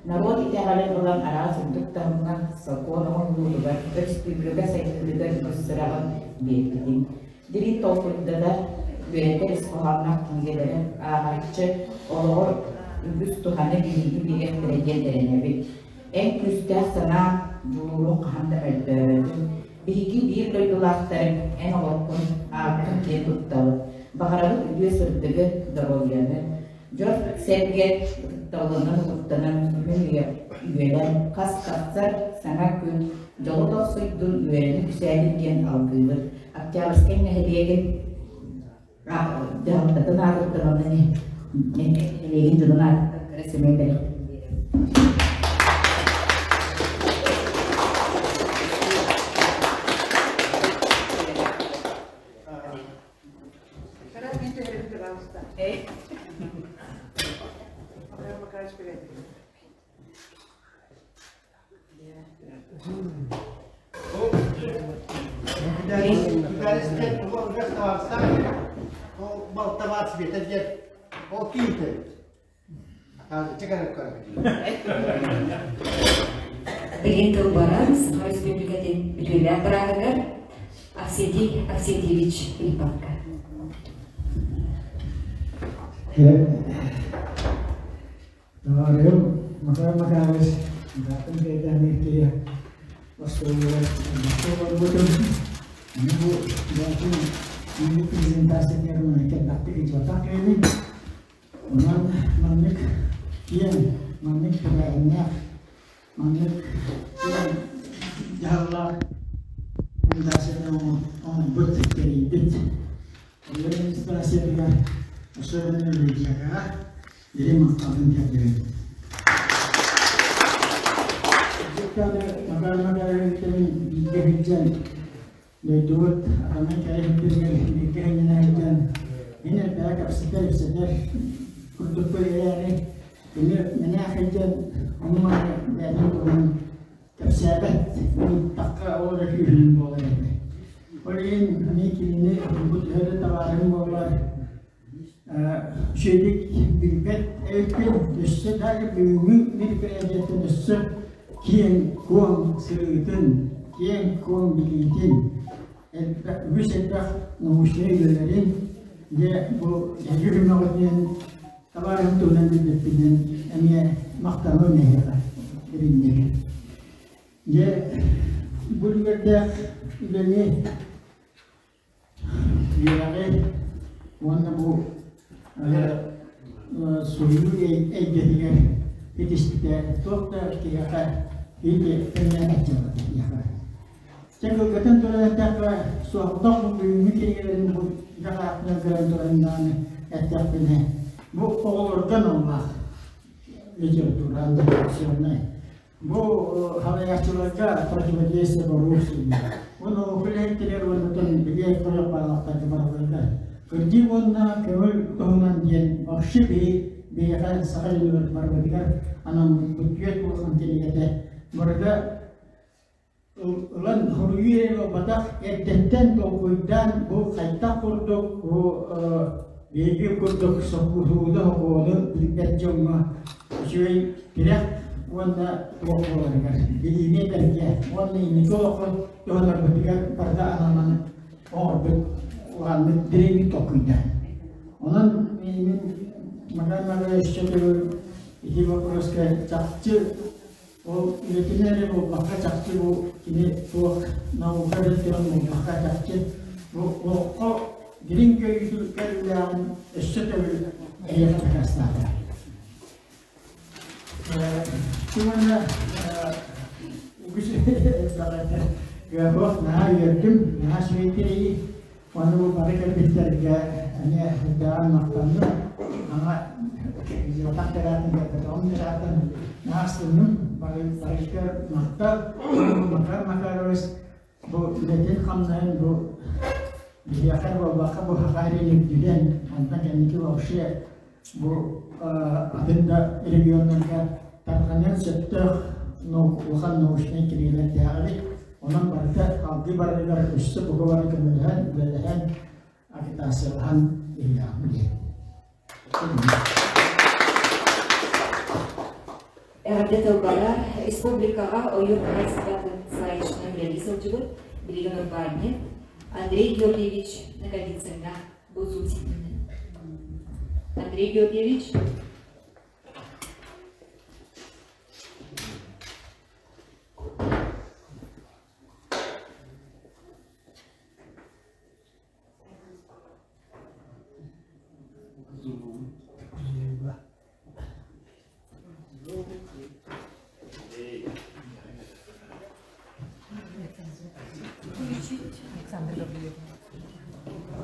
Норуот итэҕэлин ылан араас үрдүк таһымҥа сокуон оҥоһуллуутугар, өрөспүүбүлүкэ сайдыытыгар үгүс сыраҕын биэрбитиҥ. Дириҥ толкуйданар, үөрэтэр ис хоһоонноох кинигэлэри ааҕааччы олоҕор үгүс туһаны билиини биэриэхтэрэ диэн эрэнэбит. Эн күүстээх санаа, дьулууруҥ хаһан да мөлтөөбөтүн. Биһиги биир дойдулаахтарыҥ эн олоххун, ааккын киэн туттабыт. Баҕарабыт үтүө сырдыгы, доруобуйаны. Дьон-сэргэ ытыктабылынан угуттанан күһүн үйэлэн, хас тахсар саҥа күн дьолу тохсуйдун, үөрэни үксээтин диэн алгыыбыт. Октябрьскай нэһилиэгин дьаһалтатын аатыттан уонна нэһилиэгин дьонун аатыттан кыра сэмэй бэлэхпитин биэрэбит. Билигин тыл барар Саха Республикатын үтүөлээх бырааһыгар Арсентий Арсентьевич Филипповка. Товарыһым Макар Макарович даатын кэйдээн киһи остуолугар олорбутум. Аны бу бэйэтин маннык презентация кэлбэхтик ыдьыбатах киһибин. Онон маннык киэҥ, маннык тэрээһиннээх, маннык киэҥ дьаһаллаах презентацияны оҥорбут, тэрийбит администрациятыгар, особенно библиотекаҕа дириҥ махталбын тиэрдэбин. Макар Макаровичтан бииргэ сылдьан дойдубут атамай кэрэ сирдэригэр бииргэ сынньана сылдьан мин элбэҕи кэпсэтэр-ипсэтэр курдукпун эрээри кини мэнээх сылдьан ону-маны бэйэтин туһунан кэпсээбэт ыйыттахха ол эрэ күүһүнэн буолар этэ. Ол иһин эмиэ кинини бу төһө да табаарыһым буоллар үчүгэйдик билбэт эбиппин өссө да бүгүҥҥү мероприятиеттан өссө киэҥ-куоҥ сырыытын, киэҥ-куоҥ билиитин, үгүс элбэх научнай үлэлэрин дьэ бу эһиги көмөҕүтүнэн табаарыһым туһунан билбиппинэн эмиэ махтаныам эһиэхэ дириҥник. Дьэ бу үлүгэрдээх үлэни үөрэҕи уонна бу суруйуу эйгэтигэр итиспитэ туох да киһиэхэ ити тэҥнээбэт дьыала киһиэхэ. Чэ кылгатан туран эттэххэ, соҕотох бүгүҥҥү кинигэлэрин бу дьаһаахтар көрөн туран даҕаны эттэхпинэ, бу оҕолорго аналлаах литература антиперсионнай. Бу халайааччыларга противодействие коррупции. Бу наука үлэһиттэригэр уонна билиэ көрөх баалахтарга барыларыгар. Кырдьык уонна көҥүл туһунан диэн вообще биһи биһиэхэ саха дьонугар барыбытыгар анаммыт бүттүөт улахан кинигэтэ. Барыта ылан хоруйуу эрэ буолбатах, эрдэттэн толкуйдаан бу хайдах курдук бу биһиги курдук сокуону сокуону билбэт дьоҥҥо үчүгэй тирэх уонна туох буоларыгар билиини этэргэ уонна инники олоххо туһанарбытыгар барыта ананан оҥорбут улаханнык дириҥник толкуйдаан. Онон мин Макар Макарович төгүл ити боппуруоска чахчы Ол үлэтин эрэ буолбакка чахчы бу кини туох наука өттүнэн буолбакка чахчы бу олоххо дириҥ көрүүлээҕин өссө төгүл эһиэхэ дакаастаата. Уонна үгүс элбэҕи кыахуох наһаа үөрдүм, наһаа үчүгэй Ону бу бары кэлбиттэргэ эмиэ элбэҕин махтанным. Ама илдьибатах тэрээтин кэлбэтэҕим тэрээтин наастынным. Бары барыга махтал. Макар Макарович бу үлэтин хамнаһын бу биһиэхэ буолбакка бу Хахарин үрдүнэн онтон кэнники вообще бу атын да регионнарга тарҕаныан сөптөөх улахан научнай кинигэлэрдээх эбит. Онон барыта салгыы барарыгар өссө бука бары көмөлөһөн, үлэлэһэн, агитациялаһан иһиэҕим диэн. Эҕэрдэ тылбалар республикаҕа ойуур хаһаайыстыбатын салайааччынан үлэлии сылдьыбыт билигин урбаанньыт Андрей Георгиевич Ноговицыҥҥа бу Zoom ситиминэн. Андрей Георгиевич.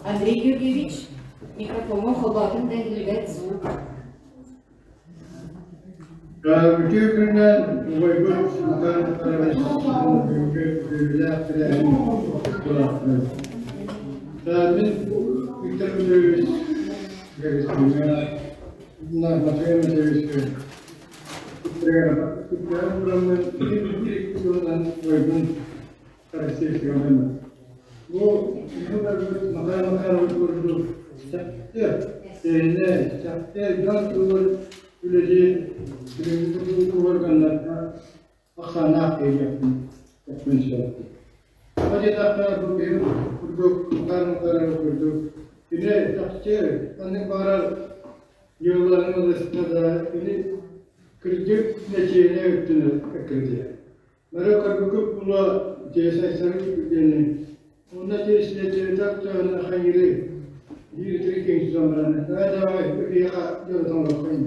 Андрей Георгиевич, микрофоҥҥа холбоотун да иһиллибэт звук. Үтүө күнүнэн убайбыт Макар Макарович бүгүҥҥү үөрүүлээх тэрээһин кыттыылаахтара. Мин Виктор Петрович Гавриловичка, Матвей Матвеевичка тураммын туһунан убайбын Алексей Семенович. Бу барбыт Макар Макарович курдук чахчы тэһинэ, чахчы дьон туһугар үлэлиир билиҥҥи органнарга ахсааннаах киһиэхпин эппин сөп. Тоҕо диэтэххэ, бу киһи курдук Макар Макарович курдук кини чахчы ханнык баҕарар дьыалаларын ылыста да кини кырдьык нэчиэнэ өттүнэн эккирдиэ. Бары көрбүкүт була дьиэсэйсэрин диэни онно дьиэсилэтиритэр тыаны хайыры биир итирик киһи баран давай давай киһиэхэ дьыалатын олоххойун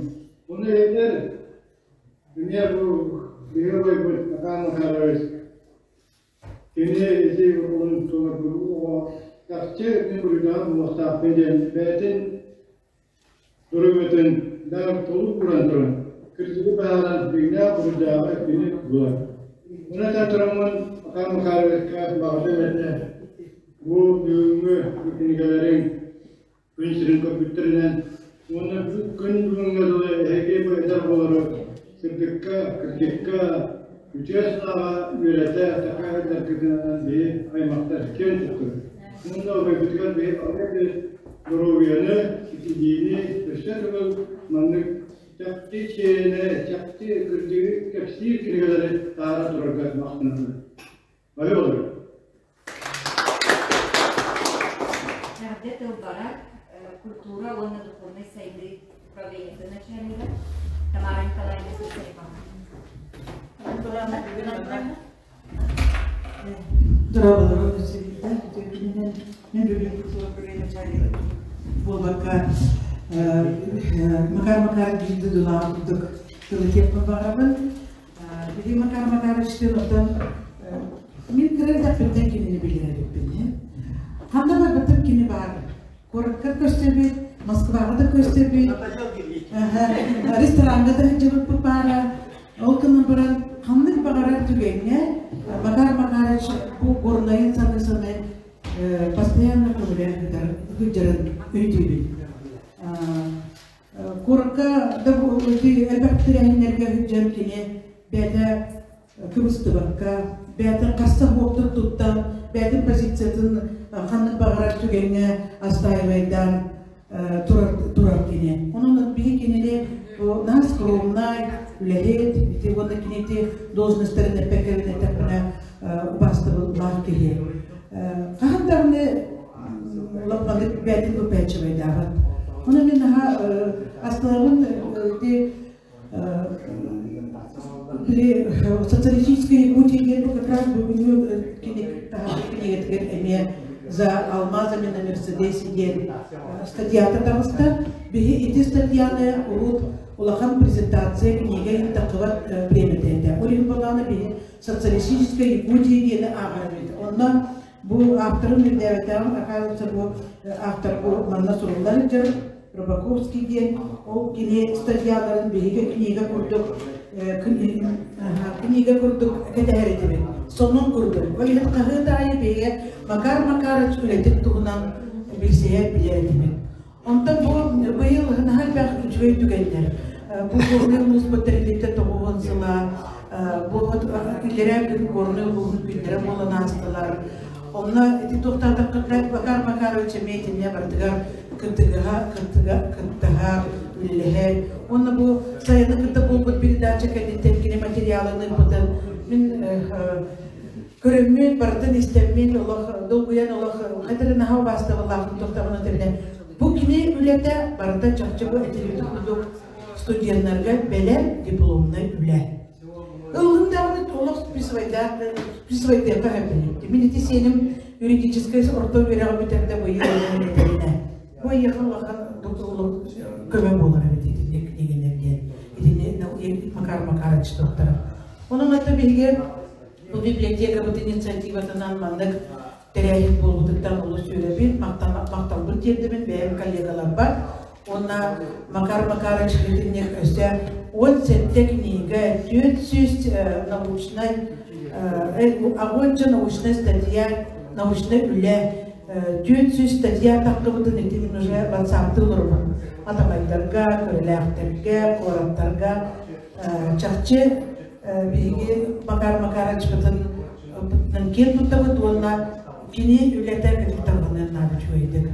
онно этэр эмиэ бу биһиги бойбут Макар Михайлович. Кини ити уруогун толорбут оҕо чахчы мин буруйдаах буолуохтаахпын диэн бэйэтин доруобуйатын да толук ууран туран, кырдьыгы быһааран дьиҥнээх буруйдааҕы кини булар. Ону этэн тураммын Макар Макаровичка баҕарыам этэ, бу бүгүҥҥү бу кинигэлэриҥ күн сирин көрбүттэринэн уонна күн бүгүҥҥэ дылы эһиги бу эдэр оҕолору сырдыкка, кырдьыкка, үтүө санааҕа үөрэтэ, такайа сылдьаргытынан биһи аймахтар киэн туттабыт. Уонна убайбытыгар биһи баҕарабыт доруобуйаны, ситиһиини өссө төгүл маннык чахчы чиэһинэ, чахчы кырдьыгы кэпсиир кинигэлэри таһаара турарга махтанабыт. Бары олору. Эҕэрдэ тыл барар культура уонна духовнай сайдыы управлениетын начальнига Тамара Николаевна Сысаева. Дорооболору өссө үтүөкүнүнэн мен бүгүн культура управление начальнига буолбакка Макар Макарович биир дойдулаах курдук тылы тиэппин баҕарабын. Били Макар Макаровичтыын оттон мин кыра эрдэхпиттэн кинини билэр эбиппин. Ханна барбытым кини баар. Куоракка көрсөбүт, Москваҕа да көрсөбүт, рестораҥҥа да сылдьыбыппыт баара. Ол гынан баран ханнык баҕарар түгэҥҥэ Макар Макарович бу горнайын саныы-саныы постоянно көмөлөөн сылдьарын өйдүүбүн. Куоракка да элбэх тэрээһиннэргэ сылдьан кини бэйэтэ кыбыстыбакка, бэйэтин хасса хуоктун туттан, бэйэтин позициятын ханнык баҕарар түгэҥҥэ астаайбайдаан турар, турар кини. Онон биһи кинини наһаа скромнай, үлэһит, ити уонна кини ити должностарын эппэккэбин эттэхпинэ убаастабыллаах киһи. Хаһан даҕаны лаппалык бэйэтин выпячивайдаабат. Онон мин наһаа астылабын ити били социалистическая Якутия диэн бу как раз бүгүҥҥү кинигэтигэр эмиэ за алмазами на Мерседесе диэн статьята таҕыста. Биһи ити статьяны урут улахан презентация книга иттаххыбат бириэмэтэ этэ. Ол иһин буоллаҕына биһи социалистическая Якутия диэни ааҕар эбит. Онно Бу авторын үрдээбэтэҕим, оказывается, бу автор бу манна суруллар дьон Рыбаковский диэн ол кини статьяларын биһиги книга курдук книга курдук кэтэһэр этибит. Сонун курдук. Ол иһин хаһыат аайы биһиги Макар Макарович үлэтин туһунан билсиһэр билэр этибит. Онтон бу быйыл наһаа элбэх үчүгэй түгэннэр. Бу Горнай улууспут тэриллибитэ 90 сыла, бу иллэрээ күн Горнай улууһун күннэрэ буолан аастылар. Онно ити туохтаатаххытына Макар Макарович эмиэ итиннэ барытыгар кыттыгыһа, кыттыга, кыттыһар, үлэлэһэр. Уонна бу сайыны кытта буолбут передача кэнниттэн кини материалын ыыппытын мин көрөммүн, барытын истэммин, олох долгуйан олох хатыры наһаа убаастабыллаахпын туохтаҕына тэбинэ. Бу кини үлэтэ барыта чахчы бу этилибит курдук студеннарга бэлэм дипломнай үлэ. Ыллын даҕаны олох списывайдаах списывайдыахха сөп. Мин ити сиэним юридическай орто үөрэҕи бүтэрдэ быйыл этэринэ. Бу эйиэхэ улахан көмө буолар эбит итинник книгинэн диэн. Итини Макар Макарович туохтара. Онон это биһиги Бу библиотекабыт инициативатынан маннык тэрээһин буолбутуттан олус үөрэбин, махталбын тиэрдэбин бэйэм коллегаларбар. Уонна Макар Макарович итинник өссө 17 книга, 400 научнай, агонча научнай статья, научнай үлэ, 400 статья таххыбытын ити мин уже ватсаптыы олоробун. Атамайдарга, көрүлээхтэргэ, куораттарга чахчы биһиги Макар Макаровичпытын киэн туттабыт уонна кини үлэтэ кытыкталҕаныан наада үчүгэйдик.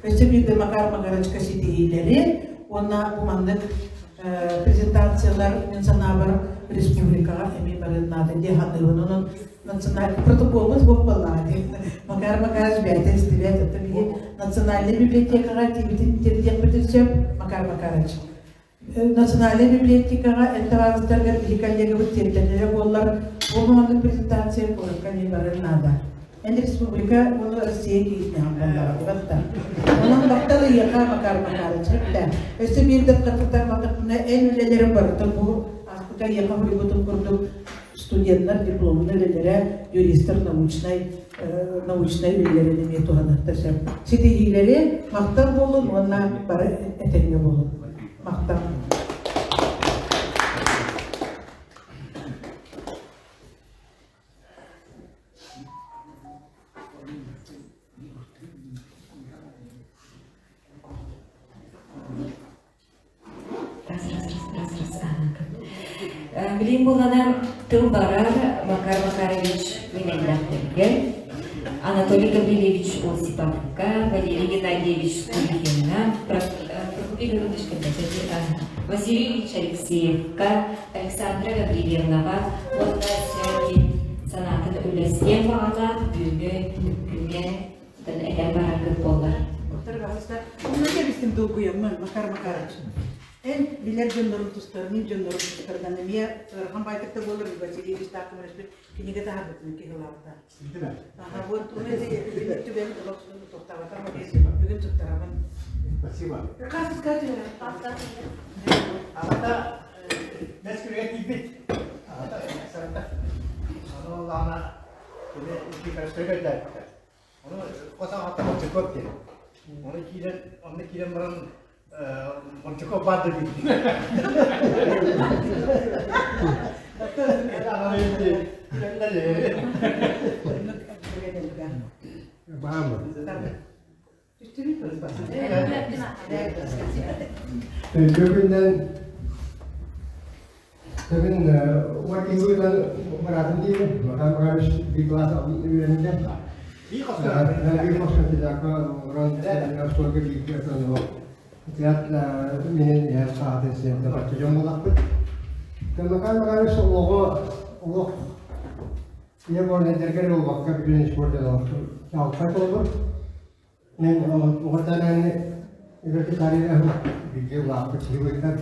Өссө биирдэ Макар Макаровичка ситиһиилэри уонна бу маннык презентациялар мин санаабар республикаҕа эмиэ барыан наада дии саныыбын. Онон национальный протоколбут суох буоллаҕа дии. Макар Макарович бэйэтэ истибэт, оттон биһи национальнай библиотекаҕа тиийбитин тиэрдиэхпитин сөп Макар Макарович. Национальнай библиотекаҕа эн табаарыстаргар биһи коллегабыт тиэрдэллэрэ буоллар, бу маннык презентация куоракка эмиэ барар наада. Эн республика уонна Россия киһитинэҕин буоллаҕа, дибат да. Онон махтал ыйыаха Макар Макарыч эттэ. Өссө биир да хатытарбатахпына эн үлэлэрин барыта бу ааспыта ыйыаха суруйбутум курдук. студенттар дипломнай үлэлэрэ, юристар научнай научнай үлэлэрин эмиэ туһаныахта сөп. Ситиһиилэри махтал буолун уонна бары этэҥҥэ буолун. Махтал. Раз, раз, раз, раз, раз, ага. Билим буланан тыл барар Макар Макарович Минэллэхтэргэ, Анатолий Гаврильевич Осиповка, Валерий Геннадьевич Скулихинна, Василий Ильич Алексеевка, Александра Гаврильевнаҕа уонна Сергей санаатын үлэстиэн баҕалаах бүгүҥҥү күҥҥэ этэн бараргыт буоллар. Онно кэбистим долгуйаммын, Макар Макарович. Эн билэр дьоннорун тустарынан, дьоннорун тустарынан эмиэ ыарахан байтык да буолар Василий Ильич Таакымович кинигэ таһаарбытын киһи ылаабыта. Аха, вот оны түбэн тохтаабатам бүгүн туттарабын. Спасибо. Как сказать? Аҕата Мәскүргэ тиийбит. Аҕата сарата. Аны олаана кини икки көрдөөттө. Ону хос аҕата Мончуков диэн. Ону киирэн, онно киирэн баран Мончуков баар да диир. Бүгүннэн Бүгүн уотиһыынан бараатын диибин. Макар Макарович биир класс үөрэннэ. Биир хоско тидака уран оскуолга бииргэ отон театр минин иһэр саатын сиэнтэ бачча дьон буолахпыт. Макар Макарович олоҕо олох ийэ буолан эдэргэр буолбакка бүтүн спорт чаҕылхай холобур. Мен оҕотарааны үлэти карьераһын бииргэ улааппыт киһи быһыытынан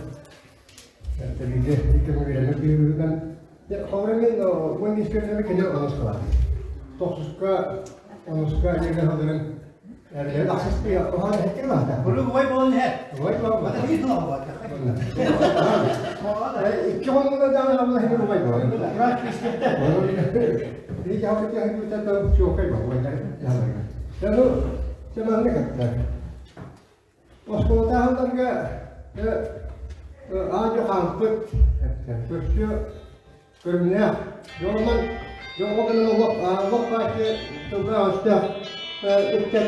бииргэ икки үөрэнэр киһи быһыытынан холобура мен 15 көрүнэбэ кини онус кылаас тохсуска онуска эдэргэ сылдьарын эрэлэр ахсыс оһон эһэттик лаата Буру уой болон иһэр. Уой болон Икки хонугунан даҕаны абыла хини уой болон. Ити хапытыһын чуокай болон. Дьону маннык эттэр. Оскуолатааһыларга аадьы хаампыт көрсүө көрүҥнээх дьонунан дьоҥҥо гынан олох олох бааччы тылга өстөөх ыччат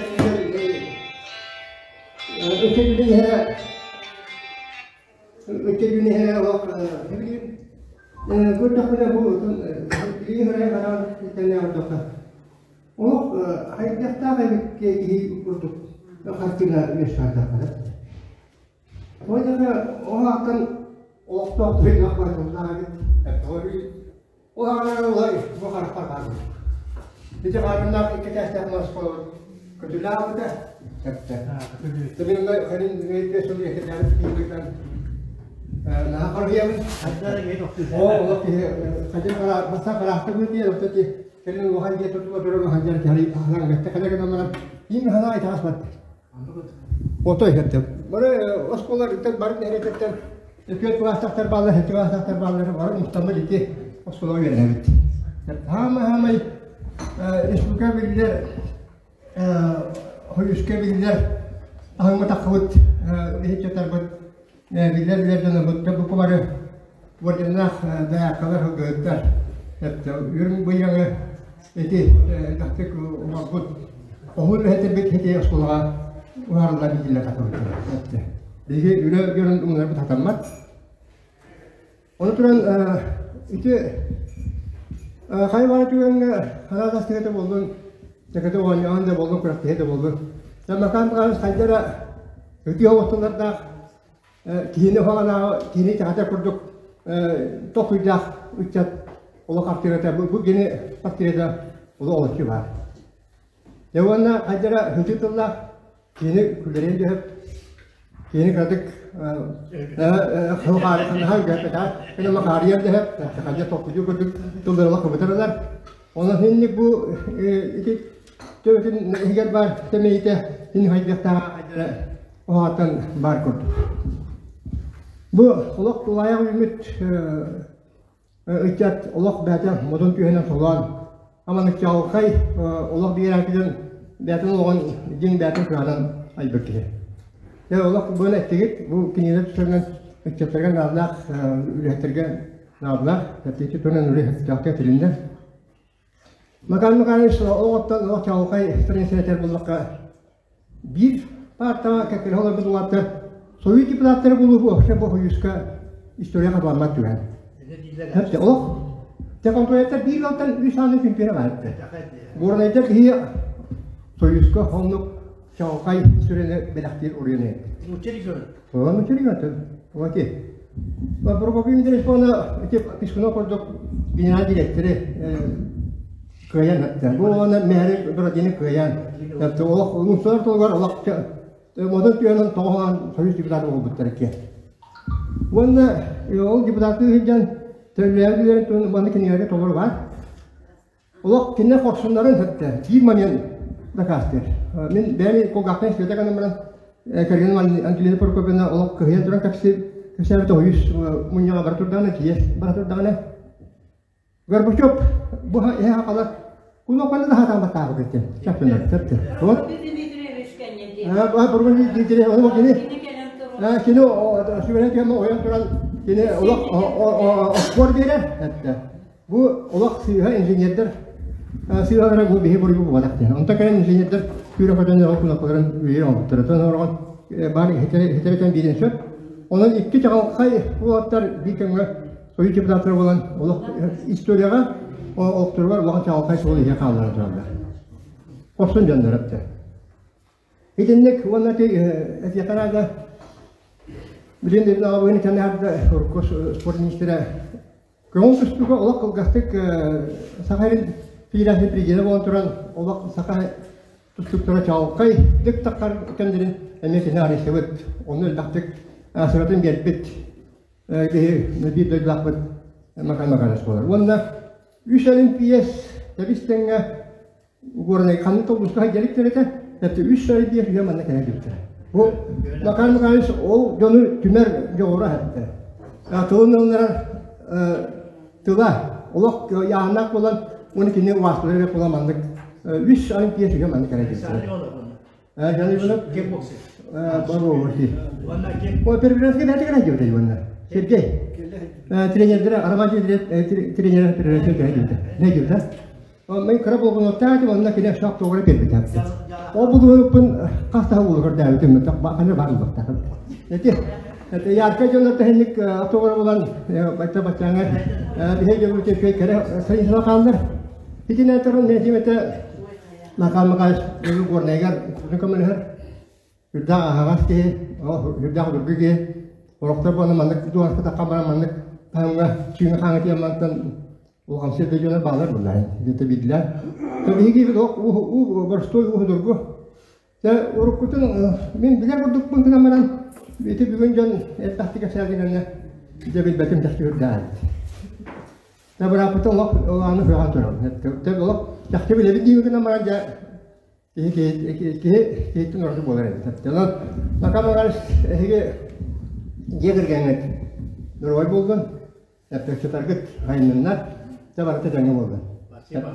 ыччат иһэ ыччат иһэ олох көрдөхпүнэ бу билигин ырай баран тэнэ ордоххо Олох хайдахтаах эбит киһи курдук хартыына үөскээтэххэ. Ол ол ааттан олохтоох тыынах барытыллаах эбит. Ол аҕалара улай бу харахпар хаалбыт. Ити хаарыннаах икки этээстээх мас көтүлээбитэ. Тэбин ханин сыл екетээбит киһи наһаа харыйабын. Оо олох киһи хадьыр баса хараахтабыт диэн ортати Кэлин улахан дьиэ тутула турар улахан дьиэ киһи хаһан гэтте кэлэ гынан баран иин хаһан айтаҕас барда. Отой хэттэ. Бары оскуолалар бары нэһилиэктэртэн үкүөт кылаастахтар бааллар, хэти кылаастахтар бааллар, бары мустаммыт ити оскуолаҕа үөрэнэбит. Хаама-хаамай республика биллэр, хойуска биллэр, аһыҥҥа таххыбыт, иһит-чатарбыт, биллэр-биллэр дьонобут, бу бары Уордьаннаах дайааккалар сылгыһыттар үрүҥ быйаҥы ити элбэхтик оҥорбут оһур эһэтэрбит ити оскуолаҕа уһаарыллар иитиллэр тахсыбыттар. Биһиги үлэ дьонун умнарбыт хатаммат. Ону туран ити хайа баҕа түгэҥҥэ хараат астыгата буоллун, тэкэтэ оонньоон да буоллун, күрэхтэһии да буоллун. Макаан Макарович хайдара үтүө оҕустулардаах киһини уһаҕанааҕы киһини итэҕэтэр курдук толкуйдаах ыччат олох хартыырата бу кини хартыырата олох олоччу баар. Дьэ уонна хайдара һытыы тыллаах киһини күллэриэн дөһөп киһини кыратык хаарыйар дөһөп хайдах толкуйдуу курдук тыллары олох кыбытаралар. Онон инник бу ити төбөтүн иһигэр баар тэмэйитэ ини хайдахтааҕа хайдара оһоотон баар курдук. Бу олох тулаайах үүммүт Ыччат олох бэйэтэ модун түһэнэн солоон, аман ыччалхай олох биэрээччитин бэйэтин олоҕун дьиҥ бэйэтин кыһанан айбыт киһи. Дьэ олох бу эттигит, бу кинилэр тустарынан ыччаттарга наадалаах, үлэһиттэргэ наадалаах, тэптииччи туһунан үлэһиттэхтэ этилиннэ. Макар Макарович оҕоттон олох чаҕылхай страницатар буллахха биир паартаҕа кэккэлэһэ олорбут улааттар Союз депутаттара буолуу вообще бу Союзка история хатыламмат түгэн. Хэпте олох те конкуренттар биир ыалтан үс ааны чемпиона баар Горнайдар киһи Союзка оннук чаҕылхай историяны бэлэхтиир уруйан эппит. Нучча регион. Оти. Прокопий Дмитриевич ити Пискунов курдук генеральный директоры кыайан эттэ. Бу уонна мэһэри Бородины кыайан. Олох улуустар тылыгар олох модун түһэн тоҕолоон союз депутаты буолбуттар икки. Уонна ол депутаты сылдьан төлөбүлэрин туһунан манна кинилэргэ толору бар. Олох кинилэр хорсуннарын сытта биир момент дакаастыыр. Мин бэйэм кулгаахтан истибэтэ гынан баран кэргэним Ангелина Прокопьевна олох кыһыйан туран кэпсиир кэпсээбит ойус мунньаҕа бара турдаҕына тиийэ бара турдаҕына Горбачев бу эһэ хахалар кунопканы да хатаан баттаабыт этин. Чаппынар, чапты. Вот. Бургун Дмитриевич, ол кини кини сүбэнэн түһэн ойон туран кини олох оспор биэрэр этте. Бу олох сыыһа инженердэр сыыһалара бу биһи буруйу буолбатах диэн. Онтон кэлэн инженердэр күүрэ көтөн оҕо кунопкаларын үйэ оҥорбуттара. Тон орҕон баар хитэрэтэн биирин сөп. Онон икки чаҕылхай уолаттар биир кэмҥэ Союз депутаттара буолан олох историяҕа олохторугар улахан чаҕылхай суол иһэ хаалларан тураллар. Хорсун дьоннор эптэ. Итинник уонна этиэхэ наада билин аҕабыын кэннэ урукку спорт министрэ көҥүл тустууга олох кылгастык Саха сирин федерация президенэ буолан туран олох саха тустууктара чаҕылхай дык таххар кэмнэрин эмиэ кини арыйсыбыт онно элбэхтик сыратын биэрбит киһи биир дойдулаахпыт Макар Макарович буолар. Уонна үс олимпиец тэбис тэҥҥэ Горнай ханнык тобуска сылдьалыктар этэ, это үс олимпиец үйэ манна кэлэ дибиттэрэ. Бу Макар Макарович ол дьону түмэр дьоҕура эттэ. Тылын ылынарар тыла олох яаннаах буолан, уонна кини уаастылар буолан маннык үс олимпиец үйэ манна кэлэ дибиттэрэ. Кикбоксер. Первенский бәті генә дибит уонна. Сергей. Тренердер Роман тренер тренер дибит. Не дибит? Мен кыра болгоноттаати онна кине шак тоҕура бербит. Ол булуһуппун хаста улугар дәбитим аны бар булбактар. Эти Это ярка дьоннор тэһинник тоҕура булан бачча баччаңа биһи дьоннор кэппей кэрэ сайынсыла хааллар. Итинэн туран мен Макар Макаевич бүгүн Горнайгар көмөлөһөр. Үрдээх аһаҕас киһи, үрдээх удургу киһи. Орохтор буолан маннык дуораска таххан баран маннык таһымҥа чүүҥэ хааҥа тиийэн мантан улахан сирдэ дьоно баалар буллар. Дете билдилэр. То биһиги уу боростуой уу судургу. Те уруккутун мин билэр курдукпун гынан баран ити бүгүн дьон элбэхтик кэпсээтигэннэ дьэ билбэтим чахчы үрдээх эбит. Бырааппыта олох аны көҕөн турабын. Олох чахчы билэбит диибин гынан баран дьэ киһи киһи киһи киһиттэн ураты буолар эбит. Онон Макар Макарович эһиги дьиэ кэргэҥҥит доруобай буоллун, эппэкчитаргыт айынныннар, дьэ барыта дьоҥҥо буоллун. Спасибо.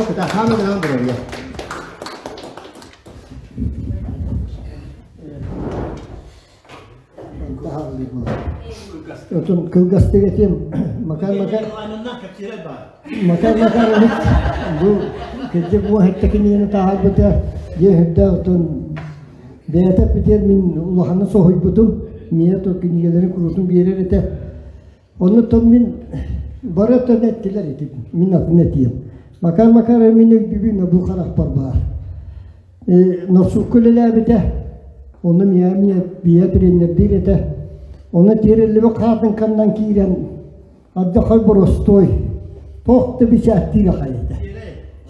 Кытаахаана гынан доруобуйа. Отон кылгастык этиэм Макар Макар Макар Макарович бу кырдьык уоһатта кинигэни таһаарбыта дьиэ үрдээх отон бэйэтэ эппитигэр мин улаханнык соһуйбутум миэ то кинигэлэри куруутун биэрэр этэ оннуттан мин бары өттөн эттилэр ити мин атын этиэм Макар Макарович мин өйдүүбүн бу харахпар баар Носукка үлэлээбитэ. Ону миэ бийэ тренердиир этэ. Ону тиэриллибит хаатыҥканнан киирэн ардахай боростуой туох да бичээттиир ахай этэ.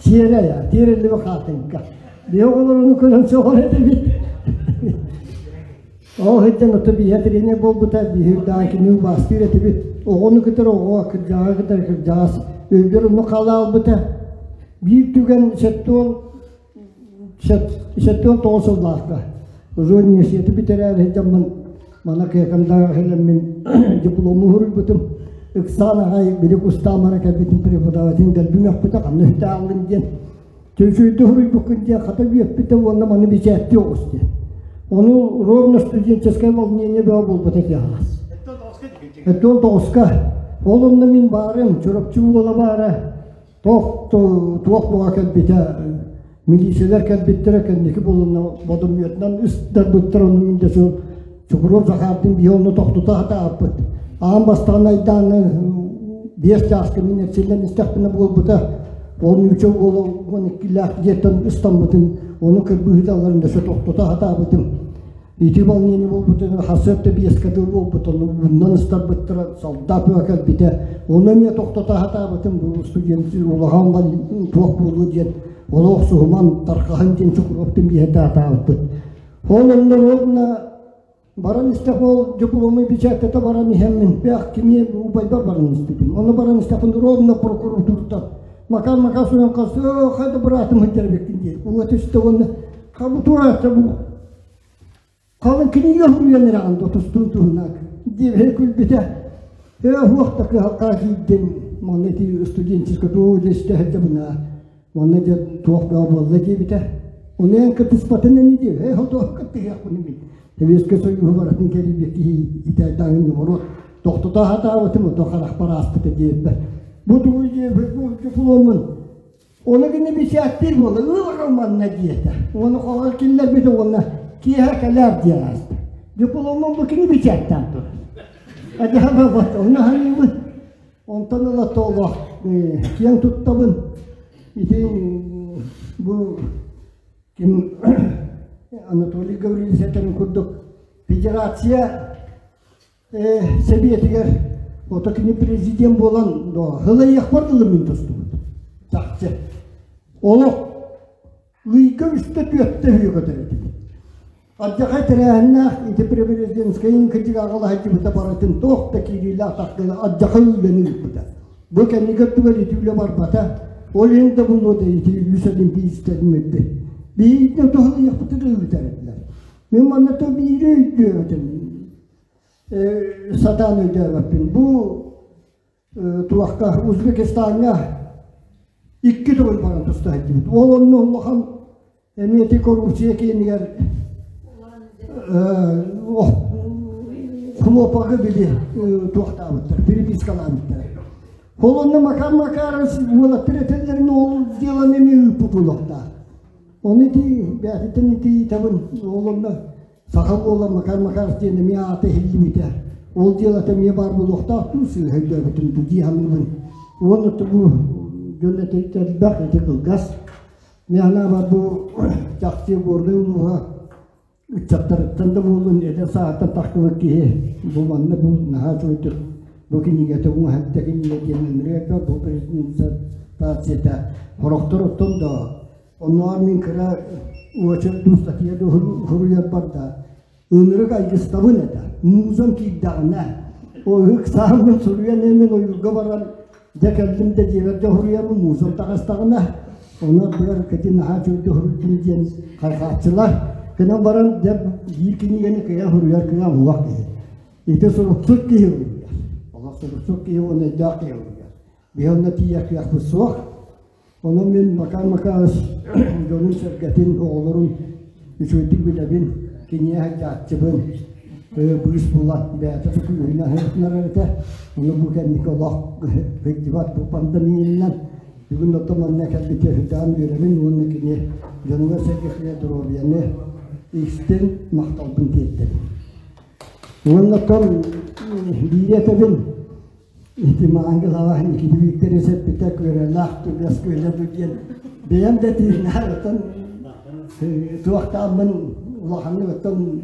Сиэрэй а тиэриллибит хаатыҥка. Биһи оҕолоруну көрөн сөҕөр этибит. Ол сылдьан ото биһэ тренер буолбута, биһи үрдээн кини убаастыыр этибит. Оҕону кытары оҕо, кырдьаҕаһы кытары кырдьаҕас. Өйбөр онну хаалаалбыта. Биир түгэн сеттуон 79 сыллаахха уже университеты бүтэрээри сылдьаммын мана кыакамдаҕа кэлэммин диплому суруйбутум. Ыксаан аҕай били кустаамара кэлбитин преподавателин дэлби мөхпүтэ ханна үстэ ааллын диэн. Чөчүйдү суруйбуккун диэн хата үөппүтэ уонна маны бичээттии оҕус диэн. Ону ровно студенческое волнение бөҕө буолбута этэ аҕас. Эттон тоҕуска. Ол онно мин баарым, Чурапчы уола баара, туох туох буола кэлбитэ, милициялар кэлбиттэрэ кэнники буолунна бодомуйатынан ыстарбыттар ону мин да сол Чукуров Захардын биһи онно тохтута сатаабыт. Аан бастаан айдааны 5 чааска мин эрчиллэн истэхпинэ буолбута. Ол нуучча уола 12-лээх дьиэттэн ыстаммытын, ону кырбыһыталларын да тохтото сатаабытым. Ити волнение буолбутун хасыат да биэскэ дылы буолбут, ону муннан ыстарбыттара, солдат буола кэлбитэ. Ону эмиэ тохтото сатаабытым, бу студент улахан туох буолуо диэн, олох суһуман тархаһын диэн Чукуровтун биэһэ даатаабыппыт. Ол онно ровно баран истэх ол дипломы печаттата баран иһэммин, бэх кими убайбар баран испитим. Ону баран истэхпин ровно прокуратураттан Макар Макар суйан хас хайда быраатым сылдьар эбиккин диир. Уга түстэ уонна хабы тураатта бу Халын кинигэ суруйан эрэҕин да тустуун туһунан диэбэһэ күлбүтэ. Ээ уох да кыһалҕа киирдим. Манна ити студенческай туох үлэстэ сылдьабына. Манна дьэ туох бөҕө буолла диэбитэ. Ону эн кыттыспатын ини диэб. Ээ хотуох кыттыһыахпын мин. Сэбиэскэй Союһу барытын кэрийбит киһи итээтэҕин норуот тохтото сатаабытым, ото харахпар ааспыта диэбиппэр. Бу тугуй диэбит, бу дипломмун Ону гына бисээттиир буола ыал манна диэтэ. Уону хоһор киллэрбитэ уонна киэһэ кэлээр диэн ааста. Дипломун бу кини бичээттээн турар. Адьаба вот, ону ханыыбын. Онтон ыла толох киэҥ туттабын. Ити бу ким Анатолий Гаврильевич этэрин курдук федерация Сэбиэтигэр ото кини президент буолан хылайыахпар дылы мин тустубут. Чахчы. Олох ыйга үстэ түөртэ үһү көтөр этибит. Алдьархай тэрээһиннээх ити президентскайын кырдьык аҕалаһайдыбыта барытын туох да киириилээх тахтыга алдьархай үлэни ыыппыта. Бу кэнники өттүгэр ити үлэ барбата. Ол иһин да булуо да ити үс олимпийскайын ыыппыт. Биирдэ туһалыйахпытын ыытар этилэр. Мин манна то биири өйдүөбүтүм, сатаан өйдөөбөппүн. Бу туохка Узбекистаҥҥа икки төгүл баран туста сылдьыбыт. Ол онно улахан эмиэ ити коррупция киинигэр хлопогы били туохтаабыттар, перепискалаабыттар. Ол онно Макар Макарович уолаттар этэллэрин ол деланы эмиэ ыыппыт улахтаах. Ону ити бэйэтиттэн ити ыйытабын, ол онно саха уола Макар Макаров диэн эмиэ аата иһиллибитэ. Ол дьыалата эмиэ баар буолуохтаах дуу, сыыһа өйдөөбүтүм дуу дии саныыбын. Уонна бу дьон этэ элбэх, ити кылгас. Мин санаабар бу чахчы Горнай улууһа ыччаттарыттан да буоллун, эдэр сааһыттан тахсыбыт киһи бу манна бу наһаа үчүгэйдик бу кинигэтэ уҥаһатта кинигэ диэн ыҥырыа бу презентацията сорохтор оттон да оннооҕор мин кыра уочарт дуу статья дуу суруйарбар да ынырык айгыстабын этэ музам киирдэҕинэ ол ыксааммын суруйан мин ойуурга баран дьэ кэллим да дьиэбэр дьэ суруйабын музам таҕыстаҕына ону ардыгар кэти наһаа үчүгэйдик суруйдум диэн хайҕааччылар гынан баран дьэ биир кинигэни кыайан суруйар кыаҕым суох киһи Ити суруксут киһи уруйар. Олох суруксут киһи уонна өйдөөх киһи уруйар. Биһи онно тиийэр кыахпыт суох. Онон мин Макар Макарыч дьонун-сэргэтин, оҕолорун үчүгэйдик билэбин, киниэхэ сылдьааччыбын. Быыс булан бэйэтэ да күүһүнэн сырытынар этэ. Ону бу кэнники олох сылдьыбат бу пандемиянан бүгүн оттон манна кэлбитэ сүрдээх үөрэбин уонна кини дьонугар-сэргэтигэр доруобуйаны истин махталбын тиэрдэбин. Уонна оттон биири этэбин, ити маангылаах Никита Викторович эппитэ күөрэлээх түгэс күөлэ диэн бэйэм да тииннээх оттон туохтааммын улаханнык оттон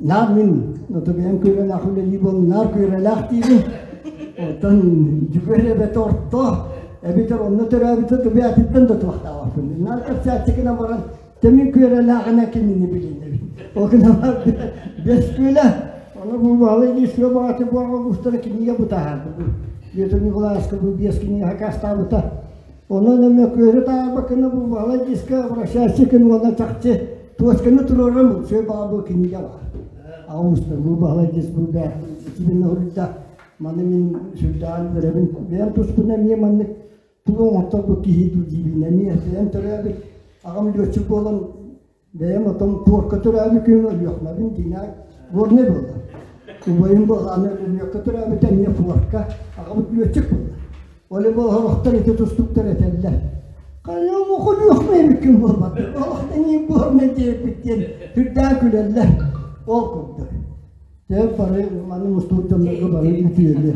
наар мин ото бэйэм күөрэлээх үлэлии буоллум наар күөрэлээх диибин оттон дьүгүөр эбэтэ орто эбэтэр онно төрөөбүтэ тубээтиттэн да туохтаабаппын наар кэпсээччи гынан баран Тэмин күөрэлээҕинэ кинини билинэбин. Ол гынан бэс күөлэ, ону бу баһылай Лисве баҕаты буоҕа устара кинигэ бутаһарды. Петр Николаевичка бу биэс кинигэ хакастаабыта. Онон эмэ күөрэ таайбаккына бу баһылай диска обращайся күн уонна чахчы туосканы туруорам все баа бу кинигэ бар. Аустар бу баһылай дис бу бэт кибин хоруйда. Маны мин сүрдээҕин үөрэбин. Бэйэм туспун эмиэ маннык тугу оҥотторбут киһи дуу диибин эмиэ бэйэм төрөөбүт аҕам лүөччүк буолан бэйэм отон пуорка төрөөбүт күн өлүөхмэбин дина горнай буолла. Убайым буолла аны Өлүөхкэ төрөөбүт эмиэ пуорка аҕабыт лүөччүк буолла. Ол олохтор ити тустуктар этэллэр. Хайа олох эбиккин буолбат. Олох тэҥиин буолмай диэбит диэн түрдээн күлэллэр. Ол курдук. Дьэ бары маны мустубут дьоннорго бары үтүөлү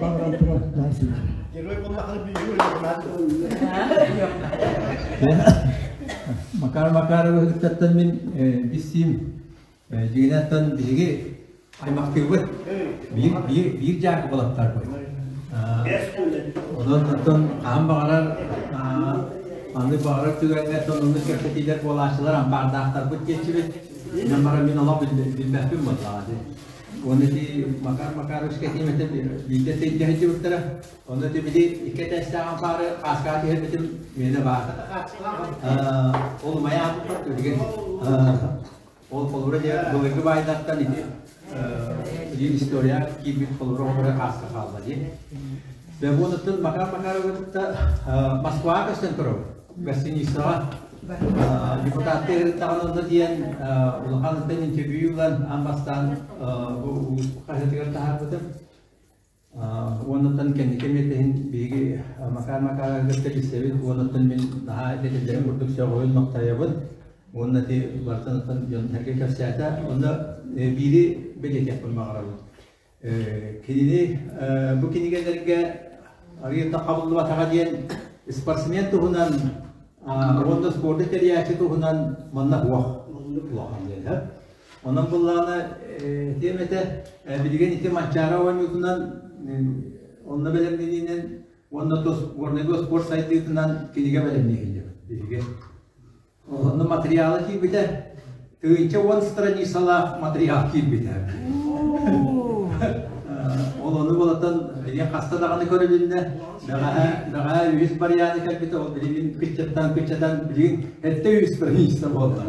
баҕаран турар Герой буоллахына Макар Макаровы мин биссиим Дьиҥинэн биһиги аймахтыыбыт. Биир, биир, биир дьааҥы балаттарбыт. Онон оттон хаһан баҕарар аны баҕарар түгэҥҥэ сонуннук кэпсэтиилэр буолааччылар ампаардаахтарбыт диэччибит. Инэн баран мин олох билбэппин буоллаҕа дии. Уонна ити Макар Макаровичка этиим этэ биирдэ сылдьыбыттара. Онно ити били икки этээстээх ампаары хааскаҕа түһэрбитим миэнэ баар. Ол умайа ааппыт билигин. Ол холобура дьэ былыргы баайдартан ити биир история киирбит холобура оҕолоро хааска хаалла дии. Бэбуонуттан Макар Макаровы кытта Москваҕа көстөн турабыт. Гостиницаҕа депутаттыы ыһыттаҕын онно диэн улахан интервью ылан аан бастаан бу улуус хаһыатыгар таһаарбытым. Уоннаттан кэнники эмиэ биһиги Макар Макаровичка билсэбит, уоннаттан мин наһаа этэллэрин курдук сөҕөбүн, махтайабын. Уонна ити барытын дьон-сэргэ кэпсээтэ. Онно биири бэлиэтиэхпин баҕарабын. Кинини бу кинигэлэргэ арыйыта хабыллыбатаҕа диэн спортсмен туһунан уонна спорду тэрийээччи туһунан манна уох улахан диэн. Онон буллаҕына этиэм этэ, билигин ити Манчаары оонньуутунан онно бэлэмнэниинэн уонна тус Горнайга спорт сайдыытынан кинигэ бэлэмниэһиллибит биһиги. Онно материала киирбитэ, 1010 страницалаах материал киирбитэ. Ол ону болотон ийэ хаста даҕаны көрүлүннэ, бэҕэһээ бэҕэһээ үһүс барыйааны кэлбитэ, ол билигин кыччаттан кыччатан билигин эртэ үһүс страница буолла.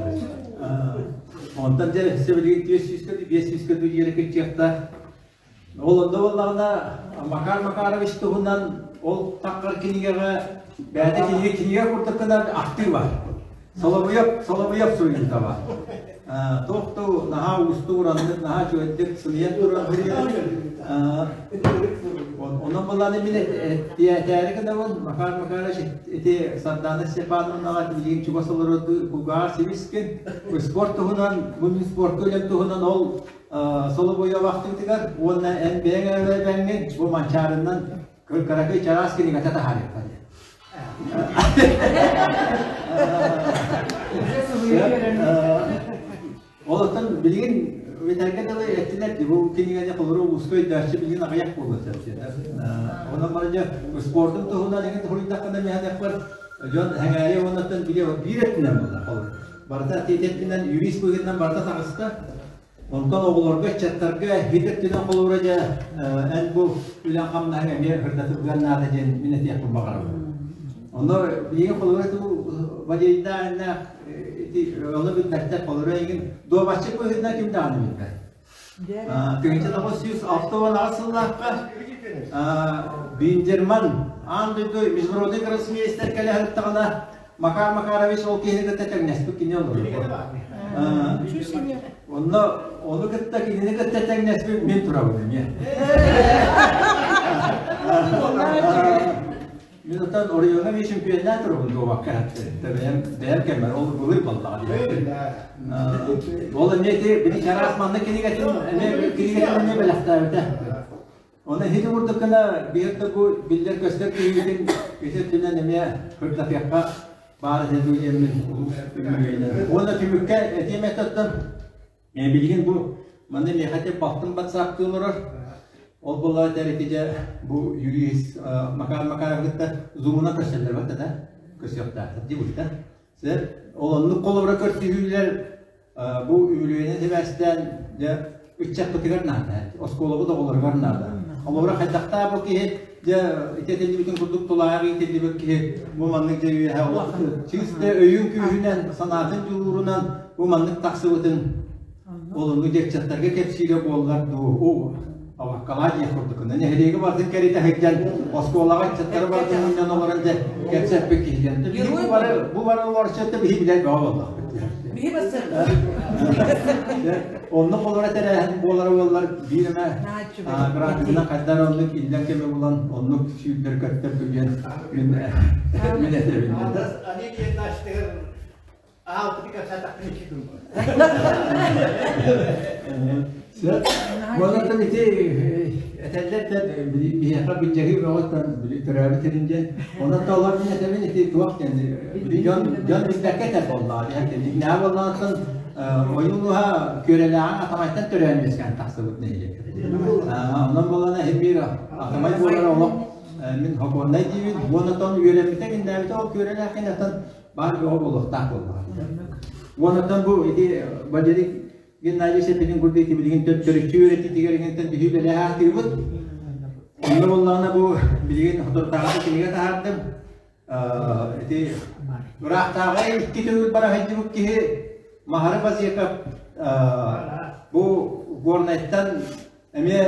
Онтон дьэ өссө билигин 400 500 диэри кыччыахтаах. Ол онно буоллаҕына Макар Макарович туһунан ол таххар кинигэҕэ бэйэтэ кинигэ кинигэ курдук гынан ахтыы бар. Солобуйап Солобуйап суруйбута бар. Туох ту наһаа уустук ураннык наһаа үчүгэйдик сыныйан туран Онон былааны мин этээри гынабын Макар Макарович ити Сардана Степановнаҕа билигин чугас олорор кулгааҕар сибискин спорт туһунан бу мин спортка үлэм туһунан ол Солобуйабахтыытыгар уонна эн бэйэҥ эрэ бу Манчаарыннан кыракый чараас кинигэтэ таһаарыахха диэн. Ол оттон билигин Витальга дылы эттилэр бу кинигэни холору ууска өйдөөхчү билигин аҕыйах буолуо сөп. Онон баран дьэ спортун туһунан эҥин суруйдаххына миэхэ дьон сэҥээрии уоннаттан били биир өттүнэн буолла холобур. Барыта тиэтэтинэн юрист быһыытынан барыта таҕыста. Онтон оҕолорго, ыччаттарга хит өттүнэн холобура дьэ эн бу үлэҥ хамнаһыҥ эмиэ ырдатыллыан наада диэн мин этиэхпин баҕарабын. Онно билигин холобура ту Валерийдаах ити ону билбэттэр холобура эйигин дуобаччык быһыытынан ким даҕаны билбэт. 1968 сыллаахха Биндерман аан дойду международный гроссмейстер кэлэ сырыттаҕына Макар Макарович ол киһини кытта тэҥнэспит кини олорор. Онно ону кытта кинини кытта тэҥнэспит мин турабын эмиэ. Мин оттон оройуоҥҥа эмиэ чемпионнаан турабын дуобакка бэйэм бэйэм кэммэр ол былыр буоллаҕа диэбиппин. Ол эмиэ ити били чараас манна кинигэтин эмиэ кинигэтин эмиэ бэлэхтээбитэ. Оны ити курдук гына биир да бу биллэр-көстөр киһибитин ити өттүнэн эмиэ кырдатыахха баар этэ дуу диэммин Уонна түмүккэ этиэм этэ билигин бу манна миэхэ этэ балтым батсаапты олорор. Ол буоллаҕа этэр ити дьэ бу юрист Макар Макаров кытта зумунан көрсөллөр бата да көрсүөхтээхтэр дии бу да. Сэр ол оннук холобура көрсүһүүлэр Бу үбүлүөйүнэн сибээстээн дьэ ыччаппытыгар наада, оскуолабыт оҕолоругар наада. Холобура хайдахтаах бу киһи дьэ ити этиллибитин курдук тулаайах иитиллибит киһи бу маннык дьэ үөһэ чыыс да өйүн күүһүнэн, санаатын дьулуурунан бу маннык тахсыбытын ол оннук дьэ ыччаттарга кэпсиирэ буоллар дуу. Абаккалаа диэх курдук. Нэһилиэги бардын кэритэ сылдьан, оскуолаҕа ыччаттары бардын мунньан олорон дьэ кэпсэппит киһи диэн. Бу бары бу бары олорчу биһи билэр бөҕө буоллахпыт. Биһи бассар. Оннук олоро тэрээһин буолара буоллар биир эмэ графигынан хайдар оннук иллэҥ кэми булан оннук сүүрдэр көттөр диэн мин мин этэбин. Ани диэн Аалпыты кэпсээтэхпин икки күн Уонна ити этэллэр да биһиэхэ билдьэһии бөҕөттөн төрөөбүт сирин диэн. Онон толор мин этэбин ити туох диэн дьон дьон билбэккэ этэр буоллаҕа диэн. Дьиҥнээх буоллаҕыттан ойуулуһа күөрэлээҕин Атамайтан төрөөн үөскээн тахсыбыт нэһилиэк. Онон буоллаҕына иһин биир Атамай буолар олох мин хокуоннай диибин. Уонна тон үөрэммитэ киндээбитэ ол күөрэлээх кинэтэн баар бөҕө буолуохтаах буоллаҕа. Уоннаттан бу ити Валерий Геннадьевич эппитин курдук ити билигин төрүччү үөрэтиитигэр иҥиттэн биһи үлэлэһэ Онно буоллаҕына бу билигин соторутааҕыта кинигэ таһаардым. Ити ыраахтааҕы икки төгүл бара сылдьыбыт киһи Маһары Базеков бу Горнайтан эмиэ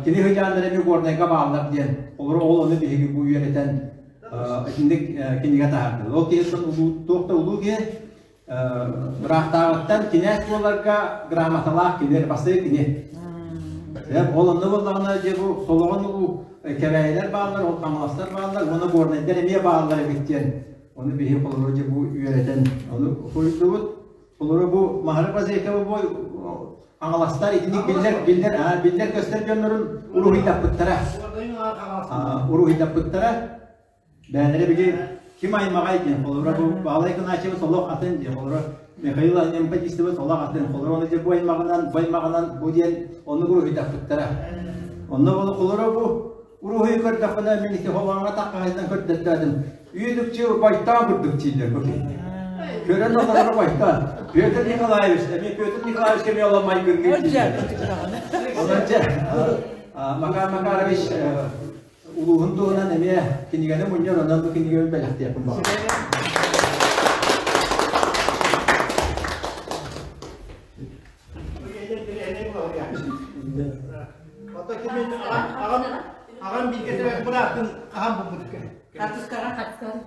кини сыдьааннара эмиэ Горнайга бааллар диэн олору ол ону биһиги бу үөрэтэн итинник кинигэ таһаардыбыт. Ол киһиттэн улуу туох да улуу киһи ыраахтааҕыттан кинээс буоларга грамоталаах кини бастакы кини. Ол онно буоллаҕына дьэ бу солоҕон улуу кэбээйилэр бааллар, ол хаҥаластар бааллар, уонна горнайдар эмиэ бааллар эбит диэн ону биһиги холобура дьэ бу үөрэтэн ону суруйдубут. Холобура бу Маһары Базекова бу Хаҥаластар итинник биллэр биллэр биллэр көстөр дьоннорун уруһуйдаппыттара. Уруһуйдаппыттара. Бэйэлэрэ били ким аймаҕай диэн холобура бу Баалай Кынаачевич олох атын диэн холобура Михаил Анемподистович олох атын холобура ону бу аймаҕынан бу аймаҕынан бу диэн оннук уруһуйдаппыттара. Онно холобура бу уруһуйу көрдөхпүнэ мин ити холооҥҥо таххаһыйтан көрдөттөөтүм. Үөдүкчү байтаан курдук дииллэр бу киһини. Көрөн олорор байтаан. Петр Николаевич, эмиэ Петр Николаевич кэми ола майгынныыр дииллэр. Онон дьэ, Макар Макарович улууһун туһунан эмиэ кинигэни мунньар, онон бу кинигэбин бэлэхтиэхпин баҕарабын. Аҕам бииргэ төрөөбүт быраатын хаһан булбут Хатыскаҕа хатыскаҕа.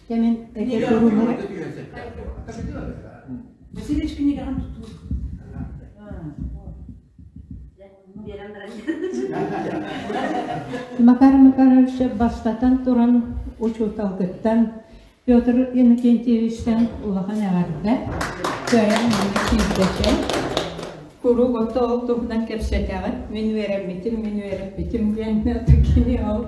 Кэмин Васильевич кинигэҕин тутуу. Макар Макарович бастатан туран учууталгыттан Петр Иннокентьевичтэн улахан эҕэрдэ, кыайан манна киирбэтэ. Куруук ото ол туһунан кэпсэтэҕит, мин үөрэммитим, мин үөрэппитим диэн кини ол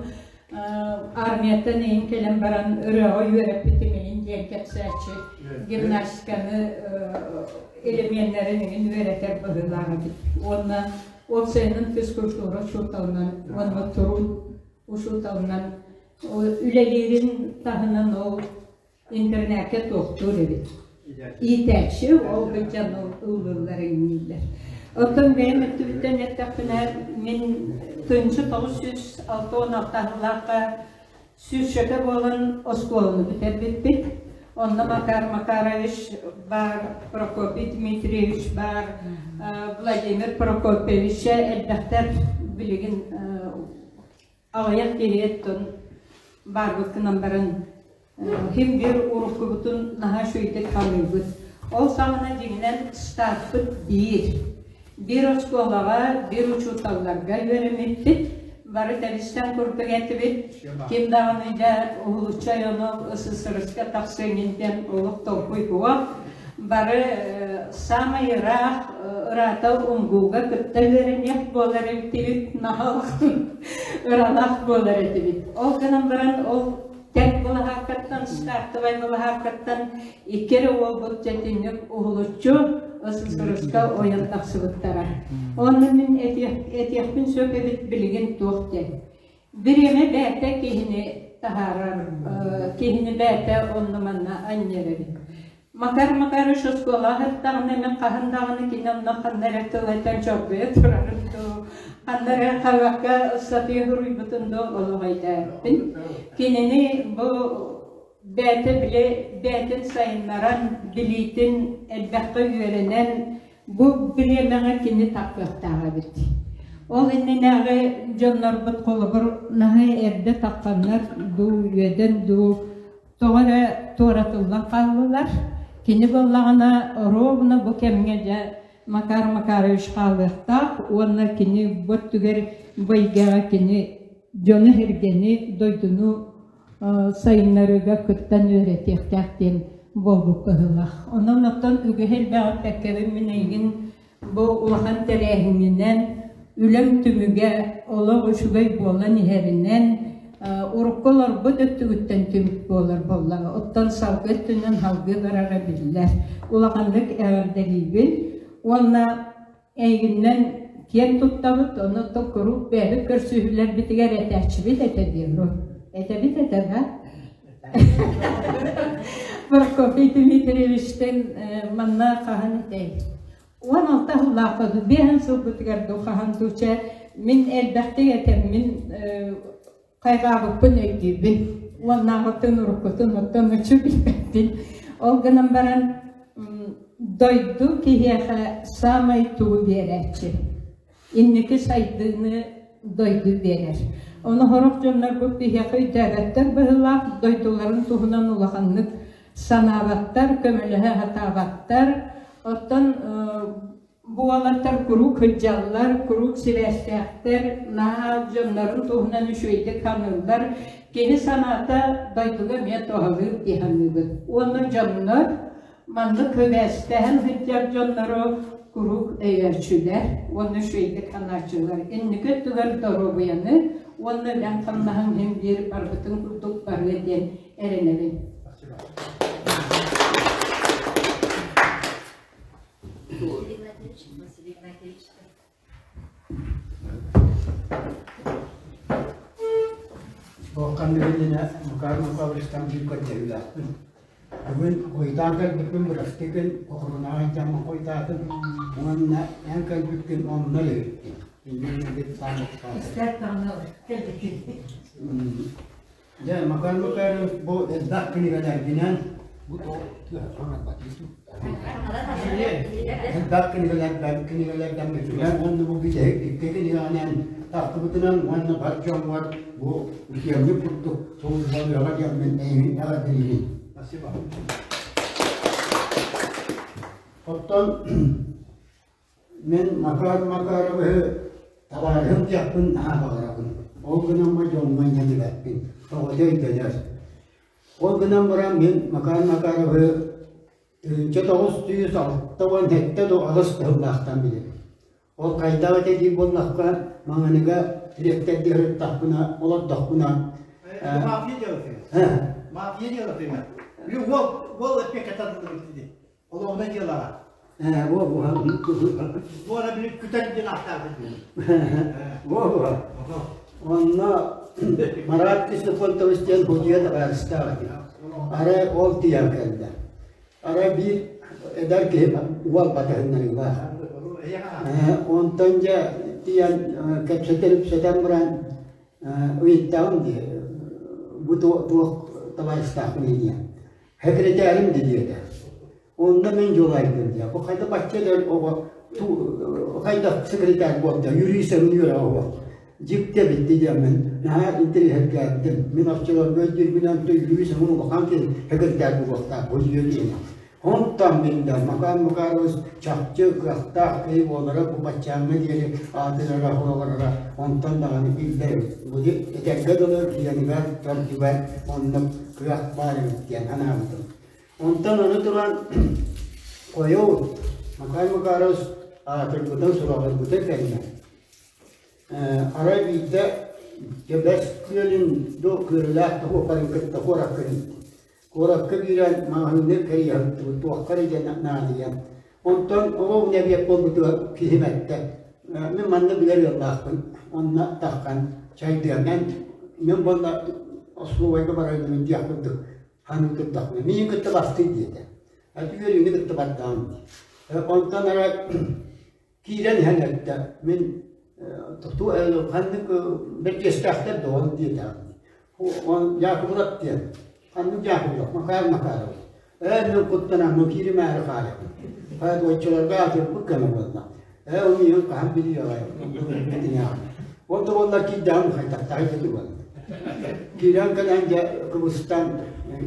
армияттан эйин кэлэн баран ырыаҕа үөрэппитим эйин диэн кэпсээччи гимнастиканы элеменнэрин эҥин үөрэтэр быһыылаах эбит. Уонна уопсайынан физкультура учууталынан уонна труд учууталынан Үлэлиирин таһынан ол интернакка туохтуур эбит. Иитээччи ол сылдьан ыллыыллар иҥнииллэр. Оттон бэйэм өттүбүттэн эттэхпинэ, мин 1966 сыллаахха сүүсчэкэ буолан оскуоланы бүтэрбиппит. Онно Макар Макарович баар, Прокопий Дмитриевич баар, Владимир Прокопьевич элбэхтэр билигин Аҕыйах киһи оттон баарбыт гынан баран ким биир уруккубутун наһаа үчүгэйдик саныыбыт. Ол саҕана дьиҥинэн штатпыт биир. Биир оскуолаҕа, биир учууталларга үөрэммиппит. Бары тэбистэн курдук этибит. Ким даҕаны дьэ уһулуччу ону СССР-ска тахсыаҥын диэн олох толкуй суох. Бары саамай ыраах ыраата умгууга кытта үөрэниэх буолар эбитибит, наһаа ыралаах буолар этибит. Ол гынан баран ол тэҥ былаһааккаттан, стартовай былаһааккаттан икки эрэ уолбут дьэтинник уһулуччу СССР-ска ойон тахсыбыттара. Онно мин этиэхпин сөп эбит билигин туох диэн. Бириэмэ бэйэтэ киһини таһаарар, киһини бэйэтэ онно-манна анньар эбит. Макар Макарович оскуолаҕа сырыттаҕына мин хаһан даҕаны кини онно ханна эрэ тыл этэн чорбуйа турарын дуу, ханна эрэ хаһыакка сатыы суруйбутун дуу олох өйдөөбөппүн. Кинини бу бэйэтэ били бэйэтин сайыннаран, билиитин элбэххэ үөрэнэн, Бу бириэмэҕэ кини тахсыахтаах эбит. Ол иннинээҕи дьоннорбут холобур наһаа эрдэ тахханнар дуу, үөдэн дуу тоҕо эрэ туоратыллан хааллылар. Кини буоллаҕына ровно бу кэмҥэ дьэ Макар Макарович хаалыахтаах уонна кини бу өттүгэр бу эйгэҕэ кини дьону-сэргэни, дойдуну сайыннарыыга кыттан үөрэтиэхтээх диэн буолбут быһыылаах. Онон оттон үгэһи элбэҕи эппэккэбин мин эйигин бу улахан тэрээһиҥҥинэн үлэм түмүгэ олох үчүгэй буолан иһэринэн урукку олорбут өттүгүттэн түмүк буолар буоллаҕа. Оттон салгыы өттүнэн салгыы барара биллэр. Улаханнык эҕэрдэлиибин уонна эйигиннэн киэн туттабыт, ону оттон куруук бэйэбит көрсүһүүлэрбитигэр этээччибит этэ диэн. Этэбит этэ да? Прокопий Дмитриевичтэн манна хаһан этэй? 16 сыллаахха биэһин сылбытыгар ду хаһан дуча мин элбэхтик этем мин хайҕаабыппын өйдүүбүн уоннааҕыттан уруккутун оттон мүччү билбэппин ол гынан баран дойду киһиэхэ саамай тугу биэрээччи инники сайдыыны дойду биэрэр ону сорох дьоннорбут биһиэхэ өйдөөбөттөр быһыылаах дойдуларын туһунан улаханнык санаабаттар көмөлөһө сатаабаттар оттон Бу уолаттар куруук сылдьаллар, куруук сибээстээхтэр, наһаа дьоннорун туһунан үчүгэйдик саныыллар. Киһи санаата дойдуга эмиэ туһалыыр дии саныыбын. Уонна дьоннор маннык сибээстэһэн сылдьар дьоннору куруук өйөөччүлэр уонна үчүгэйдик санааччылар. Инники өттүгэр доруобуйаны уонна үлэҥ-хамнаһыҥ иһин биир барбытын курдук барыа диэн эрэнэбин. Василий Игнатьевич. Туоххан билинэ Макар Михайловичтан биир көрдөһүүлээхпин. Бүгүн хойутаан кэлбиппин бырастыы гын, охорунаҕа дьаммын хойутаатым уонна эн кэлбиккин онно илиһиттим. Иннин бит Истэр даҕаны кэлбиккин. Дьэ, Макар Макарович бу элбэх кинигэлэргинэн бу элбэх кинигэлэрдэн кинигэлэрдэммитинэн уонна бу бүтэһик икки кинигэҕинэн тахсыбытынан уонна бар дьоҥҥор бу үтүөммүт курдук сулуһалыаҕа диэммин эйигин эҕэрдэлиибин. Спасибо. Оттон Мин Макар Макаровиһы табаарыһым диэхпин наһаа баҕарабын. Ол гынан ба дьоҥҥо иннибэппин, тоҕото өйдөнөр. Ол гынан баран мин Макар Макаровиһы 1967 до аҕыс тыһыллаахтан билэбин. Ол хайдах этэ диир буоллахха, Маҥаныга дириэктэрдии сырыттахпына, олордохпуна Мафия делает. Мафия делает. Уол, уол эппиэккэ дии. Олоҕуна дьыалаҕа. Ээ, во во. Буора били күтэр диэн ааттаабыт дии. Во во. Онно Марат Ксенофонтович диэн судьуйа табаарыстаах этим. Арай ол тиийэн кэллэ. Арай биир эдэр киһи уол батыһыннарыылаах. Онтон дьэ тиийэн кэпсэтэн-ипсэтэн баран ыйыттаҕым дии бу туох табаарыстаахпын диэн. Хэкирэтээрим да диэтэ. Онно мин дьулайдым диэ. Бу хайда бачча да оҕо хайдах секретарь буолда, юрист үөрэҕэ оҕо. Дьикти эбитти диэммин наһаа интэриэһиргээбитим. Мин оччолорго өйдүүрбүнэн юрист өҥүн улахан киһи секретарь буолуохтаах бу диэн. Онтон мин да Макар Макарович чахчы кыахтаах киһи буолара бу баччааҥҥа диэри аатырара, олорора онтон даҕаны биллэр эбит. Бу этэргэ дылы иэнигэр, төрдүгэр оннук кыах баар эбит диэн санаабытым. Онтон аны туран хойуу Макар Макарович аатырбытын, сураҕырбытын кэннэ арай биирдэ Дьэбэс күөлүн ду күөрүлээх туһуохарын кытта куоракка киирдим. Куоракка киирэн маҕаһыыны кэрийэ сыттыбыт, туохха эрэ диэн наадыйан. Онтон оҕо нэбиэк буолбутугар киһим эттэ: «Мин манна билэр ыаллаахпын, онно таххан чайдыанан мин буолла остолобуойга барарым диэх курдук ханыы турдахпына, миигин кытта бастый» диэтэ. Үөрүүнү кытта бардаҕым дии. Онтон эрэ киирэн иһэн эттэ, мин ханнык бэрдиэстээхтэр да ол диэтэҕим дии. Якубулап диэн. Ханнык Якубулап? Макар Макаров. Ээ, мин куттанаммын кииримээри хаалабын. Хайа оччолорго аатырбыт кэмэ буолла. Ээ, ол миигин хаһан билиэҕэй, этиҥэҕин. Ол да буоллар киирдэҕим хайдахтаах ити буолла. Киирэн кэлэн дьэ кыбыстан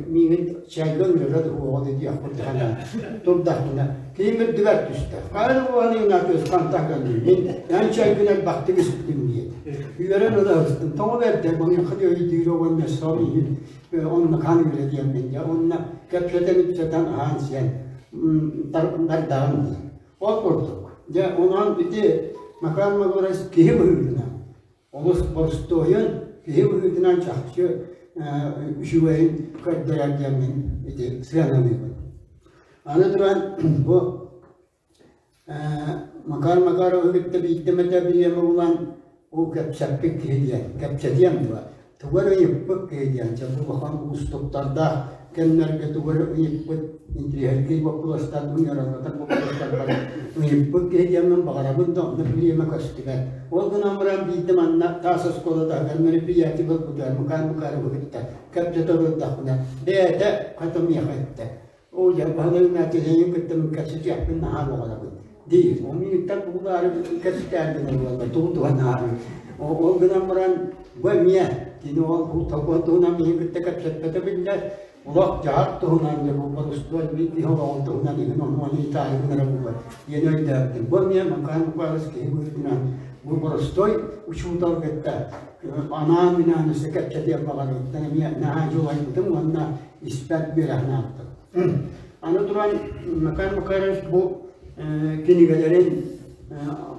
миигин чайга ыҥырара да уоҕа диэх курдук санаан турдахпына киһим үрдүгэр түстэ. Хайа уоһаны Игнатьевич хантан кэллиҥ? Эн чайгын элбэхтик испитим диэтэ. Үөрэн ыла сыстым. Тоҕо бэрдэ маныаха өйдүүр уонна сон иһин онно хаан үөрэ диэммин дьэ онно кэпсэтэн ипсэтэн аһаан сиэн бардаҕым дии. Ол курдук. Дьэ онон ити Макар Макарович киһи быһыытынан олус боростуойун киһи быһыытынан чахчы үчүгэйин көрдөрөр диэммин ити сыаналыыбын. Аны туран бу Макар Макаровы кытта биирдэ эмэтэ бириэмэ булан уу кэпсэппит киһи диэн кэпсэтиэм дуо тугу эрэ ыйыппыт киһи диэн дьэ бу улахан уустуктардаах кэмнэргэ тугу эрэ ыйыппыт интириэһиргиир боппуруостарбын ыарырҕатар боппуруостарбар ыйыппыт киһи диэммин баҕарабын да онно бириэмэ көстүбэт ол гынан баран биирдэ манна таас оскуола таһыгар мероприятие буолбутугар Макар Макаровы кытта кэпсэтэ олордохпуна бэйэтэ хата миэхэ эттэ Оо дьэ, Баһылай Игнатьевичы кытта мин кэпсэтиэхпин наһаа баҕарабын диир. Ол миигиттэн бугулаары кэпсэтээрбин буолла, тугу туһанаары. Ол гынан баран бу эмиэ кини ол бу токуон туһунан миигин кытта кэпсэппэтэ биллэр. Олох дьаһах туһунан дьэ бу борустуой мин киһи олоҕун туһунан иһин ону-маны итаайбын эрэ буолар диэн өйдөөбүтүм. Бу эмиэ Макар Михайлович киһи быһыытынан бу боростуой учуутал кытта анаан-минээн өссө кэпсэтиэн баҕарбыттан эмиэ наһаа дьулайбытым уонна испэт үөрэҕин ааттым. Аны туран Макар Макарович бу кинигэлэрин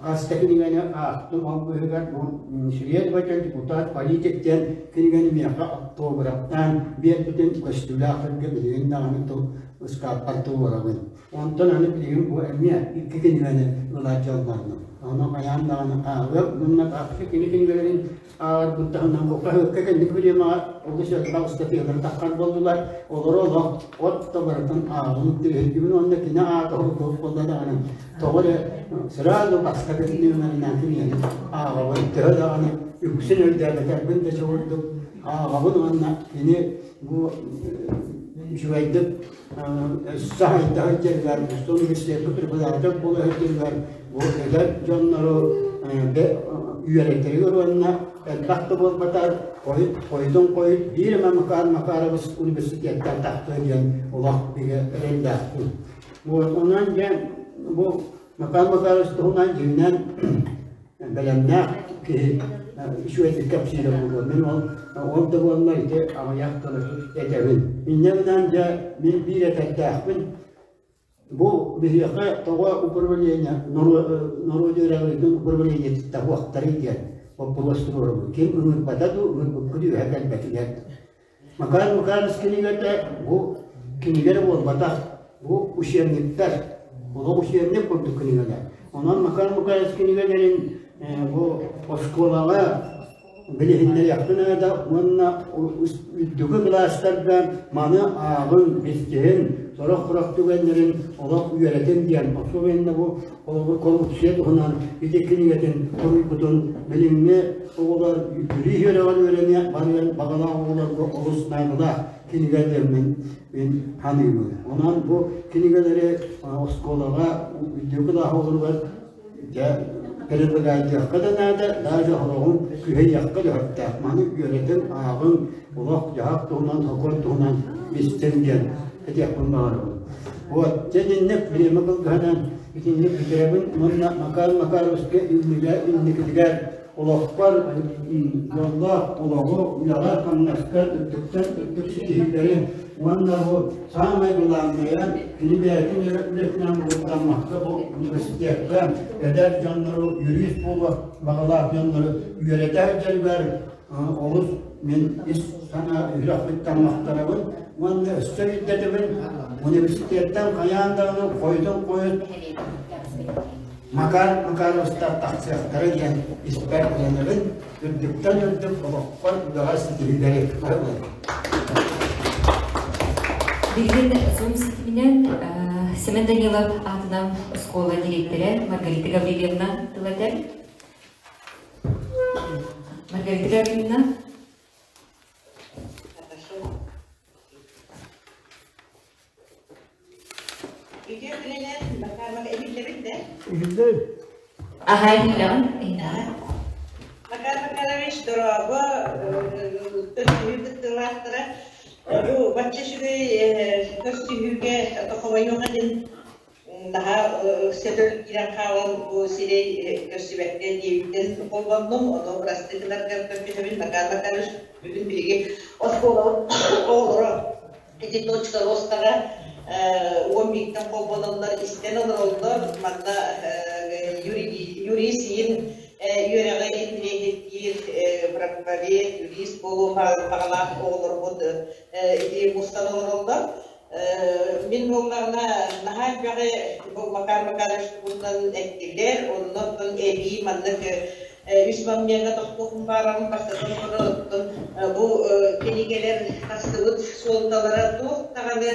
хас да кинигэни аахтым, ол быыһыгар бу следователь, депутат, политик диэн кинигэни миэхэ октуобураптаан биэрбитин көстүүлээх билигин даҕаны тыл ыскааппар туруорабын. Онтон аны билигин бу эмиэ икки кинигэни ыла дьоллоннум. Ону хайаан даҕаны ааҕыам уонна вообще кини кинигэлэрин ааҕарбын таһынан бу хаһыакка кэнники бириэмэҕэ олус элбэх ыстатыйалары таххар буоллулар. Олору олох от да барытын ааҕабын тириһиргибин уонна кини аата суох буолла даҕаны тоҕо эрэ сразу бастакы нүөмэринэн кинигэни ааҕабын. Төһө даҕаны үксүн өйдөөбөтөрбүн да чобурдук ааҕабын уонна кини бу үчүгэйдик саһайдаһы дьэргэр, университетка преподаватель буола сылдьарыгар бу эдэр дьоннору үөрэтэригэр уонна элбэх да буолбатар хойут хойутун хойут биир эмэ Макар Макарович университеттан тахтыа диэн олох бигэ эрэллээхпин. Вот онон дьэ бу Макар Макарович туһунан дьиҥинэн бэлэмнээх киһи үчүгэйдик кэпсиирэ буолуо. Мин ол ол да буоллар ити аҕыйах тылы этэбин. Инньэ гынан дьэ мин биир этэрдээхпин. Бу биһиэхэ тоҕо управление норуот үөрэҕириитин управлениетыттан уохтарый диэн боппуруос туруорабын. Ким ыҥырбата дуу, ыҥырбыккыт үөһэ кэлбэтигэр. Макар Макарович кинигэтэ бу кинигэ эрэ буолбатах, бу учебниктар, олох учебник курдук кинигэлэр. Онон Макар Макарович кинигэлэрин бу оскуолаҕа билиһиннэриэхпин наада уонна үрдүкү кылаастарга маны ааҕын, билсиһин, сорох-сорох түгэннэрин олох үөрэтин диэн, особенно бу коррупция туһунан ити кинигэтин суруйбутун билиҥҥи оҕолор юрист үөрэҕэр үөрэниэх барыан баҕалаах оҕолорго олус наадалаах кинигэ диэммин мин саныыбын. Онон бу кинигэлэри оскуолаҕа үрдүкү кылаас оҕолоругар дьэ предлагайдыахха да наада, даже олоҕун күһэйиэххэ да сөптөөх. Маны үөрэтин, ааҕыҥ, олох-дьаһах туһунан, сокуон туһунан истиҥ диэн этиэхпин баҕарабын. Вот, дьэ итинник время кылгаһынан итинник бүтэрэбин уонна Макар Макаровичка иннигэ инникитигэр олохпор дьоллоох олоҕу, үлэҕэ-хамнаска үрдүктэн үрдүк ситиһиилэри уонна бу саамай главнайа кини бэйэтин эрэ үлэтинэн муҥурдаммакка бу университекка эдэр дьоннору юрист буолуох баҕалаах дьоннору үөрэтэ сылдьарыгар олус мин ис санаа үһүрэхпиттэн махтанабын уонна өссө ирдэтэбин университеттан хайаан даҕаны хойутун хойут Макар Макаровтар тахсыахтара диэн испэр эрэнэбин үрдүктэн үрдүк олохпор үлэҕэ ситиһиилэри Билигин Zoom ситиминэн Семен Данилов аатынан оскуола дириэктэрэ Маргарита Гаврильевна тыл этэр. Маргарита Гаврильевна. Үтүө күнүнэн Макар иһиллэбит да? Иһиллэбин. Аха, иһиллэҕин. Макар Макарович, дорообо, көрсүһүү кыттыылаахтара. Бу бачча үчүгэй көрсүһүүгэ хомойуох иһин наһаа сөтөл киирэн хаалан бу сирэй көрсүбэккэ диэбиттэн холбоннум. Ону бырастыы гынаргар көрдөһөбүн. Макар Макарович, бүгүн биһиги оскуолабыт оҕолоро ити точка ростаҕа 11-тэн холбоноллор, истэн олороллор. Манна юрист иин үөрэҕи интириэһиргиир правовед, юрист буолуон баҕалаах оҕолорбут ити мустан олороллор. Мин буоллаҕына наһаа элбэҕи бу Макар Макарович туһунан эттилэр, оннуттан эбии маннык үс момеҥҥа тохтуохум баарабын бастатан туран оттон бу кинигэлэр тахсыбыт суолталара туох даҕаны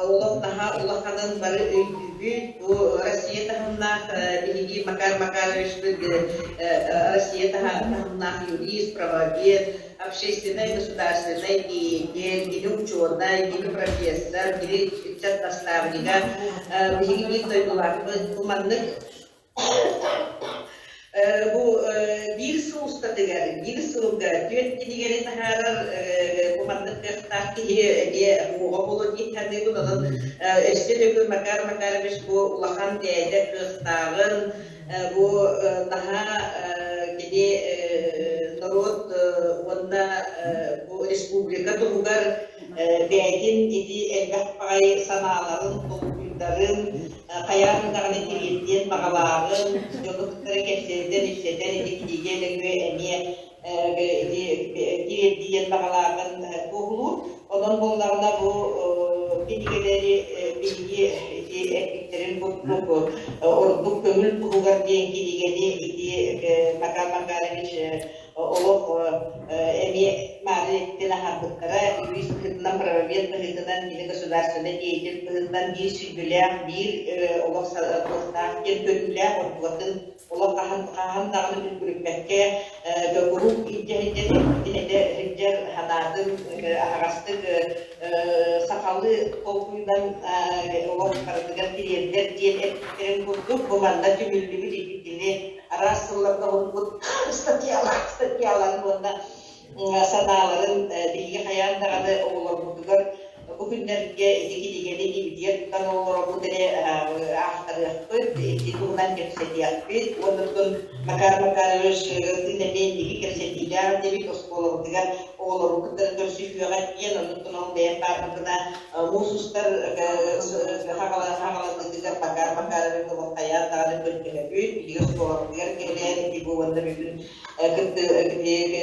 олох наһаа улаханын бары өйдүүбүт. Бу Россия таһымнаах биһиги Макар Макаровичпыт Россия таһымнаах юрист, правовед, общественнай государственнай деятель, кини учуонай, кини профессор, кини ыччат наставнига. Биһиги биир дойдулаахпыт. Бу маннык Бу биир сыл устатыгар, биир сылга түөрт кинигэни таһаарар бу маннык кыахтаах киһи эмиэ уоҕа буолуо дии саныыбын. Онон өссө төгүл Макар Макарович бу улахан бэйэтэ кыахтааҕын, бу наһаа кини норуот уонна бу республика туһугар бэйэтин ити элбэх баҕайы санааларын, толкуйдарын хайаан даҕаны тириэрдиэн баҕалааҕын, дьону кытары кэпсэтэн, ипсэтэн ити кинигэ нөҥүө эмиэ ити тириэрдиэн баҕалааҕын туоһулуур. Онон буоллаҕына бу кинигэлэри биһиги ити эппиттэрин курдук ордук көҥүл туһугар диэн кинигэни ити Макар Макарович олох эмиэ маары эттин аһарбыттара юрист быһыытынан, правовед быһыытынан, кини государственнай деятель быһыытынан биир сүргүлээх, биир олох туохтаах диэн көрүүлээх онтулатын олох хаһан хаһан даҕаны бүлгүрүппэккэ куруук илдьэ сылдьар эппитин этэ сылдьар санаатын аһаҕастык сахалыы толкуйунан олох барытыгар тириэрдэр диэн эппиттэрин курдук бу манна түмүллүбүт итини араас сылларга олорбут статьяларын уонна санааларын биһиги хайаан даҕаны оҕолорбутугар бу күннэргэ ити кинигэни илиитигэр тутан оҕолорбут эрэ аахтарыахпыт, ити туһунан кэпсэтиэхпит. Уонна оттон Макар Макарович тыын эмиэ инники кэпсэтиилээх диэбит оскуолабытыгар оҕолору кытта көрсүһүөҕэ диэн, оннуттан ол бэйэм баарбытына муус устар хаҕаланыытыгар Макар Макарович олох хайаан даҕаны көрдөһөбүт, биһиги оскуолабытыгар кэлэн ити бу уонна бүгүн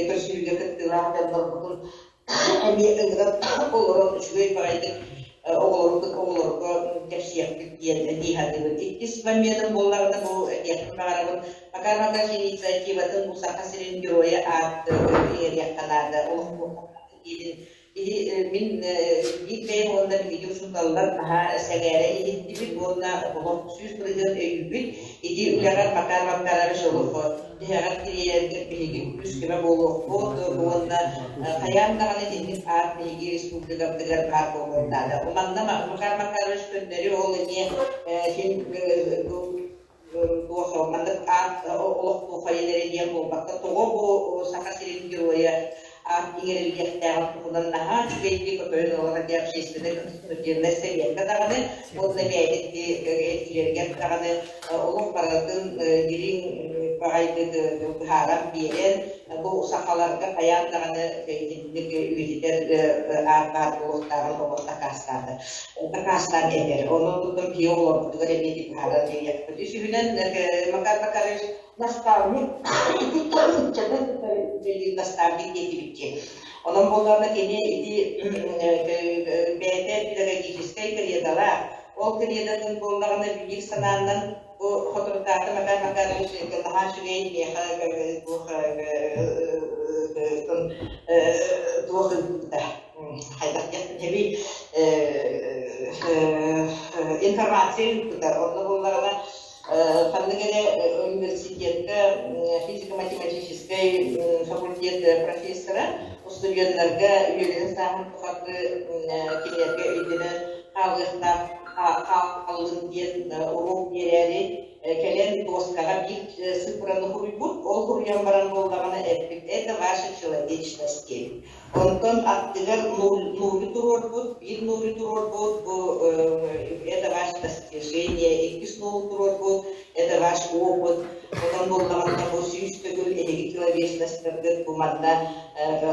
көрсүһүүгэ кыттыылаах дьоннорбутун эмиэ ыҥыран олорон үчүгэй баҕайытык оҕолорбут оҕолорго кэпсиэхпит диэн дии саныыбын. Иккис моменым буоллаҕына бу этиэхпин баҕарабын, Макар Макарович инициативатын бу Саха сирин геройа аат иҥэриэххэ наада. Олох диирин Биһи мин биир бэйэм уонна биһиги учууталлар наһаа сэҥээрэ иһиттибит уонна олох 100% өйүүбүт. Ити үлэҕэр Макар Макарович олох тиһэҕэр тириэрэргэр биһиги күүс-көмө буолуохпут уонна хайаан даҕаны итинник аат биһиги республикабытыгар баар буолуон наада. Манна Макар Макарович көннөрү ол эмиэ син туох маннык аат олох туохайын эрэ диэн буолбакка, тоҕо бу Саха сирин геройа аат иҥэриллиэхтээҕин туһунан наһаа үчүгэйдик өтөрүн ылан этэ общественнай консультативнай сэбиэккэ даҕаны уонна бэйэтин этиилэригэр даҕаны олох барытын дириҥ баҕайытык быһааран биэрэн бу сахаларга хайаан даҕаны итинник үйэтитэр аат баар буолуохтааҕын олох дакаастаата. Дакаастаан этэр. Ону киһи оҕолорбутугар эмиэ быһааран биэриэхпит. Үсүһүнэн, Макар Макарович наставник, ыччаты үлэлиир наставник диэтибит дии. Онон буоллаҕына кини ити бэйэтэ педагогическай кредалаах. Ол кредатын буоллаҕына биир санаанан бу соторутааҕыта Макар Макарович наһаа үчүгэй миэхэ туох туох ыыппыта хайдах диэхпин информация ыыппыта. Онно буоллаҕына ханнык эрэ университетка физико-математическай факультет профессора устудьуоннарга үөрэнэн сааһын тухары кинилэргэ өйдөнөн хаалыахтаах. хааллын диэн уруок биэрээри кэлэн дуоскаҕа биир цифраны суруйбут. Ол суруйан баран буоллаҕына эппит: «Это ваша человечность» диэбит. Онтон аттыгар нулю туруорбут, биир нулю туруорбут, бу это ваше достижение, иккис нулу туруорбут, это ваш опыт. Онон буоллаҕына бу 100 төгүл эһиги человечностаргыт бу манна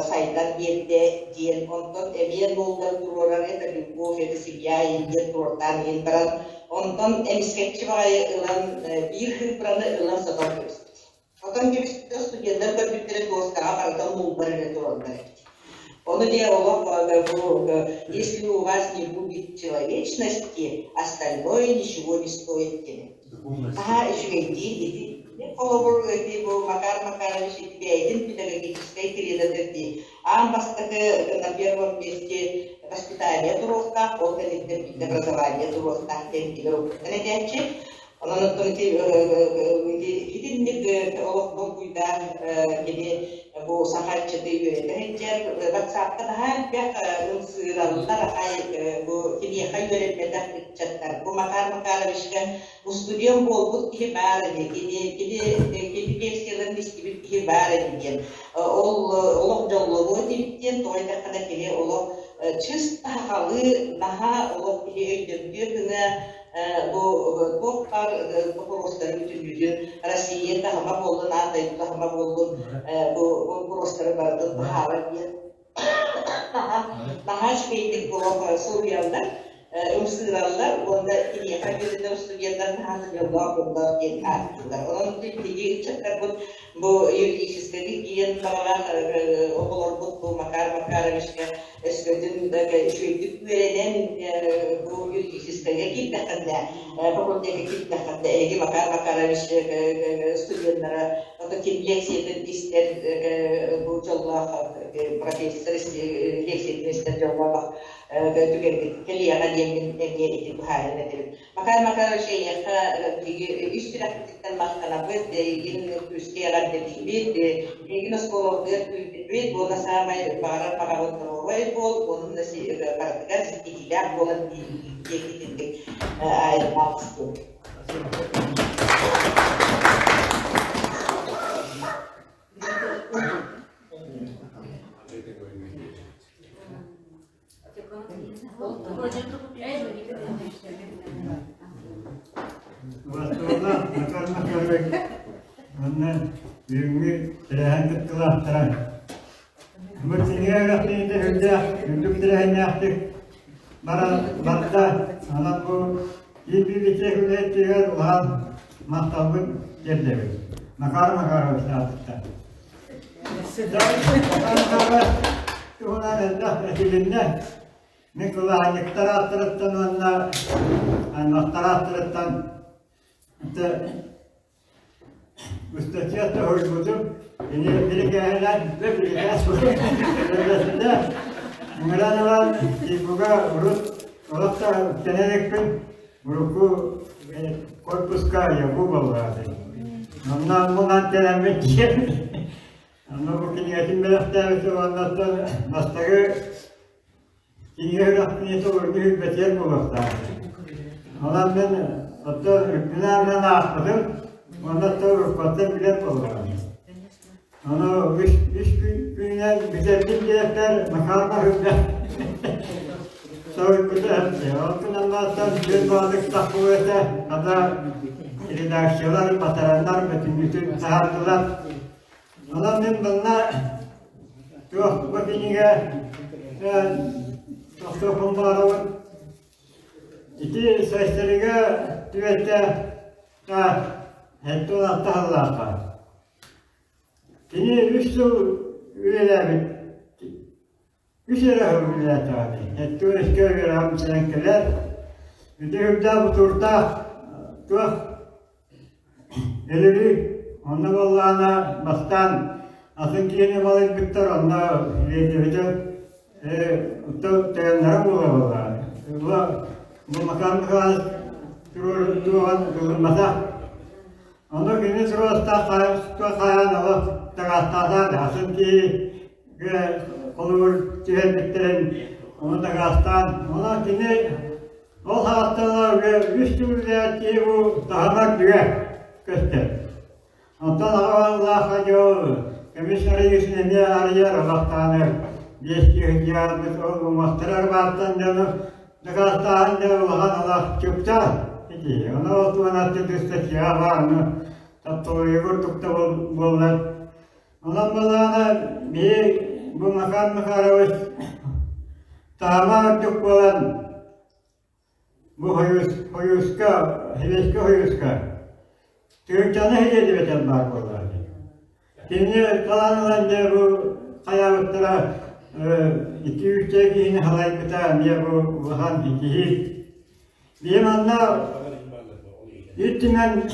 сайдан биэрдэ диэн. Онтон эмиэ нуллар туруорар, это любовь, это семья диэн туруортаан иһин баран, онтон эмискэччи баҕайы ылан биир цифраны ылан сотон кэбиспит. Сотон кэбиспитэ, студеннар көрбүттэрэ, дуоскаҕа барыта нуллар эрэ тураллар эбит. Ону диэ олох бу если у вас не будет человечности, остальное ничего не стоит диэн. Наһаа үчүгэйдии ити. Холобур, ити бу Макар Макарович ити бэйэтин педагогическай кредота дии. Аан бастакы на первом месте воспитание туруохтаах, ол кэнниттэн биирдэ образование туруохтаах диэн кини уруккуттан этээччи. Онон оттон ити итинник олох долгуйдаах кини бу саха ыччаты үөрэтэ сылдьар. Ватсапка наһаа элбэх ымсыыраллар ахай бу киниэхэ үөрэммэтэх ыччаттар. Бу Макар Макаровичка устудьуон буолбут киһи баар ини, кини кини кини лекцияларын истибит киһи баар ини диэн. Ол олох дьоллонуо этибит диэн, тоҕо диэтэххинэ кини олох чыста сахалыы наһаа олох киһи өйдөмтүө гына бу туох баар боппуруостары бүтүннүүтүн Россия таһыма буоллун, аан дойду таһыма буоллун, бу боппуруостары барытын быһаарар диэн наһаа үчүгэйдик олох суруйаллар, ымсыыраллар уонна киниэхэ үөрэнэр студеннар наһаа дьоллоох дьоллоох диэн ааттыыллар. Онон биһиги ыччаттарбыт бу юридическайга киирэн баҕалаах оҕолорбут бу Макар Макаровичка өскөтүн үчүгэйдик үөрэнэн бу юридическайга киирдэххинэ, факультекка киирдэххинэ, эһиги Макар Макарович студеннара ото ким лекциятын истэр бу дьоллоох профессор лекциятын истэр дьоллоох түгэргит кэлиэҕэ диэммин эмиэ ити быһааран этэбин. Макар Макарович, эйиэхэ биһиги ис сүрэхпититтэн махтанабыт, эйигин күүскэ эҕэрдэлиибит, эйигин оскуолабытыгар күүтүбүт, уонна саамай баҕарар баҕабыт доруобай буол, уонна барытыгар ситиһиилээх буолан диэки айыллаабыстын. Бастыылаах Макар Макарович уонна бүгүҥҥү тэрээһин кыттыылаахтара. Бу кинигэ үрэхтиитэ сүрдээх үрдүк тэрээһиннээхтик баран барда. Онон бу киин библиотека үлэһиттэригэр улахан махталбын тиэрдэбин. Макар Макарович аатыттан. Макар Макарович туһунан элбэх этилиннэ. Мин кылааһынньыктар ааттарыттан уонна аймахтар ааттарыттан ыстатыйа тоһуйбутум. Кини бирикээһинэн бирикээс ыҥыран ылан ИПУга урут олох да үктэнэ иликпин урукку корпуска ЯГУ буоллаҕа. Онно мунан кэлэммит диэн онно бу кинигэтин бэлэхтээбитим уонна бастакы Кинигэ үрэхпинэтэ урукку үрбэтиэр буолуохтаах. Онон мин оттон үрдүнэн аахпытым, уонна оттон уруккуттан билэр буоллаҕым. Ону үс күнүнэн бүтэрбит диэхтэр Махаама үрдэ соруйбута. Ол гынан баран күн баҕатык таххыбыта, хата редакциялар, батараннар бүтүннүүтүн таһаардылар. Онон мин манна туох бу кинигэ тохтуохпун баҕарабын. Ити Сайсарыга түбэлтэ 76 сыллаахха. Кини 3 сыл үлэлээбит. Үс эрэ сыл үлэлээтэҕэ. 73-кэ үөрэҕин бүтэрэн кэлэр. Ити үрдээх бутуурдаах туох Өлөрүү онно буоллаҕына бастаан атын киһини балыйбыттар, онно следователь тойонноро буола буоллаҕа. Бу Макар Михайлович туруоран ылымматах. Ону кини туруорустаах хайаан олох дакаастаата, атын киһи холобур түһэрбиттэрин ону дакаастаан, ону кини Ол хаатталар үс төгүллээх киһи бу таһымар дүгэ көстөр. Онтон аҕаллаах дьол көмүс арыйысын эмиэ арыйар олохтааны биэс киһи дьаарбыт ол умахтар арбааттан дьону дакаастааһын дьон улахан олох чупта ити ону ол туһанатты ыстатыйа баар тапталыгыр тукта буоллар. Онон балаана биһи бу Макар Макарович таама үрдүк буолан бу хойууска, Хилэскэ хойууска тыынчаны хилиэдибэтэн баар буоллар. Кинини талаан ылан дьэ бу хайаабыттара икки үүччэ киһини халайбыта эмиэ бу улахан киһи. Биһи манна Ил Түмэн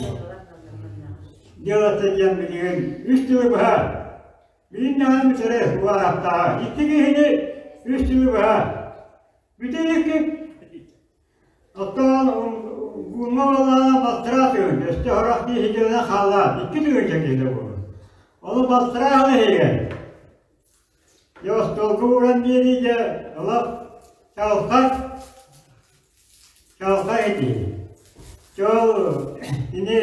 дьыалата диэн билигин үс тылы быһа билин даҕаны бүтэрэ угараптааҕа. Икки киһини үс тылы быһа бүтэ икки Оттон гумма буоллаҕына балтараа тыһын, өстө сорох киһи дьылынан хааллаан икки тыһыынча киһитэ буолар. Ону балтараа сыл иһигэр дьэ остуолга ууран биэрии дьэ олох чаҕылхай чаҕылхай этии. Чол ини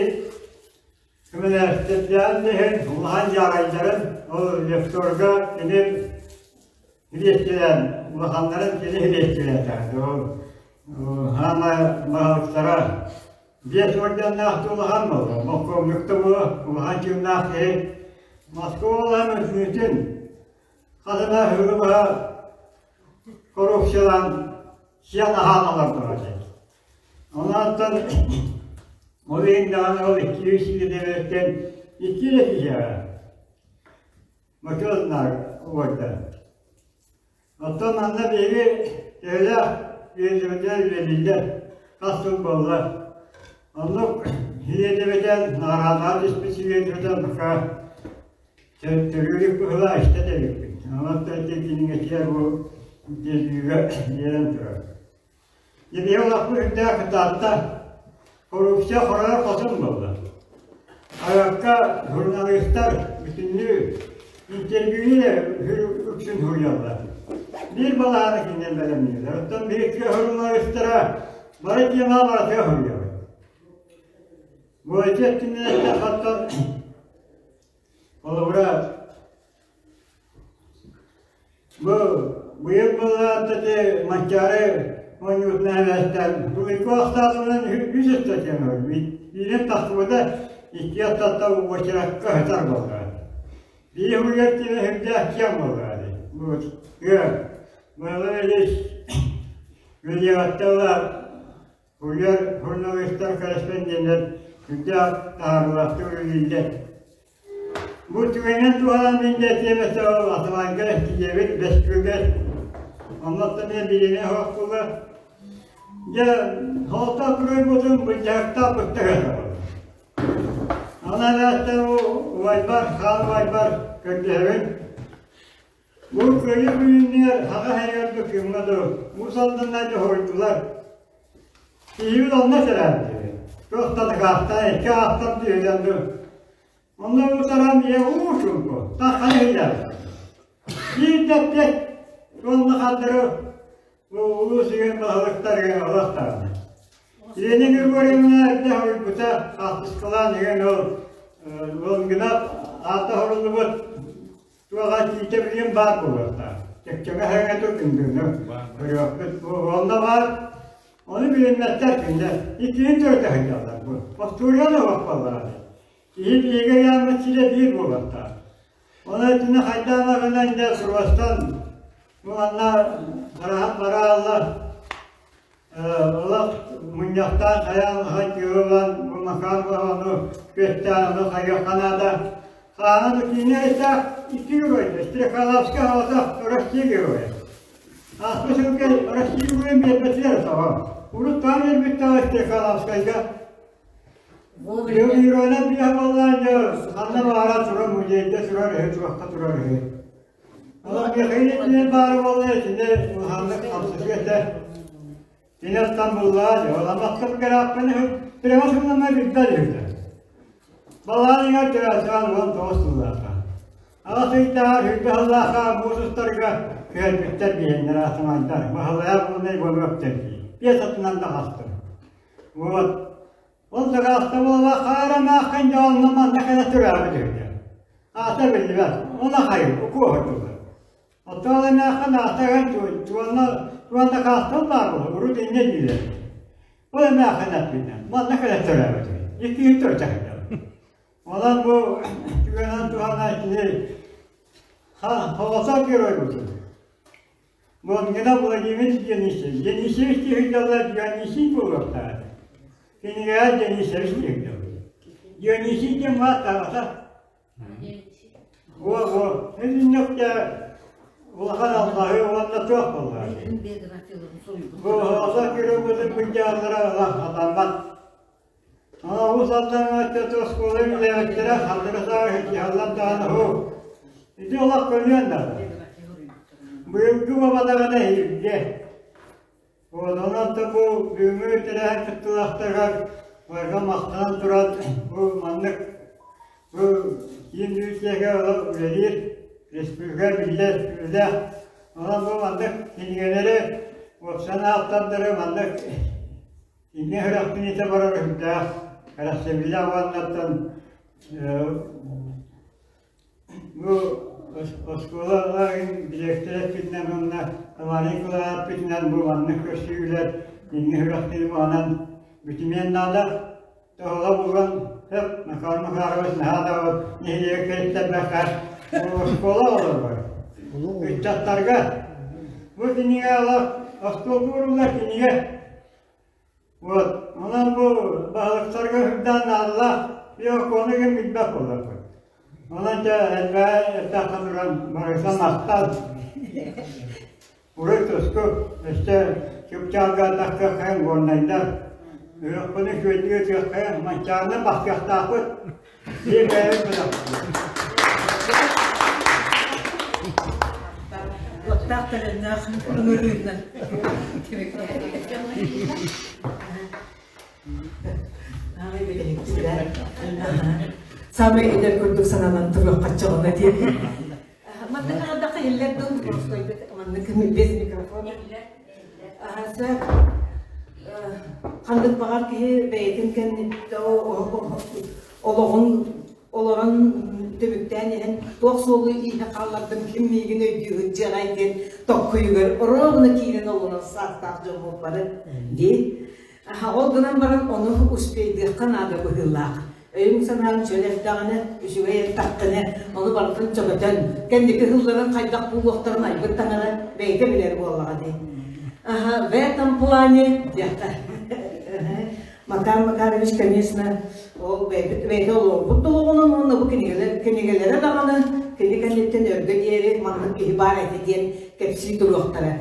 көмөлөстөрдөөн иһин улахан дьаарайдарын ол лекторга кини Хириэстилээн улаханнарын кини хириэстилээтэ. Ол хаама баһылыктара биэс орденнаах улахан буолла. Полковник да буола улахан чыыннаах киһи. Москва улахан үсүүтүн хасына сылы быһа коррупциялаан сиэн аһаан олордоро этэ. Онон ол иһин даҕаны ол икки сиидэлэриттэн икки эрэ киһиэхэ Мочуоннар уорда. Оттон манна биһиги төһөлөөх үөрдүбүтүнэн үлэлииллэр, хас сыл буолла. Оннук силиэдэбэтэн, наҕараадаҕа түспүт силиэдэбэтэн пока төрүүлүк быһыылаах истэ да иликпин. Онон ити кинигэтигэр бу интервьюга биэрэн турар. Биһиги олохпут үрдээх кытаатта, коррупция хоройор хотун буолла. Айакка журналистар бүтүннүү интервьюну үксүн суруйаллар. Биир балаһаны кининэн бэлэмнииллэр. Оттон биһиги журналистара бары тема барытыга суруйабыт. Бу ити өттүнэн оттон холобура Бу быйыл буолаат ити Манчаары оонньуутунан эбээстээн Тулуйку ахсаатынан үс ыстатыйаны биирин тахсыбыта, икки аттаттан уочаракка сытар буоллаҕа. Биир уйар тиэмэ сүрдээх киэҥ буоллаҕа дии. Бу ыар. Мыалар Ильич Ильяҕаттан ыла уйар журналистар, корреспонденнар сүрдээх таһаарыылаахтык үлэлииллэр. Бу түгэнинэн туһанан мин да этиэм этэ ол Атамайга тиийэбит Бэскүгэр. Оннуттан эмиэ бириэмэ суох буолла. Дьэ, холтоох күрүөйбутун былдьаһыктаах бытта кэллэ. Аны эбээттэн убайбар, хаан убайбар көрдөһөбүн. Бу кыайыы күнүнүгэр саха иһигэр да күҥҥэ да Уус Алданнар дьоһуйдулар. Киһибит онно сэрээбитэ. Туох да дакаастаан икки ааттар түһүлэн ду. Онно утаран ийэ уу чуҥку, таххан иһиллэр. Биир да эппиэт уонна хардары улуус иһин баһылыктарыгар олохтоох. Елена Григорьевна эрдэ хоруйбута, хаартыскалаан иһэн ол Лонгинов аата хоруллубут Туоха тиитэ билигин баар буолуохтаах. Чэкчэҥэ хэҥэтэ күндүнү көрүөхпүт. Онно баар. Ону билиммэттэр кинилэр. Иккиһин төрүтэ сылдьаллар бу. Остуоруйаны оҥорбаллара. Киһи биһиги ыйааммыт сирэ биир буолуохтаах. Ону итини хайдаан гынан дьэ суруостан бу манна хараһан барааллар. Олох мунньахтаан хайаан ахан тыыллан бу Макар ону күөстээн ону хайыахха наада. Хаана да киинэ исаак икки геройда, Стрекаловскай аҕата Россия геройа. Ааспыт сылга Россия геройун биэрбэтилэр тоҕо. Урут таан биэрбиттэҕэ Стрекаловскайга. Геройунан биэһэ буоллаан дьэ ханна баара турар музейда турар үһү, туохха турар үһү. Олох Михаил баара буолла итини улаханнык хамсатыы этэ. Кини аттан буллаа дьэ, ол аммакка грааппын прямо сыллама билбэт үһү. Балаан иҥэр төрөөтөҕөн 19 сыллаахха. Аҕыс ыйдааҕар үрдэ сыллаахха муус устарга күһэлбиттэр биһиэннэр аатымайдар, баһылайар буолунай буолуохтар дии. Биэс атынан да хастым. Вот. Ол дакааста буола хаара мааххын дьэ онно манна кэлэ төрөөбүт үһү. Аата биллибэт. Ол ахай укуоһурдулар. Оттон эмээххин аатыгын туонна туон дакаастал баар буолар, урут инньэ дииллэр. Ол эмээххин эппинэн, манна кэлэ төрөөбүт үһү. Иккиһин төрүтэһиллэр. Онон бу түгэнэн туһанан кини холосо геройбутун. Лонгина Владимир Денисович. Денисович киһи Дионисий буолуохтаах. Кинигэҕэ Денисович диэн Дионисий диэн баар таҕата. Во, во. Итиннэккэ улахан аллаһы уонна туох буоллар. Бу холосо геройбутун быдьааллара хатаммат. Уус Алдаҥҥа оскуола үлэлээбиттэрэ ханнык сааһы дьаһаллар даҕаны һуу. Ити олох көнүөн наада. Быйылгы бабадаҕына иһирдьэ. Онон да бу бүгүҥҥү тэрээһин кыттыылаахтарыгар барыга махтанан туран бу маннык бу киин библиотека үлэлиир республика биллэр үлэлээх. Онон бу маннык кинигэлэри уопсан ааптардары маннык Инньэ үрэхпин итэ барар үрдээх, кэрэхсэбиллээх уоннаттан бу оскуола дириэктэрэ эппитинэн уонна Тамара Николаевна эппитинэн бу маннык көрсүһүүлэр инньэ үрэхтири баҕанан бүтүмүөн наада. Тоһоҕо булан сөп Макар Макарович наһаа да нэһилиэккэ кэлиттэрбэххэ бу оскуола олорбор. Ыччаттарга бу кинигэ олох остуолга ууруллар кинигэ. Вот, онон бу баһылыктарга сылдьан наадалаах биокону ким билбэт буоларбыт. Онон дьэ элбэҕи эттэххэ туран барыта махтал. Урут туску өссө чыпчаалга тахсыаххайын горнайдар. Үөхпүнү күөллүү ытыаххайын манчаарынан бахсыахтаахпыт. Биир бэйэбит Уоттаах төлөннөөх ыҥырыынан. Самый эдэр курдук сананан туруоххаччаҕына диэн. Маннык аҕардахха иһиллэр дуу, маннык без микрофона. Сөп. Ханнык баҕар киһи бэйэтин кэнниттэн олоҕун олорон түмүктээн иһэн туох суолу ииһэ хааллардым ким миигин өйдүүһүт дьиэҕэй диэн токкуйугар ровно киирэн олорор саастаах дьон буолбары дии. Ол гынан баран ону успейдыахха наада быһыылаах. Өйүҥ-санааҥ чөл эрдэҕинэ, үчүгэй эттэххинэ, ону барытын чөкөтөн, кэнники ыһылларын хайдах буолуохтарын айбыт таҥара бэйэтэ билэр буоллаҕа дии. Аха, в этом плане диэххэ. Макар Макарович, конечно, ол бэйбит бэйэтэ олорбут долоҕунан уонна бу кинигэлэр кинигэлэрэ даҕаны кини кэнниттэн өргө диэри маннык киһи баар этэ диэн кэпсии туруохтара.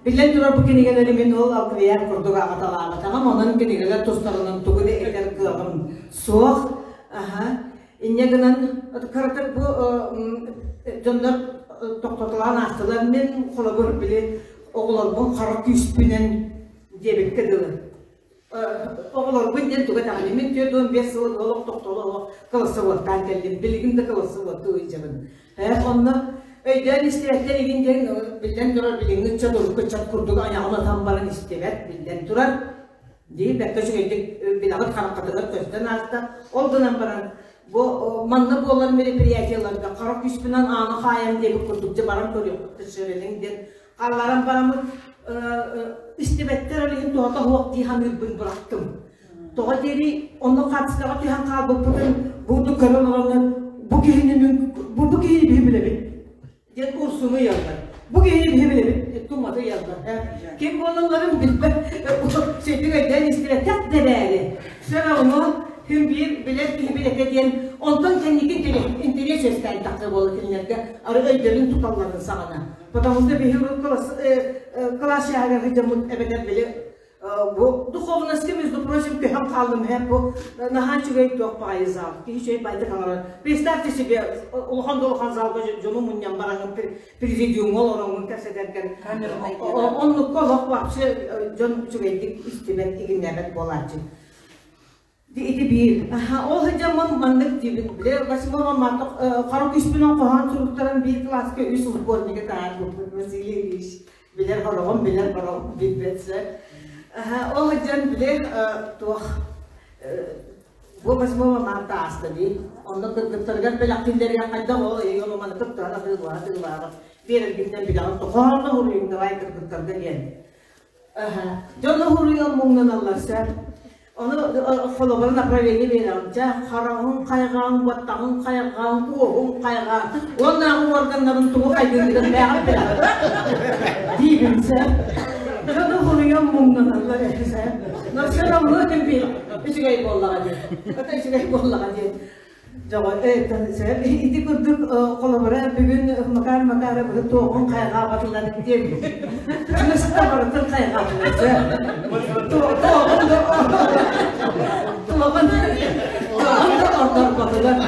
Биллэн турар, бу кинигэлэри мин ол Алквиар курдук аҕаталаабатаҕым, онон кинигэлэр тустарынан тугу да этэр кыаҕым суох. Аха. Инньэ гынан, кыратык бу дьоннор тохтотулаан аастылар. Мин холобур били оҕолорбун хара күүспүнэн диэбиккэ дылы. Оҕолорбун диэн туга даҕаны мин 45 сыл олох тохтоло олох кылассыбыаттаан кэллим. Билигин да кылассыбыаттыы ыйдьабын. Онно өйдөөн истибэттэр игин диэн биллэн турар билиҥҥи ыччат урукку ыччат курдук айаҕын атан баран истибэт биллэн турар дии бэркэ үчүгэйдик билэҕит хараххытыгар көстөн ааста. Ол гынан баран бу манна буолар мероприятиеларга хара күүспүнэн ааны хаайан диэбит курдук дьэ баран көрүөххүт шерелиҥ диэн Хаалларан бараммыт истибэттэр ол иһин туһата суох дии саныырбын бырахтым. Тоҕо диэри онно хаартыскаҕа түһэн хаалбыппытын бурдук көрөн олороннор бу киһини бу киһини биһи билэбит диэн урсуну ыйаллар. Бу киһини биһи билэбит туматы ыйаллар. Ким буолалларын билбэт сөйтүк өйдөөн истибэтэх да эрээри все равно күн биир билэр киһи билэтэ диэн онтон кэнники интэриэс үөскээн тахса буола кинилэргэ ары өйдөрүн туталларын саҕана. Потому что биһи класс чааһыгар сылдьаммыт эбэтэр били бу духовности, между прочим, көһөн хааллым һэ бу наһаа үчүгэй туох баҕайы зал. Киһи үчүгэй байдык аҥарар. Представьте себе, улахан да улахан залга дьону мунньан бараҥын президиумҥа олороҥҥун кэпсэтэргэн оннукка олох вообще дьон үчүгэйдик истибэт, игиннээбэт буолааччы. Ити биир. Ол сылдьаммын маннык диибин. Бile 8 марта хара күспүнэн хоһоон суруктаран биир кылааска үс сборнига таһаарбыппыт Василий Ильич. Билэр хороҕум, билэр хороҕум билбэт сэ. Ол сылдьан бile туох бу 8 марта ааста дии. Онно кыргыттарыгар бэлэхтииллэригэр хайдах ол эйиги маны кыттыһан атыылаһа атыылаһа биэрэргиттэн билэҕин хоһоонно суруйуҥ давай кыргыттарга диэн. Дьон уһуруйан муҥнаналлар сөп. Ону холобура направление биэрэҕин. Дьэ, хараҕыҥ хайҕаан, баттаҕыҥ хайҕаан, уоһуҥ хайҕаан, уоннааҕы уорганнарын тугу хайгыыргын бэйэҕин билэҕин. Диибин сөп. Дьон уһуруйан муҥнаналлар этэ сөп. Но все равно этим биир үчүгэй буоллаҕа диэн. Это үчүгэй буоллаҕа диэн. Ити курдук холобура бүгүн Макар Макаровы туоҕун хайҕаабатылар диэн чугаста барытын хайҕаатылар туоҕун да туоҕун да ордорботулар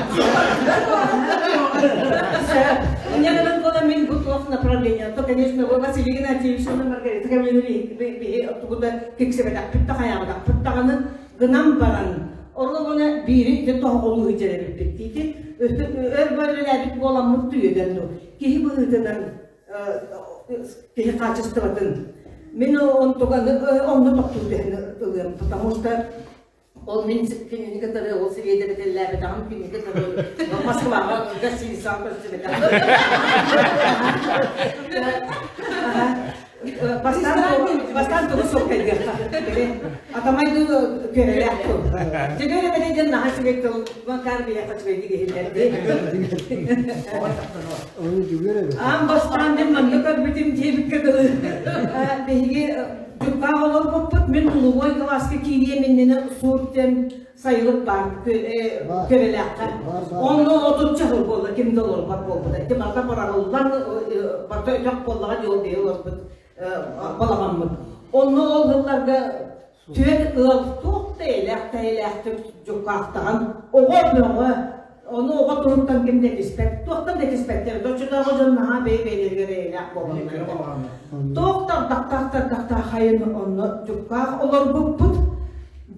Инньэ гынан мин бу туох направление то конечно Василий Игнатьевич уонна Маргарита Гавриловна биһи тугу да киксибэтэхпит да хайаабатахпыт даҕаны гынан баран, орлогуна биири дьэ тоһоҕолуу сылдьар эбиппит диити, өр бөлөлөөбүт буоламмыт түйүдэн дуу, киһи быһыытынан киһи хаачыстыбатын мин онтуганы онно тохтуу түһэн ылыам, потому что ол мин кинини кытары ол сириэдэбэтэллээбэтэҕим кинини кытары Москваҕа гостиницаҕа көрсүбэтэҕим. Бастаан тугу суох кэлиэххэ. Атамайды көрөлөөх тыл. Дьөгүөр эбэтэ диэн наһаа үчүгэй тыл. Макар биһиэхэ үчүгэйдик иһиллэрди. Аан бастаан мин манна көрбүтүм диэбиккэ дылы. Биһиги дьуккаах олорбуппут. Мин нулевой кылааска киириэм иннинэ суут диэн сайылык баар көрөлөөххө. Онно отучча сыл буолла ким да олорбот буолбута. Ити барыта быраҕыллан барыта өтөх буоллаҕа дии ол биһи олорбут балаҕаммыт. Онно ол сылларга түөрт ыал туох да эйэлээх тэйэлээхтик дьуккаахтаһан оҕо бөҕө ону оҕо туһуттан ким да этиспэт туохтан да этиспэттэр доччотооҕу дьон наһаа бэйэ-бэйэлэригэр эйэлээх буолаллар туох да ардахтаах тардахтаах хайын онно дьуккаах олорбуппут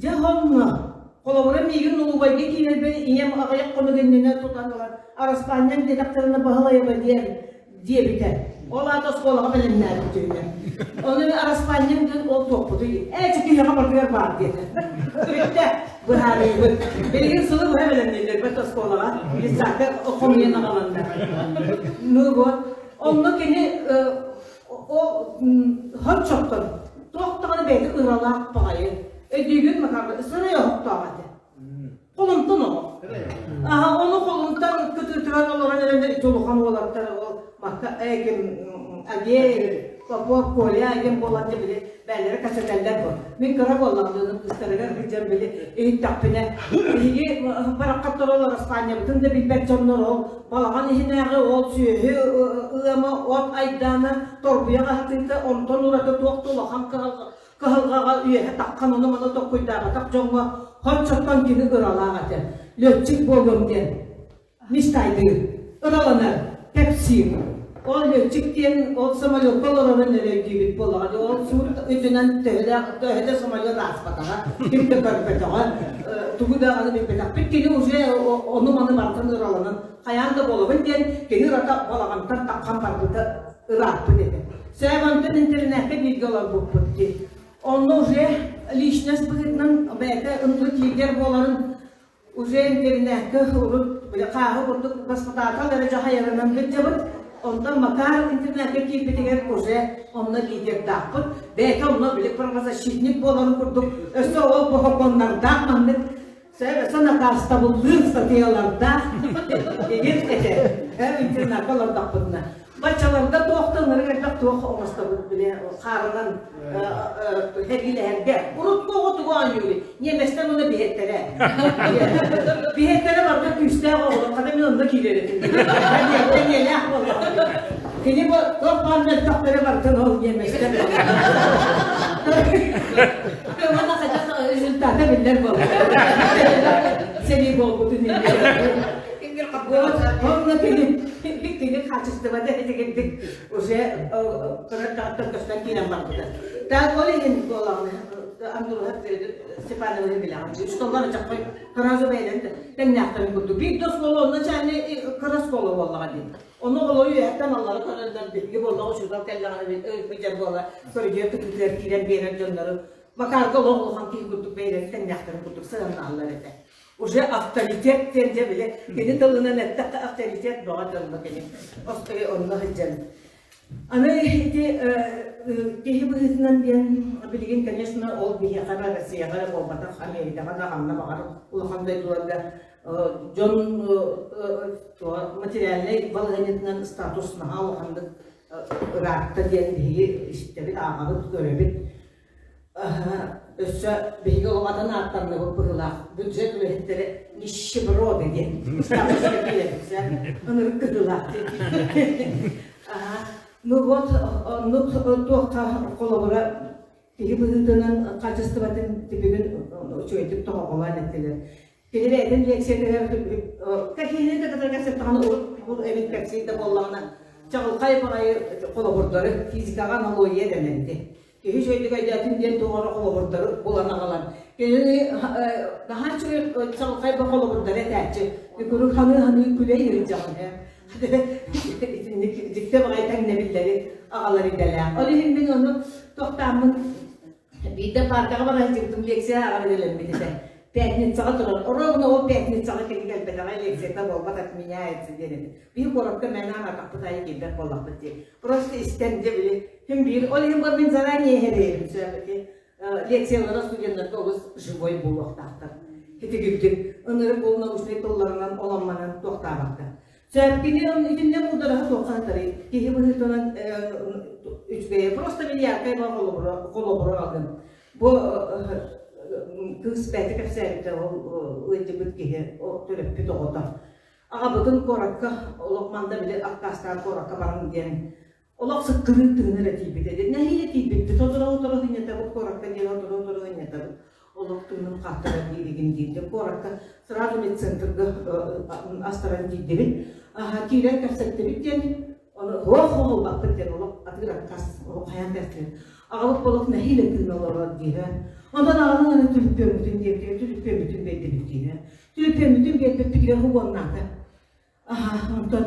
Дьэ онно, холобура миигин Улубайга киирэрбэр ийэм аҕыйах хонук иннинэ тутан ылан араспаанньаҥ диэтэхтэринэ Баһылайаба диэн диэбитэ. Ол аата оскуолаҕа бэлэмнээбит дьүһүнэ. Ону араспаанньаҥ диэн ол туохпутуй? Ээ, киһиэхэ барытыгар баар диэтэ. Бүттэ, быһаарыыбыт. Билигин сылы быһа бэлэмнииллэр бэрт оскуолаҕа. Детсадка хомуйан аҕаланнар. Ну вот. Онно кини Ол хорчоттон туох даҕаны бэйэтэ ыралаах баҕайы. Өйдүүгүн Макар сырай оһохтоох этэ. Холумтан оҕо. Аха ону холумтан кытыытыгар олорон эрэннэр ити улахан уолаттар ол Макка ким Агей, Попов, Коля диэн буолан дьэ били бээлэрэ кэсэтэллэр бу. Мин кыра буоллаҕым дьонум кыыстарыгар сылдьан били иһиттэхпинэ биһиги бараххаттар ол араспаанньабытын да билбэт дьоннор ол Балаҕан иһинээҕи ол сүөһү ыама, от айдаана, торбуйах аһатыыта, онтон ураты туох да улахан кыһалҕаҕа үөһэ таххан ону-маны толкуйдаабатах дьоҥҥо хоччоттон кини ыралаах этэ. Летчик буолуом диэн мечтайдыыр, ыраланар, кэпсиир. Ол летчик диэн ол самолетка олорорун эрэ өйдүүбүт буоллаҕа дии. Ол суут үрдүнэн төһө да самолет ааспатаҕа, ким да көрбөтөҕө, тугу да аны билбэтэхпит. Кини уже ону-маны барытын ыраланан хайаан да буолабын диэн кини ырата балаҕантан таххан барбыта ырааппыт этэ. Сээбантан интернеккэ бииргэ олорбуппут дии. Онно уже личность быһыытынан бэйэтэ ынтык лидер буоларын Уже интэринээккэ урут били хааһы курдук баспытаатал эрэ дьаһайарынан сылдьабыт. Онтон Макар интернеккэ киирбитигэр уже онно лидердаахпыт. Бэйэтэ онно били правозащитник буоларын курдук өссө ол бохоконнардаах маннык өссө накаастабыллыыр статьялардаах игин этэ. Интернакка олордохпутуна. Баччаларга туох да ынырык элбэх туох оҥостобут били хаарынан хэргилэһэргэ. Урут туоҕу тугу оонньууруй? Ньиэмэстэр уонна биһиэттэрэ. Биһиэттэрэ барыта күүстээх оҕолор, хата мин онно киирэр этим. Тэниэлээх буоллаҕым. Кини бу туох баар мөлтөхтөрө барытын ол ньиэмэстэр. Уонна хайдах результата биллэр буолла. Сэрии буолбутун иннигэр. Онно кини кини хаачыстыбата итигирдик уже кыра көстөн киирэн барбыта. Так ол иһин буолаҕына. Ааһан туруһар Степановны билэҕин. Учууталлар чахпай сразу бэйэлэрин тэҥнээхтэрин курдук. Биир да оскуола онно чаанньа кыра оскуола буоллаҕа дии. Онно оҕолору үөһэттэн аллара көрөллөр, биһиги буоллаҕа учуутал кэллэҕинэ ыйдьар буола, көрүдүөр кытыытыгар киирэн биэрэр дьоннору Макарга олох улахан киһи курдук бэйэлэрин тэҥнээхтэрин курдук сыһыаннаһаллар этэ. Уже авторитет диэн дьэ били кини тылынан эттэххэ авторитет бөҕө тылла кини. Оскуола онно сылдьан. Аны ити киһи быһыытынан диэн билигин, конечно, ол биһиэхэ эрэ Россияҕа эрэ буолбатах, Америкаҕа да ханна баҕар улахан дойдуларга дьон материальнай балаһыанньатынан статус наһаа улаханнык ыраатта диэн биһиги истэбит, ааҕабыт, көрөбүт. Өссө биһиги олох атын ааттанныбыт быһыылаах бюджет үлэһиттэрэ нищеброды диэн ынырык кыһыылаах Ну вот, оннук туохха холобура киһи быһыытынан хаачыстыбатын түбүгүн үчүгэйдик тоһоҕолоон эттилэр. Кини бэйэтин лекциятыгар кэһиини да кытары кэпсэттэҕинэ урут бу эбит кэпсиир да буоллаҕына чаҕылхай баҕайы холобурдары физикаҕа аналогия дэнэрди. Киһи үчүгэйдик өйдөөтүн диэн туох эрэ холобурдары булан аҕалан кинини наһаа үчүгэй чаҕылхай ба холобурдары этээччи куруук ханыы-ханыы күлэ иһирдьэҕин итинник дьикти баҕайы тэҥнэбиллэри аҕалар идэлээх. Ол иһин мин ону тохтооммун Биирдэ пааркаҕа бара сылдьыбытым лекция ааҕар идэлэммит этэ. Пятницаҕа турар. Ровно ол пятницаҕа кини кэлбэтэҕэ лекцията буолбат отменяется диэн этэ. Биир куоракка мээнэ атахпыт аайы киирбэт буоллахпыт дии. Просто истэн дьэ били ким биир ол иһин бу мин заранее иһэрэйэбин сөп лекциялара студеннарга олус живой буолуохтаахтар. Итигирдик ынырык ол научнай тылларынан оламманан туохтаабакка. Сөп, кини итиннэ муудараһа туохха сытарый? Киһи быһыытынан үчүгэйэ. Просто мин яркай бар холобура алгым. Бу кыыс бэйэтэ кэпсээбитэ ол ыалдьыбыт киһи төрөппүт оҕото. Аҕабытын куоракка олох манда били аккаастаан куоракка баран диэн олох сыккырыы тыына эрэ тиийбитэ. Нэһиилэ тиийбиппит. Сотору-сотору сынньатабыт куоракка диэн сотору-сотору сынньатабыт. Олох тыыным хааттаран дииригин диирдэ. Куоракка сразу медцентрга астаран тиийдибит. Аха киирэн кэпсэттибит диэн ону туох оһолбаппыт диэн олох атыыр аккаас олох хайаан кэпсээн. Аҕабыт олох нэһиилэ тыына олорор диирэ. Онтон аҕалан аны түлүппүөммүтүн диэбитигэр түлүппүөммүтүн биэрдибит диирэ. Түлүппүөммүтүн биэрбиппитигэр уоннаата. Аһаа, онтон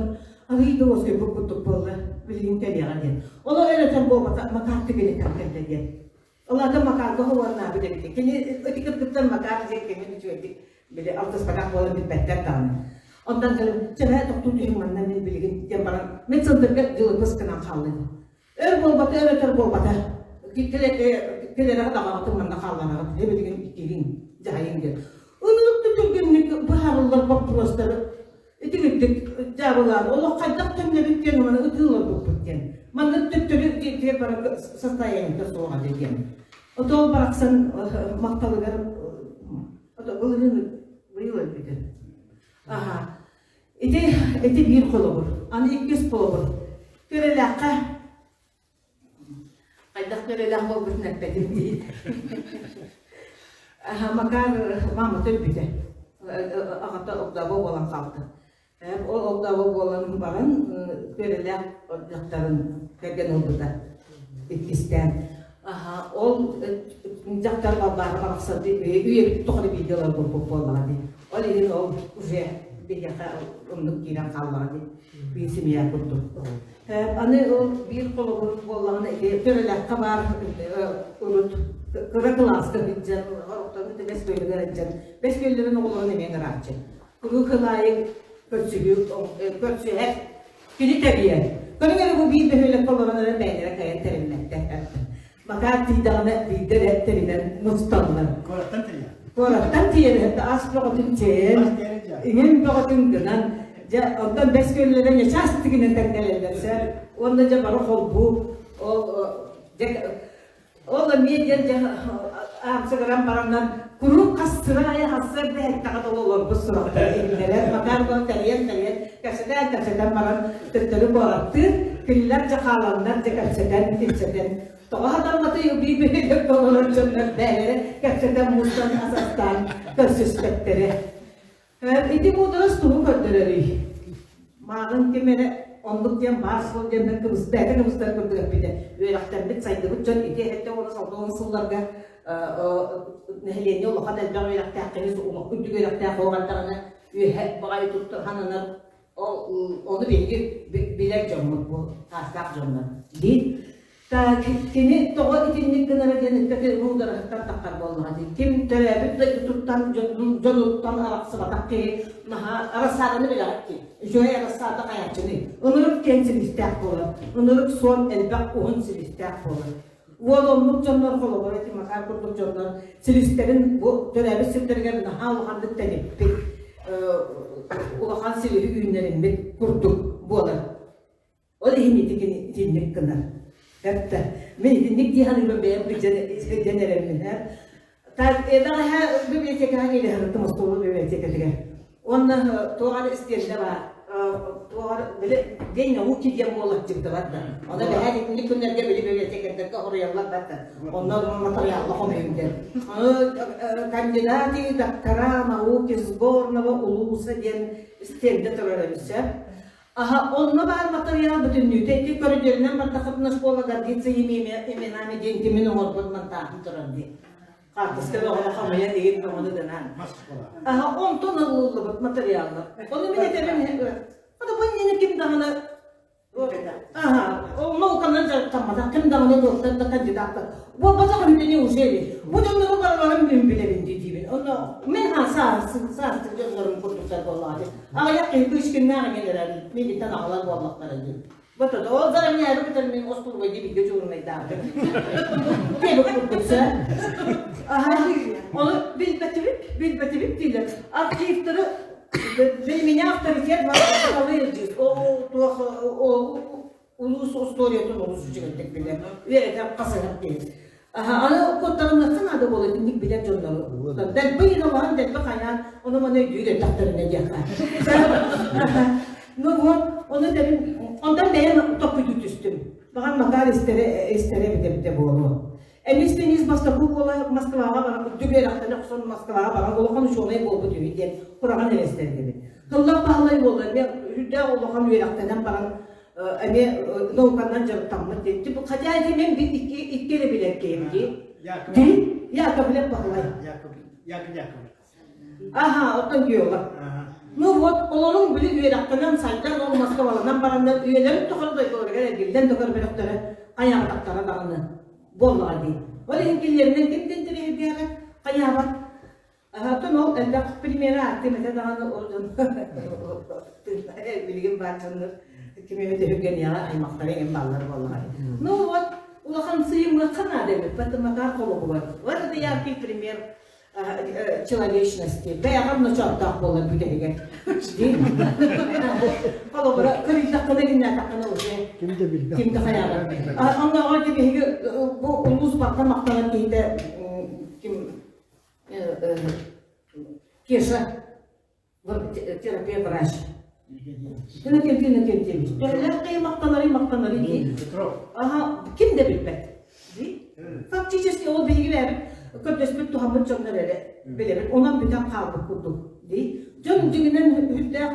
арыый да уоскуйбут курдук буолла, билигин кэлиэҕэ диэн. Ол эрэтэр буолбата, Макар түгэнитэн кэллэ диэн. Ол аата Макарга уоннаабыт эбит. Кини ити кыргыттар Макар диэн кэмин үчүгэйдик били алтыспатах буолан билбэттэр даҕаны. Онтон кэлин чэбэ тохтуу түһүҥ манна мин билигин диэн баран мен сылдырга дьылыпыс гынан хааллым. Өр буолбата, өр өтөр буолбата. Кэлэрэҕэ даҕаҕытын манна хааллараҕыт, билигин иккигин дьаһайыҥ диэн. Ынырык түргэнник быһаарыллар боппуруостары итигирдик дьаабылаан олох хайдах төннөбүт диэн маны ытыыларбыппыт диэн. Маннык төттөрү дьиэтигэр барар состояниета суоҕа диэн. Отол барахсан махталыгар былырыын быйыл өлбүтэ. Аха. Ити ити биир холобур. Аны иккис холобур. Төрөлөххө хайдах төрөлөх буолбутун эппэтим дии. Макар маамата өлбүтэ. Аҕата огдообо буолан хаалта. Ол огдообо буолан баран төрөлөх дьахтарын кэргэн ылбыта. Иккистээн. Ол дьахтар балбаара барахсан үйэбит тухары бииргэ олорбуппут буоллаҕа дии. Ол иһин ол уже биһиэхэ оннук киирэн хааллаҕа дии. Биир семья курдук. Аны ол биир холобур буоллаҕына ити Төрөлөххө баар урут кыра кылааска сылдьан, ороктон бэс күөлүгэр сылдьан, бэс күөллэрин оҕолорун эмиэ ыҥырааччы. Куруук ылаайы көрсүһүү көрсүһэр кини тэрийэр. Көрүҥ эрэ бу биир бөһүөлэккэ олорон эрэн бэйэлэрэ кыайан тэриммэттэр. Макар тиийдэҕинэ биирдэ эрэ тэринэн мусталлар. Куораттан тиийэр. Куораттан тиийэр, ас бөҕөтүн чэйэн, иҥин бөҕөтүн гынан, дьэ, онтон бэс күөллэрэ ньачаас тигинэн тэҥнэлэллэр сэр. Уонна дьэ бары холбуу, ол дьэ ол эмиэ диэн дьэ аамсыгыран бараннар куруук хас сыра аайы хассар дэһэттэҕэ дылы олорбут сурахтар иһиллэрэр. Макар бу тэрийэн-тэрийэн кэпсэтэн-кэпсэтэн баран төттөрү куораттыыр, кинилэр дьэ хааланнар дьэ кэпсэтэн, кэпсэтэн Тоҕо хатамматый убий бэйэлэр олорор дьоннор бэйэлэрэ кэпсэтэн мустан асастаан көрсүспэттэрэ. Ити муударас тугу көрдөрөрүй? Мааҕын ким эрэ оннук диэн баар суол диэн кыбыс бэйэтэ кыбыстар курдук эппитэ. Үөрэхтэрбит сайдыбыт дьон ити 76 сылларга Нэһилиэнньэ улахан элбэх үөрэхтээх киһи үрдүк үөрэхтээх оҕо үөһэ баҕайы туттар хананар ону биһиги билэр дьоммут бу таастаах дьоннор диир. Кини тоҕо итинник гынара диэн өттөкө муудараһыттан таххар буоллаҕа дии. Ким төрөөбүт дойдутуттан дьонуттан арахсыбатах киһи наһаа арассааданы билэҕит дии. Үчүгэй арассаада хайааччыный? Ынырык киэҥ силистээх буолар. Ынырык суон элбэх уһун силистээх буолар. Уол оннук дьоннор холобура ити Макар курдук дьоннор силистэрин бу төрөөбүт сирдэригэр наһаа улаханнык тэниппит, улахан силиһи үүннэриммит курдук буолар. Ол иһин ити кини итинник гынар. Эптэ. Мин итинник дии саныыбын бэйэм кыдьан эрэммин. Так, эбэҕэһээ библиотекаҕа киирэ сырыттым остуолу библиотекатыгар. Уонна туох эрэ истиэндэ баар. Туох эрэ били день науки диэн буолар бар да. Онно бэһээ итинник күннэргэ били библиотекардарга хоруйаллар бар да. Онно матырыйаалла хомуйун диэн. Аны кандидаты доктора науки сборного улууса диэн стендэ турар эбит. Аха, онно баар матырыйаал бүтүннүүтэ ити көрүдүөрүнэн бардаххытына школа гордится именами диэн кимин оҥорбут мантааһын турар дии. Хаартыска бөҕөнү хомуйан игин бөҕөнү гынан. Аха, онтон ылыллыбыт матырыйааллар. Ону мин этэбин, ону бу иннинэ ким даҕаны Аха, науканан дьарыктамматах, ким даҕаны доктор да кандидат да. Буолбатах үһү неужели? Бу дьоннору барыларын мин билэбин дии Онно мин саастык дьоннорум курдуктар буоллаҕа дии. Аҕыйах киһи кыышкиннаах иҥэлэрэр миигиттэн аҕалар буоллахтара дии. Вот это ол заранее бытар мин остулуга дии бигэ чуурнайдаабытым. Тебик курдук сэ. Аха, оны билбэтибит, билбэтибит диилэр. Архивтары для меня авторитет алыыр Ол туох улуус историятын олус үчүгэйдик билэр. Үөрэтэн хасыһар киһи. Аны куттарымыахха наада буолар итинник билэр дьоннору. Дэлби иналаһан, дэлби хайаан, ону маны өйдүүр эттэхтэринэ диэххэ. Ну вот, ону тэбин, онтон бэйэм токуйдуу түстүм. Баҕар Макар истэрэ истэрэ эбитэ буолуо. Эмис Денис бастакы уола Москваҕа баран үрдүк үөрэхтэнэ охсон Москваҕа баран улахан учуонай буолбут үһү диэн кураҕан эрэстэрдибит. Тыллах Баһылай уола эмиэ үрдээх улахан үөрэхтэнэн баран эмиэ науканан дьарыктаммыт диэн. Типа, хотя эти мен икки икки эрэ билэр киһим дии. Дии? Яковлев Баһылай. Яков Яковлев. Аха, оттон геолог. Ну вот, олорун били үөрэхтэнэн сайдан ол Москваланан бараннар үйэлэрин тухары дойдуларыгар эргиллэн да көрбөтөхтөрө айаҕатахтара даҕаны буоллаҕа дии. Ол иһин киллэринэн ким интэриэһиргээбэт, хайаабат. Оттон ол элбэх примеры ааттыым этэ даҕаны ол дьон билигин баар дьоннор ким эмит өһүргэниэҕэ аймахтара эҥин бааллар буоллаҕа. Ну вот, улахан сыйымыахха наада эбит, Макар холобугар. Вот это яркий пример человечности. Бэйэҕэр ночооттоох буолар бүтэһигэр. Холобура, кырыйдаххына гиннээтэххинэ уже Ким да билбэт. Ким да хайаабат. Оннооҕор биһиги бу улуус барта махтанар киһитэ ким Кеша терапия врач. Иннокентий Иннокентьевич. Төһөлөөх киһи махтанарый махтанарый дии. Аха, ким да билбэт. Фактически ол биһиги бэйэбит көрдөспүт туһаммыт дьоннор эрэ билэбит. Онон бүтэн хаалбыт курдук дии. Дьон дьиҥинэн үрдээх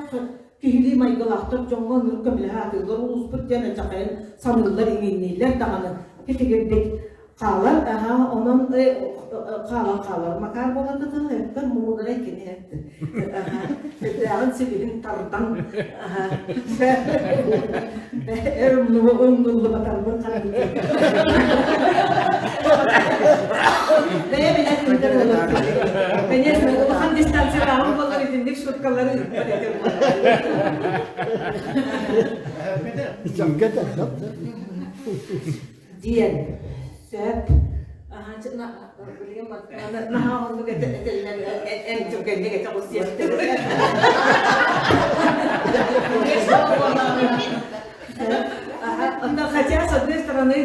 киһилии майгылаахтар дьоҥҥо ынырык көмөлөһө атыылар улууспут диэн ачахайын саныыллар иҥииннииллэр даҕаны итигирдик хаалар аха онон хаалан хаалар Макар буолатытын эттэр муударай кини этти Үрдээҕин силиһин тардан эр умнуллубатарбын харабыты бэйэ билэр күндэр буолар конечно улахан дистанциялааҕым буоллар итинник шуткалары ыыппат этим диэн сөп наһаа оннук этэллэр эн түргэнник этэ Хотя, с одной стороны,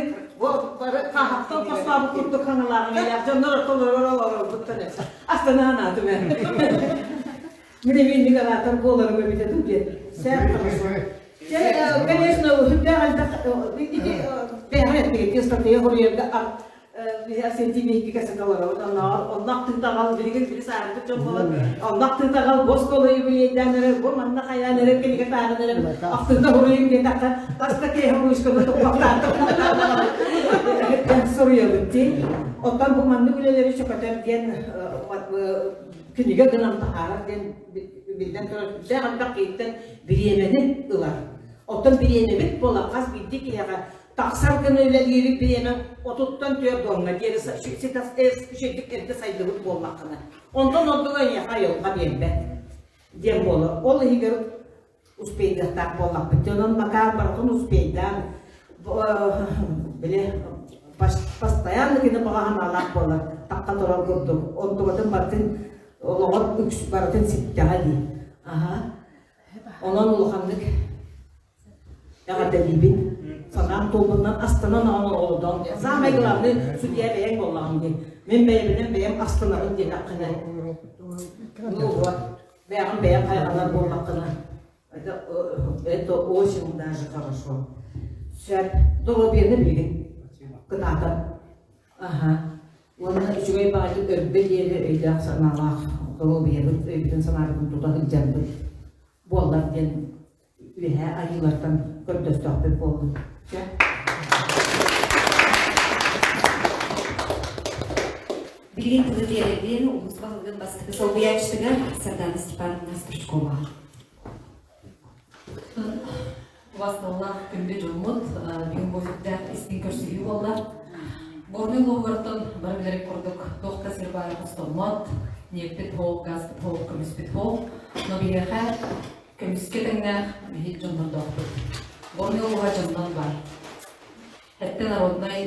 хаһахтан хостообут курдук хаҥалааҕын дьоннор ортолорор олорорбуттан астана анаатым Мин эмиэ араатар буоларым эбитэ дуу диэн. Сэр хорошо. Конечно, сүрдээх элбэх ити бэйэҕэ эппиэттиир статья хоруйарга. Арсентий Михки кэсэталарабыт оннооҕор оннох тыытаҕал билигин били саарбыт дьон буолан оннох тыытаҕал бу оскуола юбилейдаан эрэр бу манна хайаан эрэр кинигэ тааран эрэр ахтыыта суруйуҥ диэтэххэ тас да киэһэ уруучканы туппахтаан суруйабыт дии оттон бу маннык үлэлэри чөкөтөр диэн кинигэ гынан таһаарар диэн биллэн турар сүрдээх элбэх киһиттэн бириэмэни ылар оттон бириэмэбит буолар хас биирдии киһиэхэ Тахсар гына үлэлиирик бириэмэҥ 34 уоҥҥа диэри үчүгэйдик эрдэ сайдыбыт буоллаххына, онтон ордуга эйиэхэ айылҕа биэрбэт диэн буолар. Ол иһигэр успейдыахтаах буоллахпыт. Онон Макар барытын успейдаан, били постоянно кини баҕа санаалаах буолар, тахха турар курдук. Онтугатын барытын олоҕор үкс барытын ситтэҕэ дии. Аха. Онон улаханнык Эҕэрдэлиибин. Санаам туолбутунан астынан аҕан оҕолордоон. Самое главное, судья бэйэҥ буоллаҕым дии. Мин бэйэбинэн бэйэм астынабын диэтэххинэ. Ну вот, бэйэҕин бэйэҥ хайҕанар буоллаххына, это очень даже хорошо. Сөп. Доруобуйаны билигин кытаатан. Аха. Уонна үчүгэй баҕайы өргө диэри өйдөөх санаалаах доруобуйабыт, өйбүтүн санаабытын тута сылдьарбыт буоллар диэн үөһээ айыылартан көрдөстөхпүт буоллун. Чэ. Билигин тылы биэрэбин улуус баһылыгын бастакы солбуйааччытыгар Сардана Степановна Стручкова. Убасталлаах күндү дьоммут, бүгүн бу сүрдээх истиҥ көрсүһүү буолла. Горнай улууһугартан бары билэрик курдук туох да сир баайа хостоммот, ньиэппит хоол, газпыт хоол, көмүспүт хоол. Но биһиэхэ Көмүскэ тэҥнээх биһик дьоннордоохпут. Горнай улууһа дьоннон баар. Эттэ народнай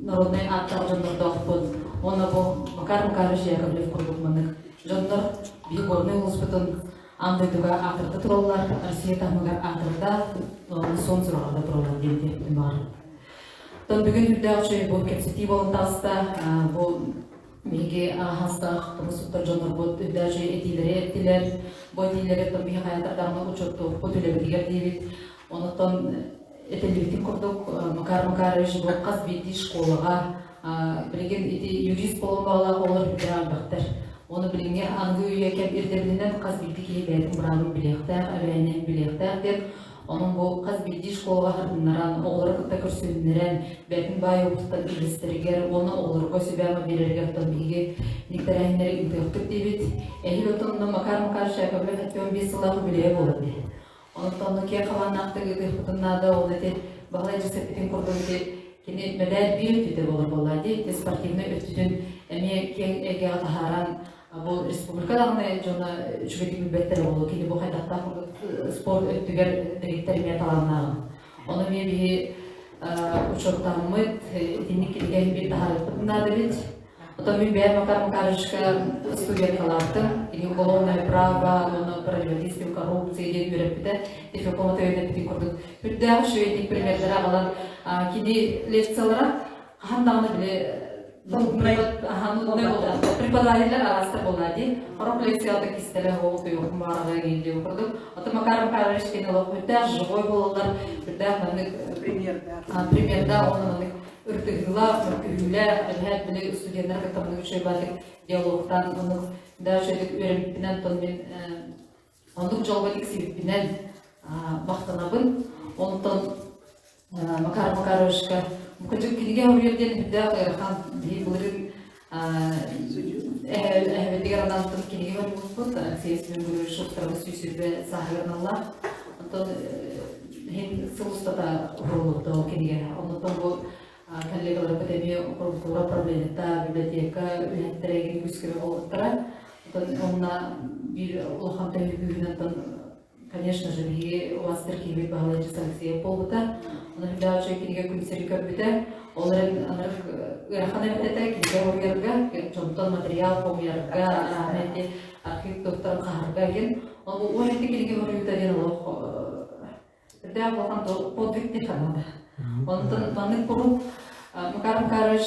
народнай ааттаах дьоннордоохпут. Уонна бу Макар Макарович Яковлев курдук маннык дьоннор биһи Горнай улууспутун аан дойдуга аатырда тураллар, Россия таһымыгар аатырда, суон сураҕырда тураллар диэн этиэхпин баҕарабын. Оттон бүгүн үрдээх үчүгэй бу кэпсэтии буолан таҕыста. Бу Биһиги аһастаах тумус туттар дьоннорбут үрдээх үчүгэй этиилэри эттилэр. Бу этиилэри оттон биһи хайатар даҕаны учуоттуохпут үлэбитигэр диэбит. Онтон этиллибитин курдук Макар Макарович бу хас биирдии школаҕа билигин ити юрист буолуон баҕалаах оҕолор үрдээх элбэхтэр. Ону билиҥҥи аныгы үйэ кэм ирдэбилинэн хас биирдии киһи бэйэтин быраабын билиэхтээх, эбээһинэһин билиэхтээх диэн Онон бу хас биирдии школаҕа хатыннаран, оҕолору кытта көрсүһүннэрэн, бэйэтин баай уопутуттан үллэстэригэр уонна оҕолорго сүбэ-ама биэрэригэр оттон биһиги тэрээһиннэри ыытыахпыт диибит. Эһиил оттон Макар Макарович Яковлев 75 сыллаах үбүлүөйэ буолар дии. Онтон онно киэҥ хабааннаахтык ыытыахпытын наада, ол ити Баһылай Дьэсэппитин курдук ити кини мэдээр биир өттүтэ буолар буоллаа дии. Ити спортивнай өттүтүн эмиэ киэҥ эйгэҕэ таһааран Бу республика даҕаны дьоно үчүгэйдик билбэттэрэ буолуо. Кини бу хайдахтаах курдук спорт өттүгэр дэгиттэр эмиэ талааннааҕын. Ону эмиэ биһи учуоттааммыт, итинник кинигэ биир таһаарыахпытын наада эбит. Потом мин бэйэм Макар Макаровичка студенткалаабытым. Кини уголовное право, уонна противодействие коррупции диэн үөрэппитэ. Тифлокома төйөнөппүтүн курдук. Үрдээх үчүгэйдик примердары аҕалан кини лекциялара хаһан даҕаны били преподавателлэр араастар буолла дии. Хорох лекцияда кистэлэ оҕу туйуохум баҕарара диэн курдук. Ото Макар Михайлович кини олох үрдээх живой буолаллар, үрдээх маннык примерда уонна маннык ыртыһыылаах, мөккүһүүлээх, эбэһээт били студеннар кытта маннык үчүгэй баатык диалогтаан оннук да үчүгэйдик үөрэммиппинэн тон мин оннук дьолго тиксибиппинэн махтанабын. Онтон Макар Макаровичка Мукачык кинигэ суруйар диэн үрдээх ыарахан биһи былырыын эһэбитигэр анаантын кинигэ суруйбуппут Алексей Семенович Шустеровы сүүсүрбэ сааһыгар аналлаах. Онтон иһин сыл устата уһуруллубута ол кинигэ. Онтон бу коллегаларбыт эмиэ культура управлениета, библиотека үлэһиттэрэ игин күүскэ буолуохтара. Онтон онно биир улахан төһүү күүһүнэн конечно же, биһиги убастыр киһибит Баһылай Алексеев буолбута. Онон үрдээх үчүгэй кинигэ күн сири көрбүтэ. Ол эрэн анарык ыарахан эбит этэ кинигэ уруйарга, дьонтон материал хомуйарга, арааны архив туттан хаһарга диэн. Ол уон икки кинигэ уруйута диэн олох үрдээх улахан подвиг диэн ханна. Онтон маннык куруук Макар Макарович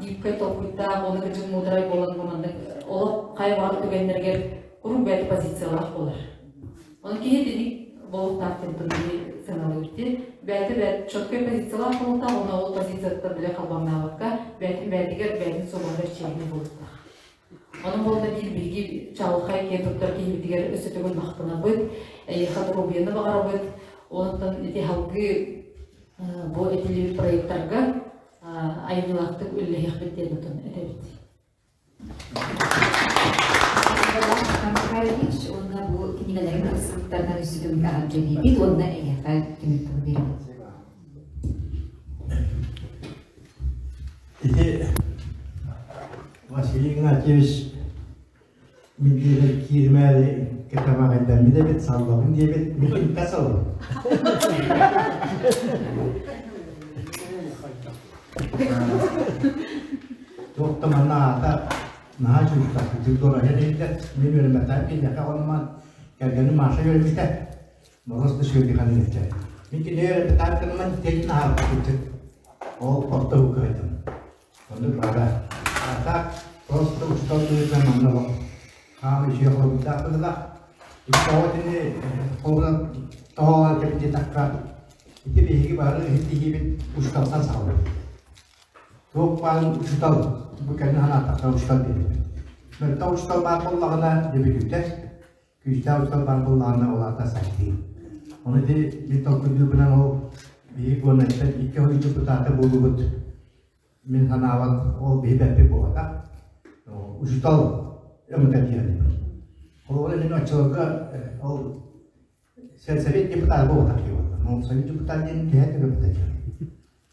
гибкай толкуйдаах, оны кыдьык муударай буолан бу маннык олох хайа баҕар түгэннэригэр куруук бэйэтэ позициялаах буолар. Оны киһи итинник буолуохтаах диэн тылы сыаналыыр дии. бэйэтэ бэйэ четкай позициялаах буолуохтаах, уонна ол позицияттан бile халбаҥнаабакка, бэйэтин бэйэтигэр бэйэтин суобаһыгар чиэһинэй буолуохтаах. Онон буолла биир биһиги чаҕылхай киэн туттар киһибитигэр өссө төгүл махтанабыт, эйиэхэ доруобуйаны баҕарабыт. Онтон ити салгыы бу этиллибит проектарга айымньылаахтык үлэлэһиэхпит диэн отон этэбит. Михайлович уонна бу кинигэлэрин ылсыбыттарынан өссө төгүл аҕалдьалиибит уонна эйиэхэ түмүк тыл биэрэбит. Ити Василий Игнатьевич мин диэбэр киирмээри кэтэмэҕэйдэммит эбит, саллабын диэбит, мин киниттэн саллабын. Туох да манна аата наһаа чуустаах, дьылдорайа дииллэр, мин үөрэммэтэҕим киниэхэ онон кэргэним Маша үөрэммитэ, Мороз да сүөргүхэн илдьэ. Мин кинини үөрэппэтэҕим кыныман тиэтин аһарбыт Ол орто уккайдым. Оннук баара. А так просто устал быһыытынан манна олох хаама үчүгэй холобурдаах быһыылаах. Икки итини холобура тоһоҕолоон кэбит диэтэххэ, ити биһиги бары иһит учууталтан саҕаланар. Туох баарын учуутал бу кэннэ санаатахха учуутал диэбит. Мөлтөх учуутал баар буоллаҕына дебүтүтэ, күүстээх учуутал баар буоллаҕына ол аата сайдыы. Ону ити мин толкуйдуурбунан ол биһиги Горнайтан икки хонук депутата буолубут мин санаабар ол биһи бэрпит буолбатах. Учуутал өҥөтө диэн. Холобура мин оччолорго ол сельсовет депутата буолбатах киһи буолла. Ол совет депутат диэн түһээн да көрбөтө диэн.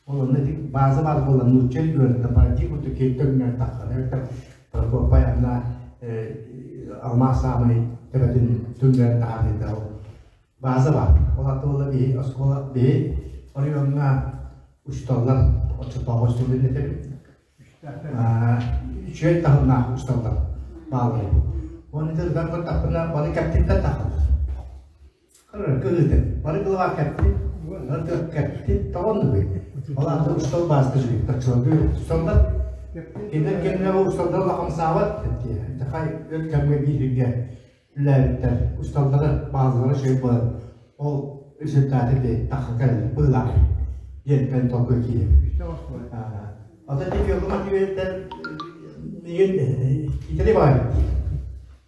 Ол онно ити база баар буолан нуучча үөрэтэ парадигма курдук киһи төҥнөр таххар. Эбэтэр Прокопай анна алмаас саамай төбөтүн түҥнэрэн таһаарыыта ол база баар. Ол аты буолла биһи оскуола биһи оройуоҥҥа учууталлар оччотооҕу учууталлар этэбин. Үчүгэй таһымнаах учууталлар бааллар эбит. Уонна ити ырытан көрдөхпүнэ бары кэптиттэн тахаллар. Кыһыытын. Бары кылаҕа кэптит, бары кэптит, тоҕоннугуй. Ол аты учуутал баазата үчүгэй. Оччолорго учууталлар кинилэр кэмнэрэ учууталлар улахамсаабат Хай өр кэмҥэ биир үлэлээбиттэр усталлара баазалара үчүгэй буолан ол результаты ди тахха кэллэ быылаах диэн толкуй киирэр. Ата ти Федор Матвеевтер миигин китэри баар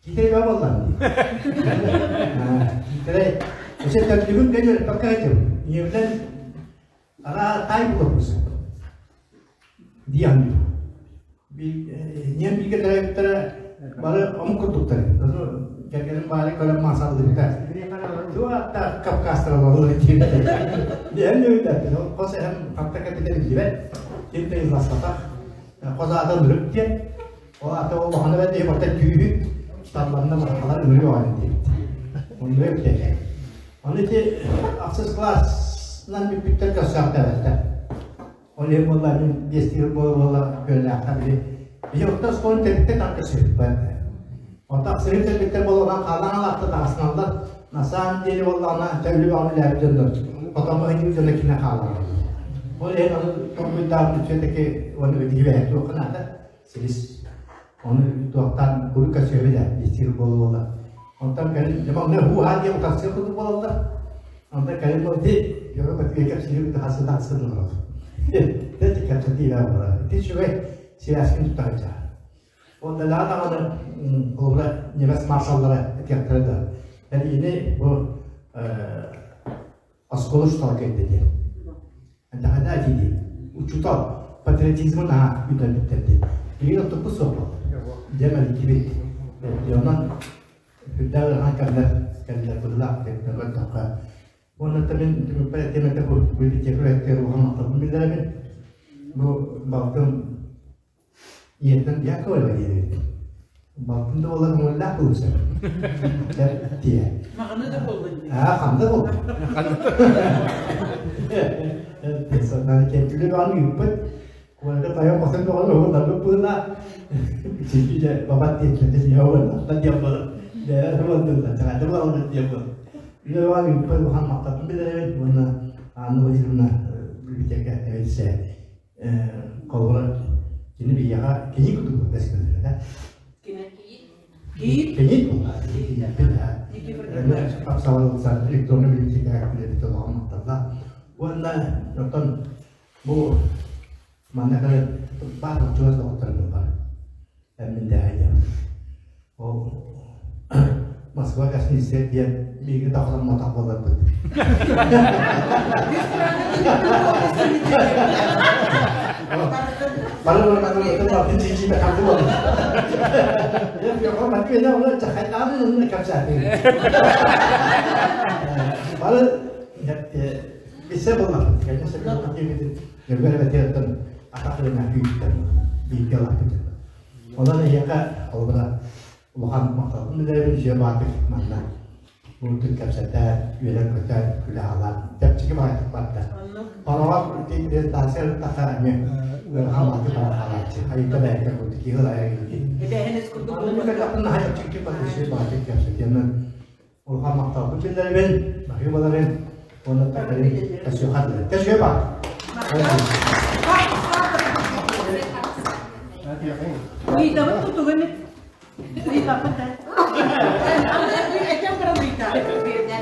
китэри баа буоллар китэри өсө төрдүгүн кэлэр пакка этим ийэбинэн ара тай булаппыс диэн Ньиэм бииргэ төрөөбүттэрэ бары омук курдуктар. Кэргэним баары көрөн маасаллыбыта. Туох Кавказтар олороллор диэбитэ. Диэн үөйдэ. Хос эһэм хатта кэлбитэ биллибэт. Ким да иласпатах. Хос аата Нұрып диэн. Ол ата ол бахана бэрт барта түүһү талланна барахалар ынырыы оҕайын диэбит. Онно эбитэ. Аны ити ахсыс класснан бүппүттэр көрсөөхтөөбөттөр. Ол иһин буолла мин биэстиир буола-буола күөллээххэ били биһи орто оскуоланы тэрилтэ таҥка сүһүппэт. Онто ахсырын тэлбиттэр буоллаҕына хаалан алаахта таҕысналлар. На самом деле буоллаҕына төлү баҕаны үлээбит дьоннор хотоҥҥо иһин дьоно кине хаалар. Ол иһин ону толкуйдаабыт все-таки уонна битиги туохха наада силис. Ону туохтаан курукка сүөбү да биэстиир буола-буола. Онтон кэлин дьэ онно һуу-һаа диэн утарсыах курдук буолаллар. Онтон кэлин бу ити дьону көтүгэ кэпсиир тахасы тахсын олорор. Ити кэпсэтиилээх буолар. Ити үчүгэй связкин тутар дьаа. Онно даҕаны холобура немец маршаллара этиэхтэрэ да. Эриини бу оскуола учуутала кэлдэ диэн. Дэхэнэ этии учуутал патриотизмы наһаа үүнэрбиттэр диэн. Билигин оттоппут суох буолла. Дьэ мэлдьибит. Онон үрдээх ыарахан кэмнэр кэллэр быһыылаах диэн көрдөххө. Уонна мин түмүкпэр этиэм этэ бу библиотека үлэһиттэр улахан махталбын биллэрэбин. Бу балтым Ийэттэн Яковлева диэбит. Балтым да буолла көҥүллээх буолуса. Тиэ. Маҕаны да буолла дии. Аа, ханна буолла? Санааны кэлтүлэр баҕаны ыыппыт. Куоракка тайан босан баҕаны уһулларбыт быһыла. Чичи бабат диэтилэр дьэ уонна диэн буолар. Дэ уонна чаҕайда буолар диэн буолар. Үлэ баҕаны ыыппыт улахан махталбын билэрэбин уонна Анна Владимировна библиотека эбэтсэ Холобура, кини биһиэхэ кини курдук көстөллөр да. Киит? Киит буолла. Киит. Тапсалар электронный библиотека үлэбит олоҕун махталла. Уонна оттон бу манна кэлэн баар чугас доҕотторум бар. Мин дэһэ Ол Москва гостиница диэн миигин тахсан буоларбыт. Бары бары чичи бахалды болду. Я бу маккена оны чахайдааны оны капсаты. Бары бisse болар. Кәне сәбәп катыгы Гөргөр бәтиаттан атақырына күйіттен биикке лаппыт. Онан эйэхэ олбара улахан макталын билэрин жүйө баатык манна. Бу капсата үөрэн көтөн күлэ алан тепчики баатык барда. Онога презентация таха эме ыарахан баатык бара халааччы. Айыта бэйэкэ курдук киһи ылайа киһи. Эбэһэнес курдук Аны кэтапын хаja чикки баатык баатык капсатыянан улахан макталын билэрин, бахы баларын, оны такарын тәсү хадылы. Тәсү ба. Ыйтабын тутугумит. Ыйтаппын да. Этем баран ыйта. Этем ыйта.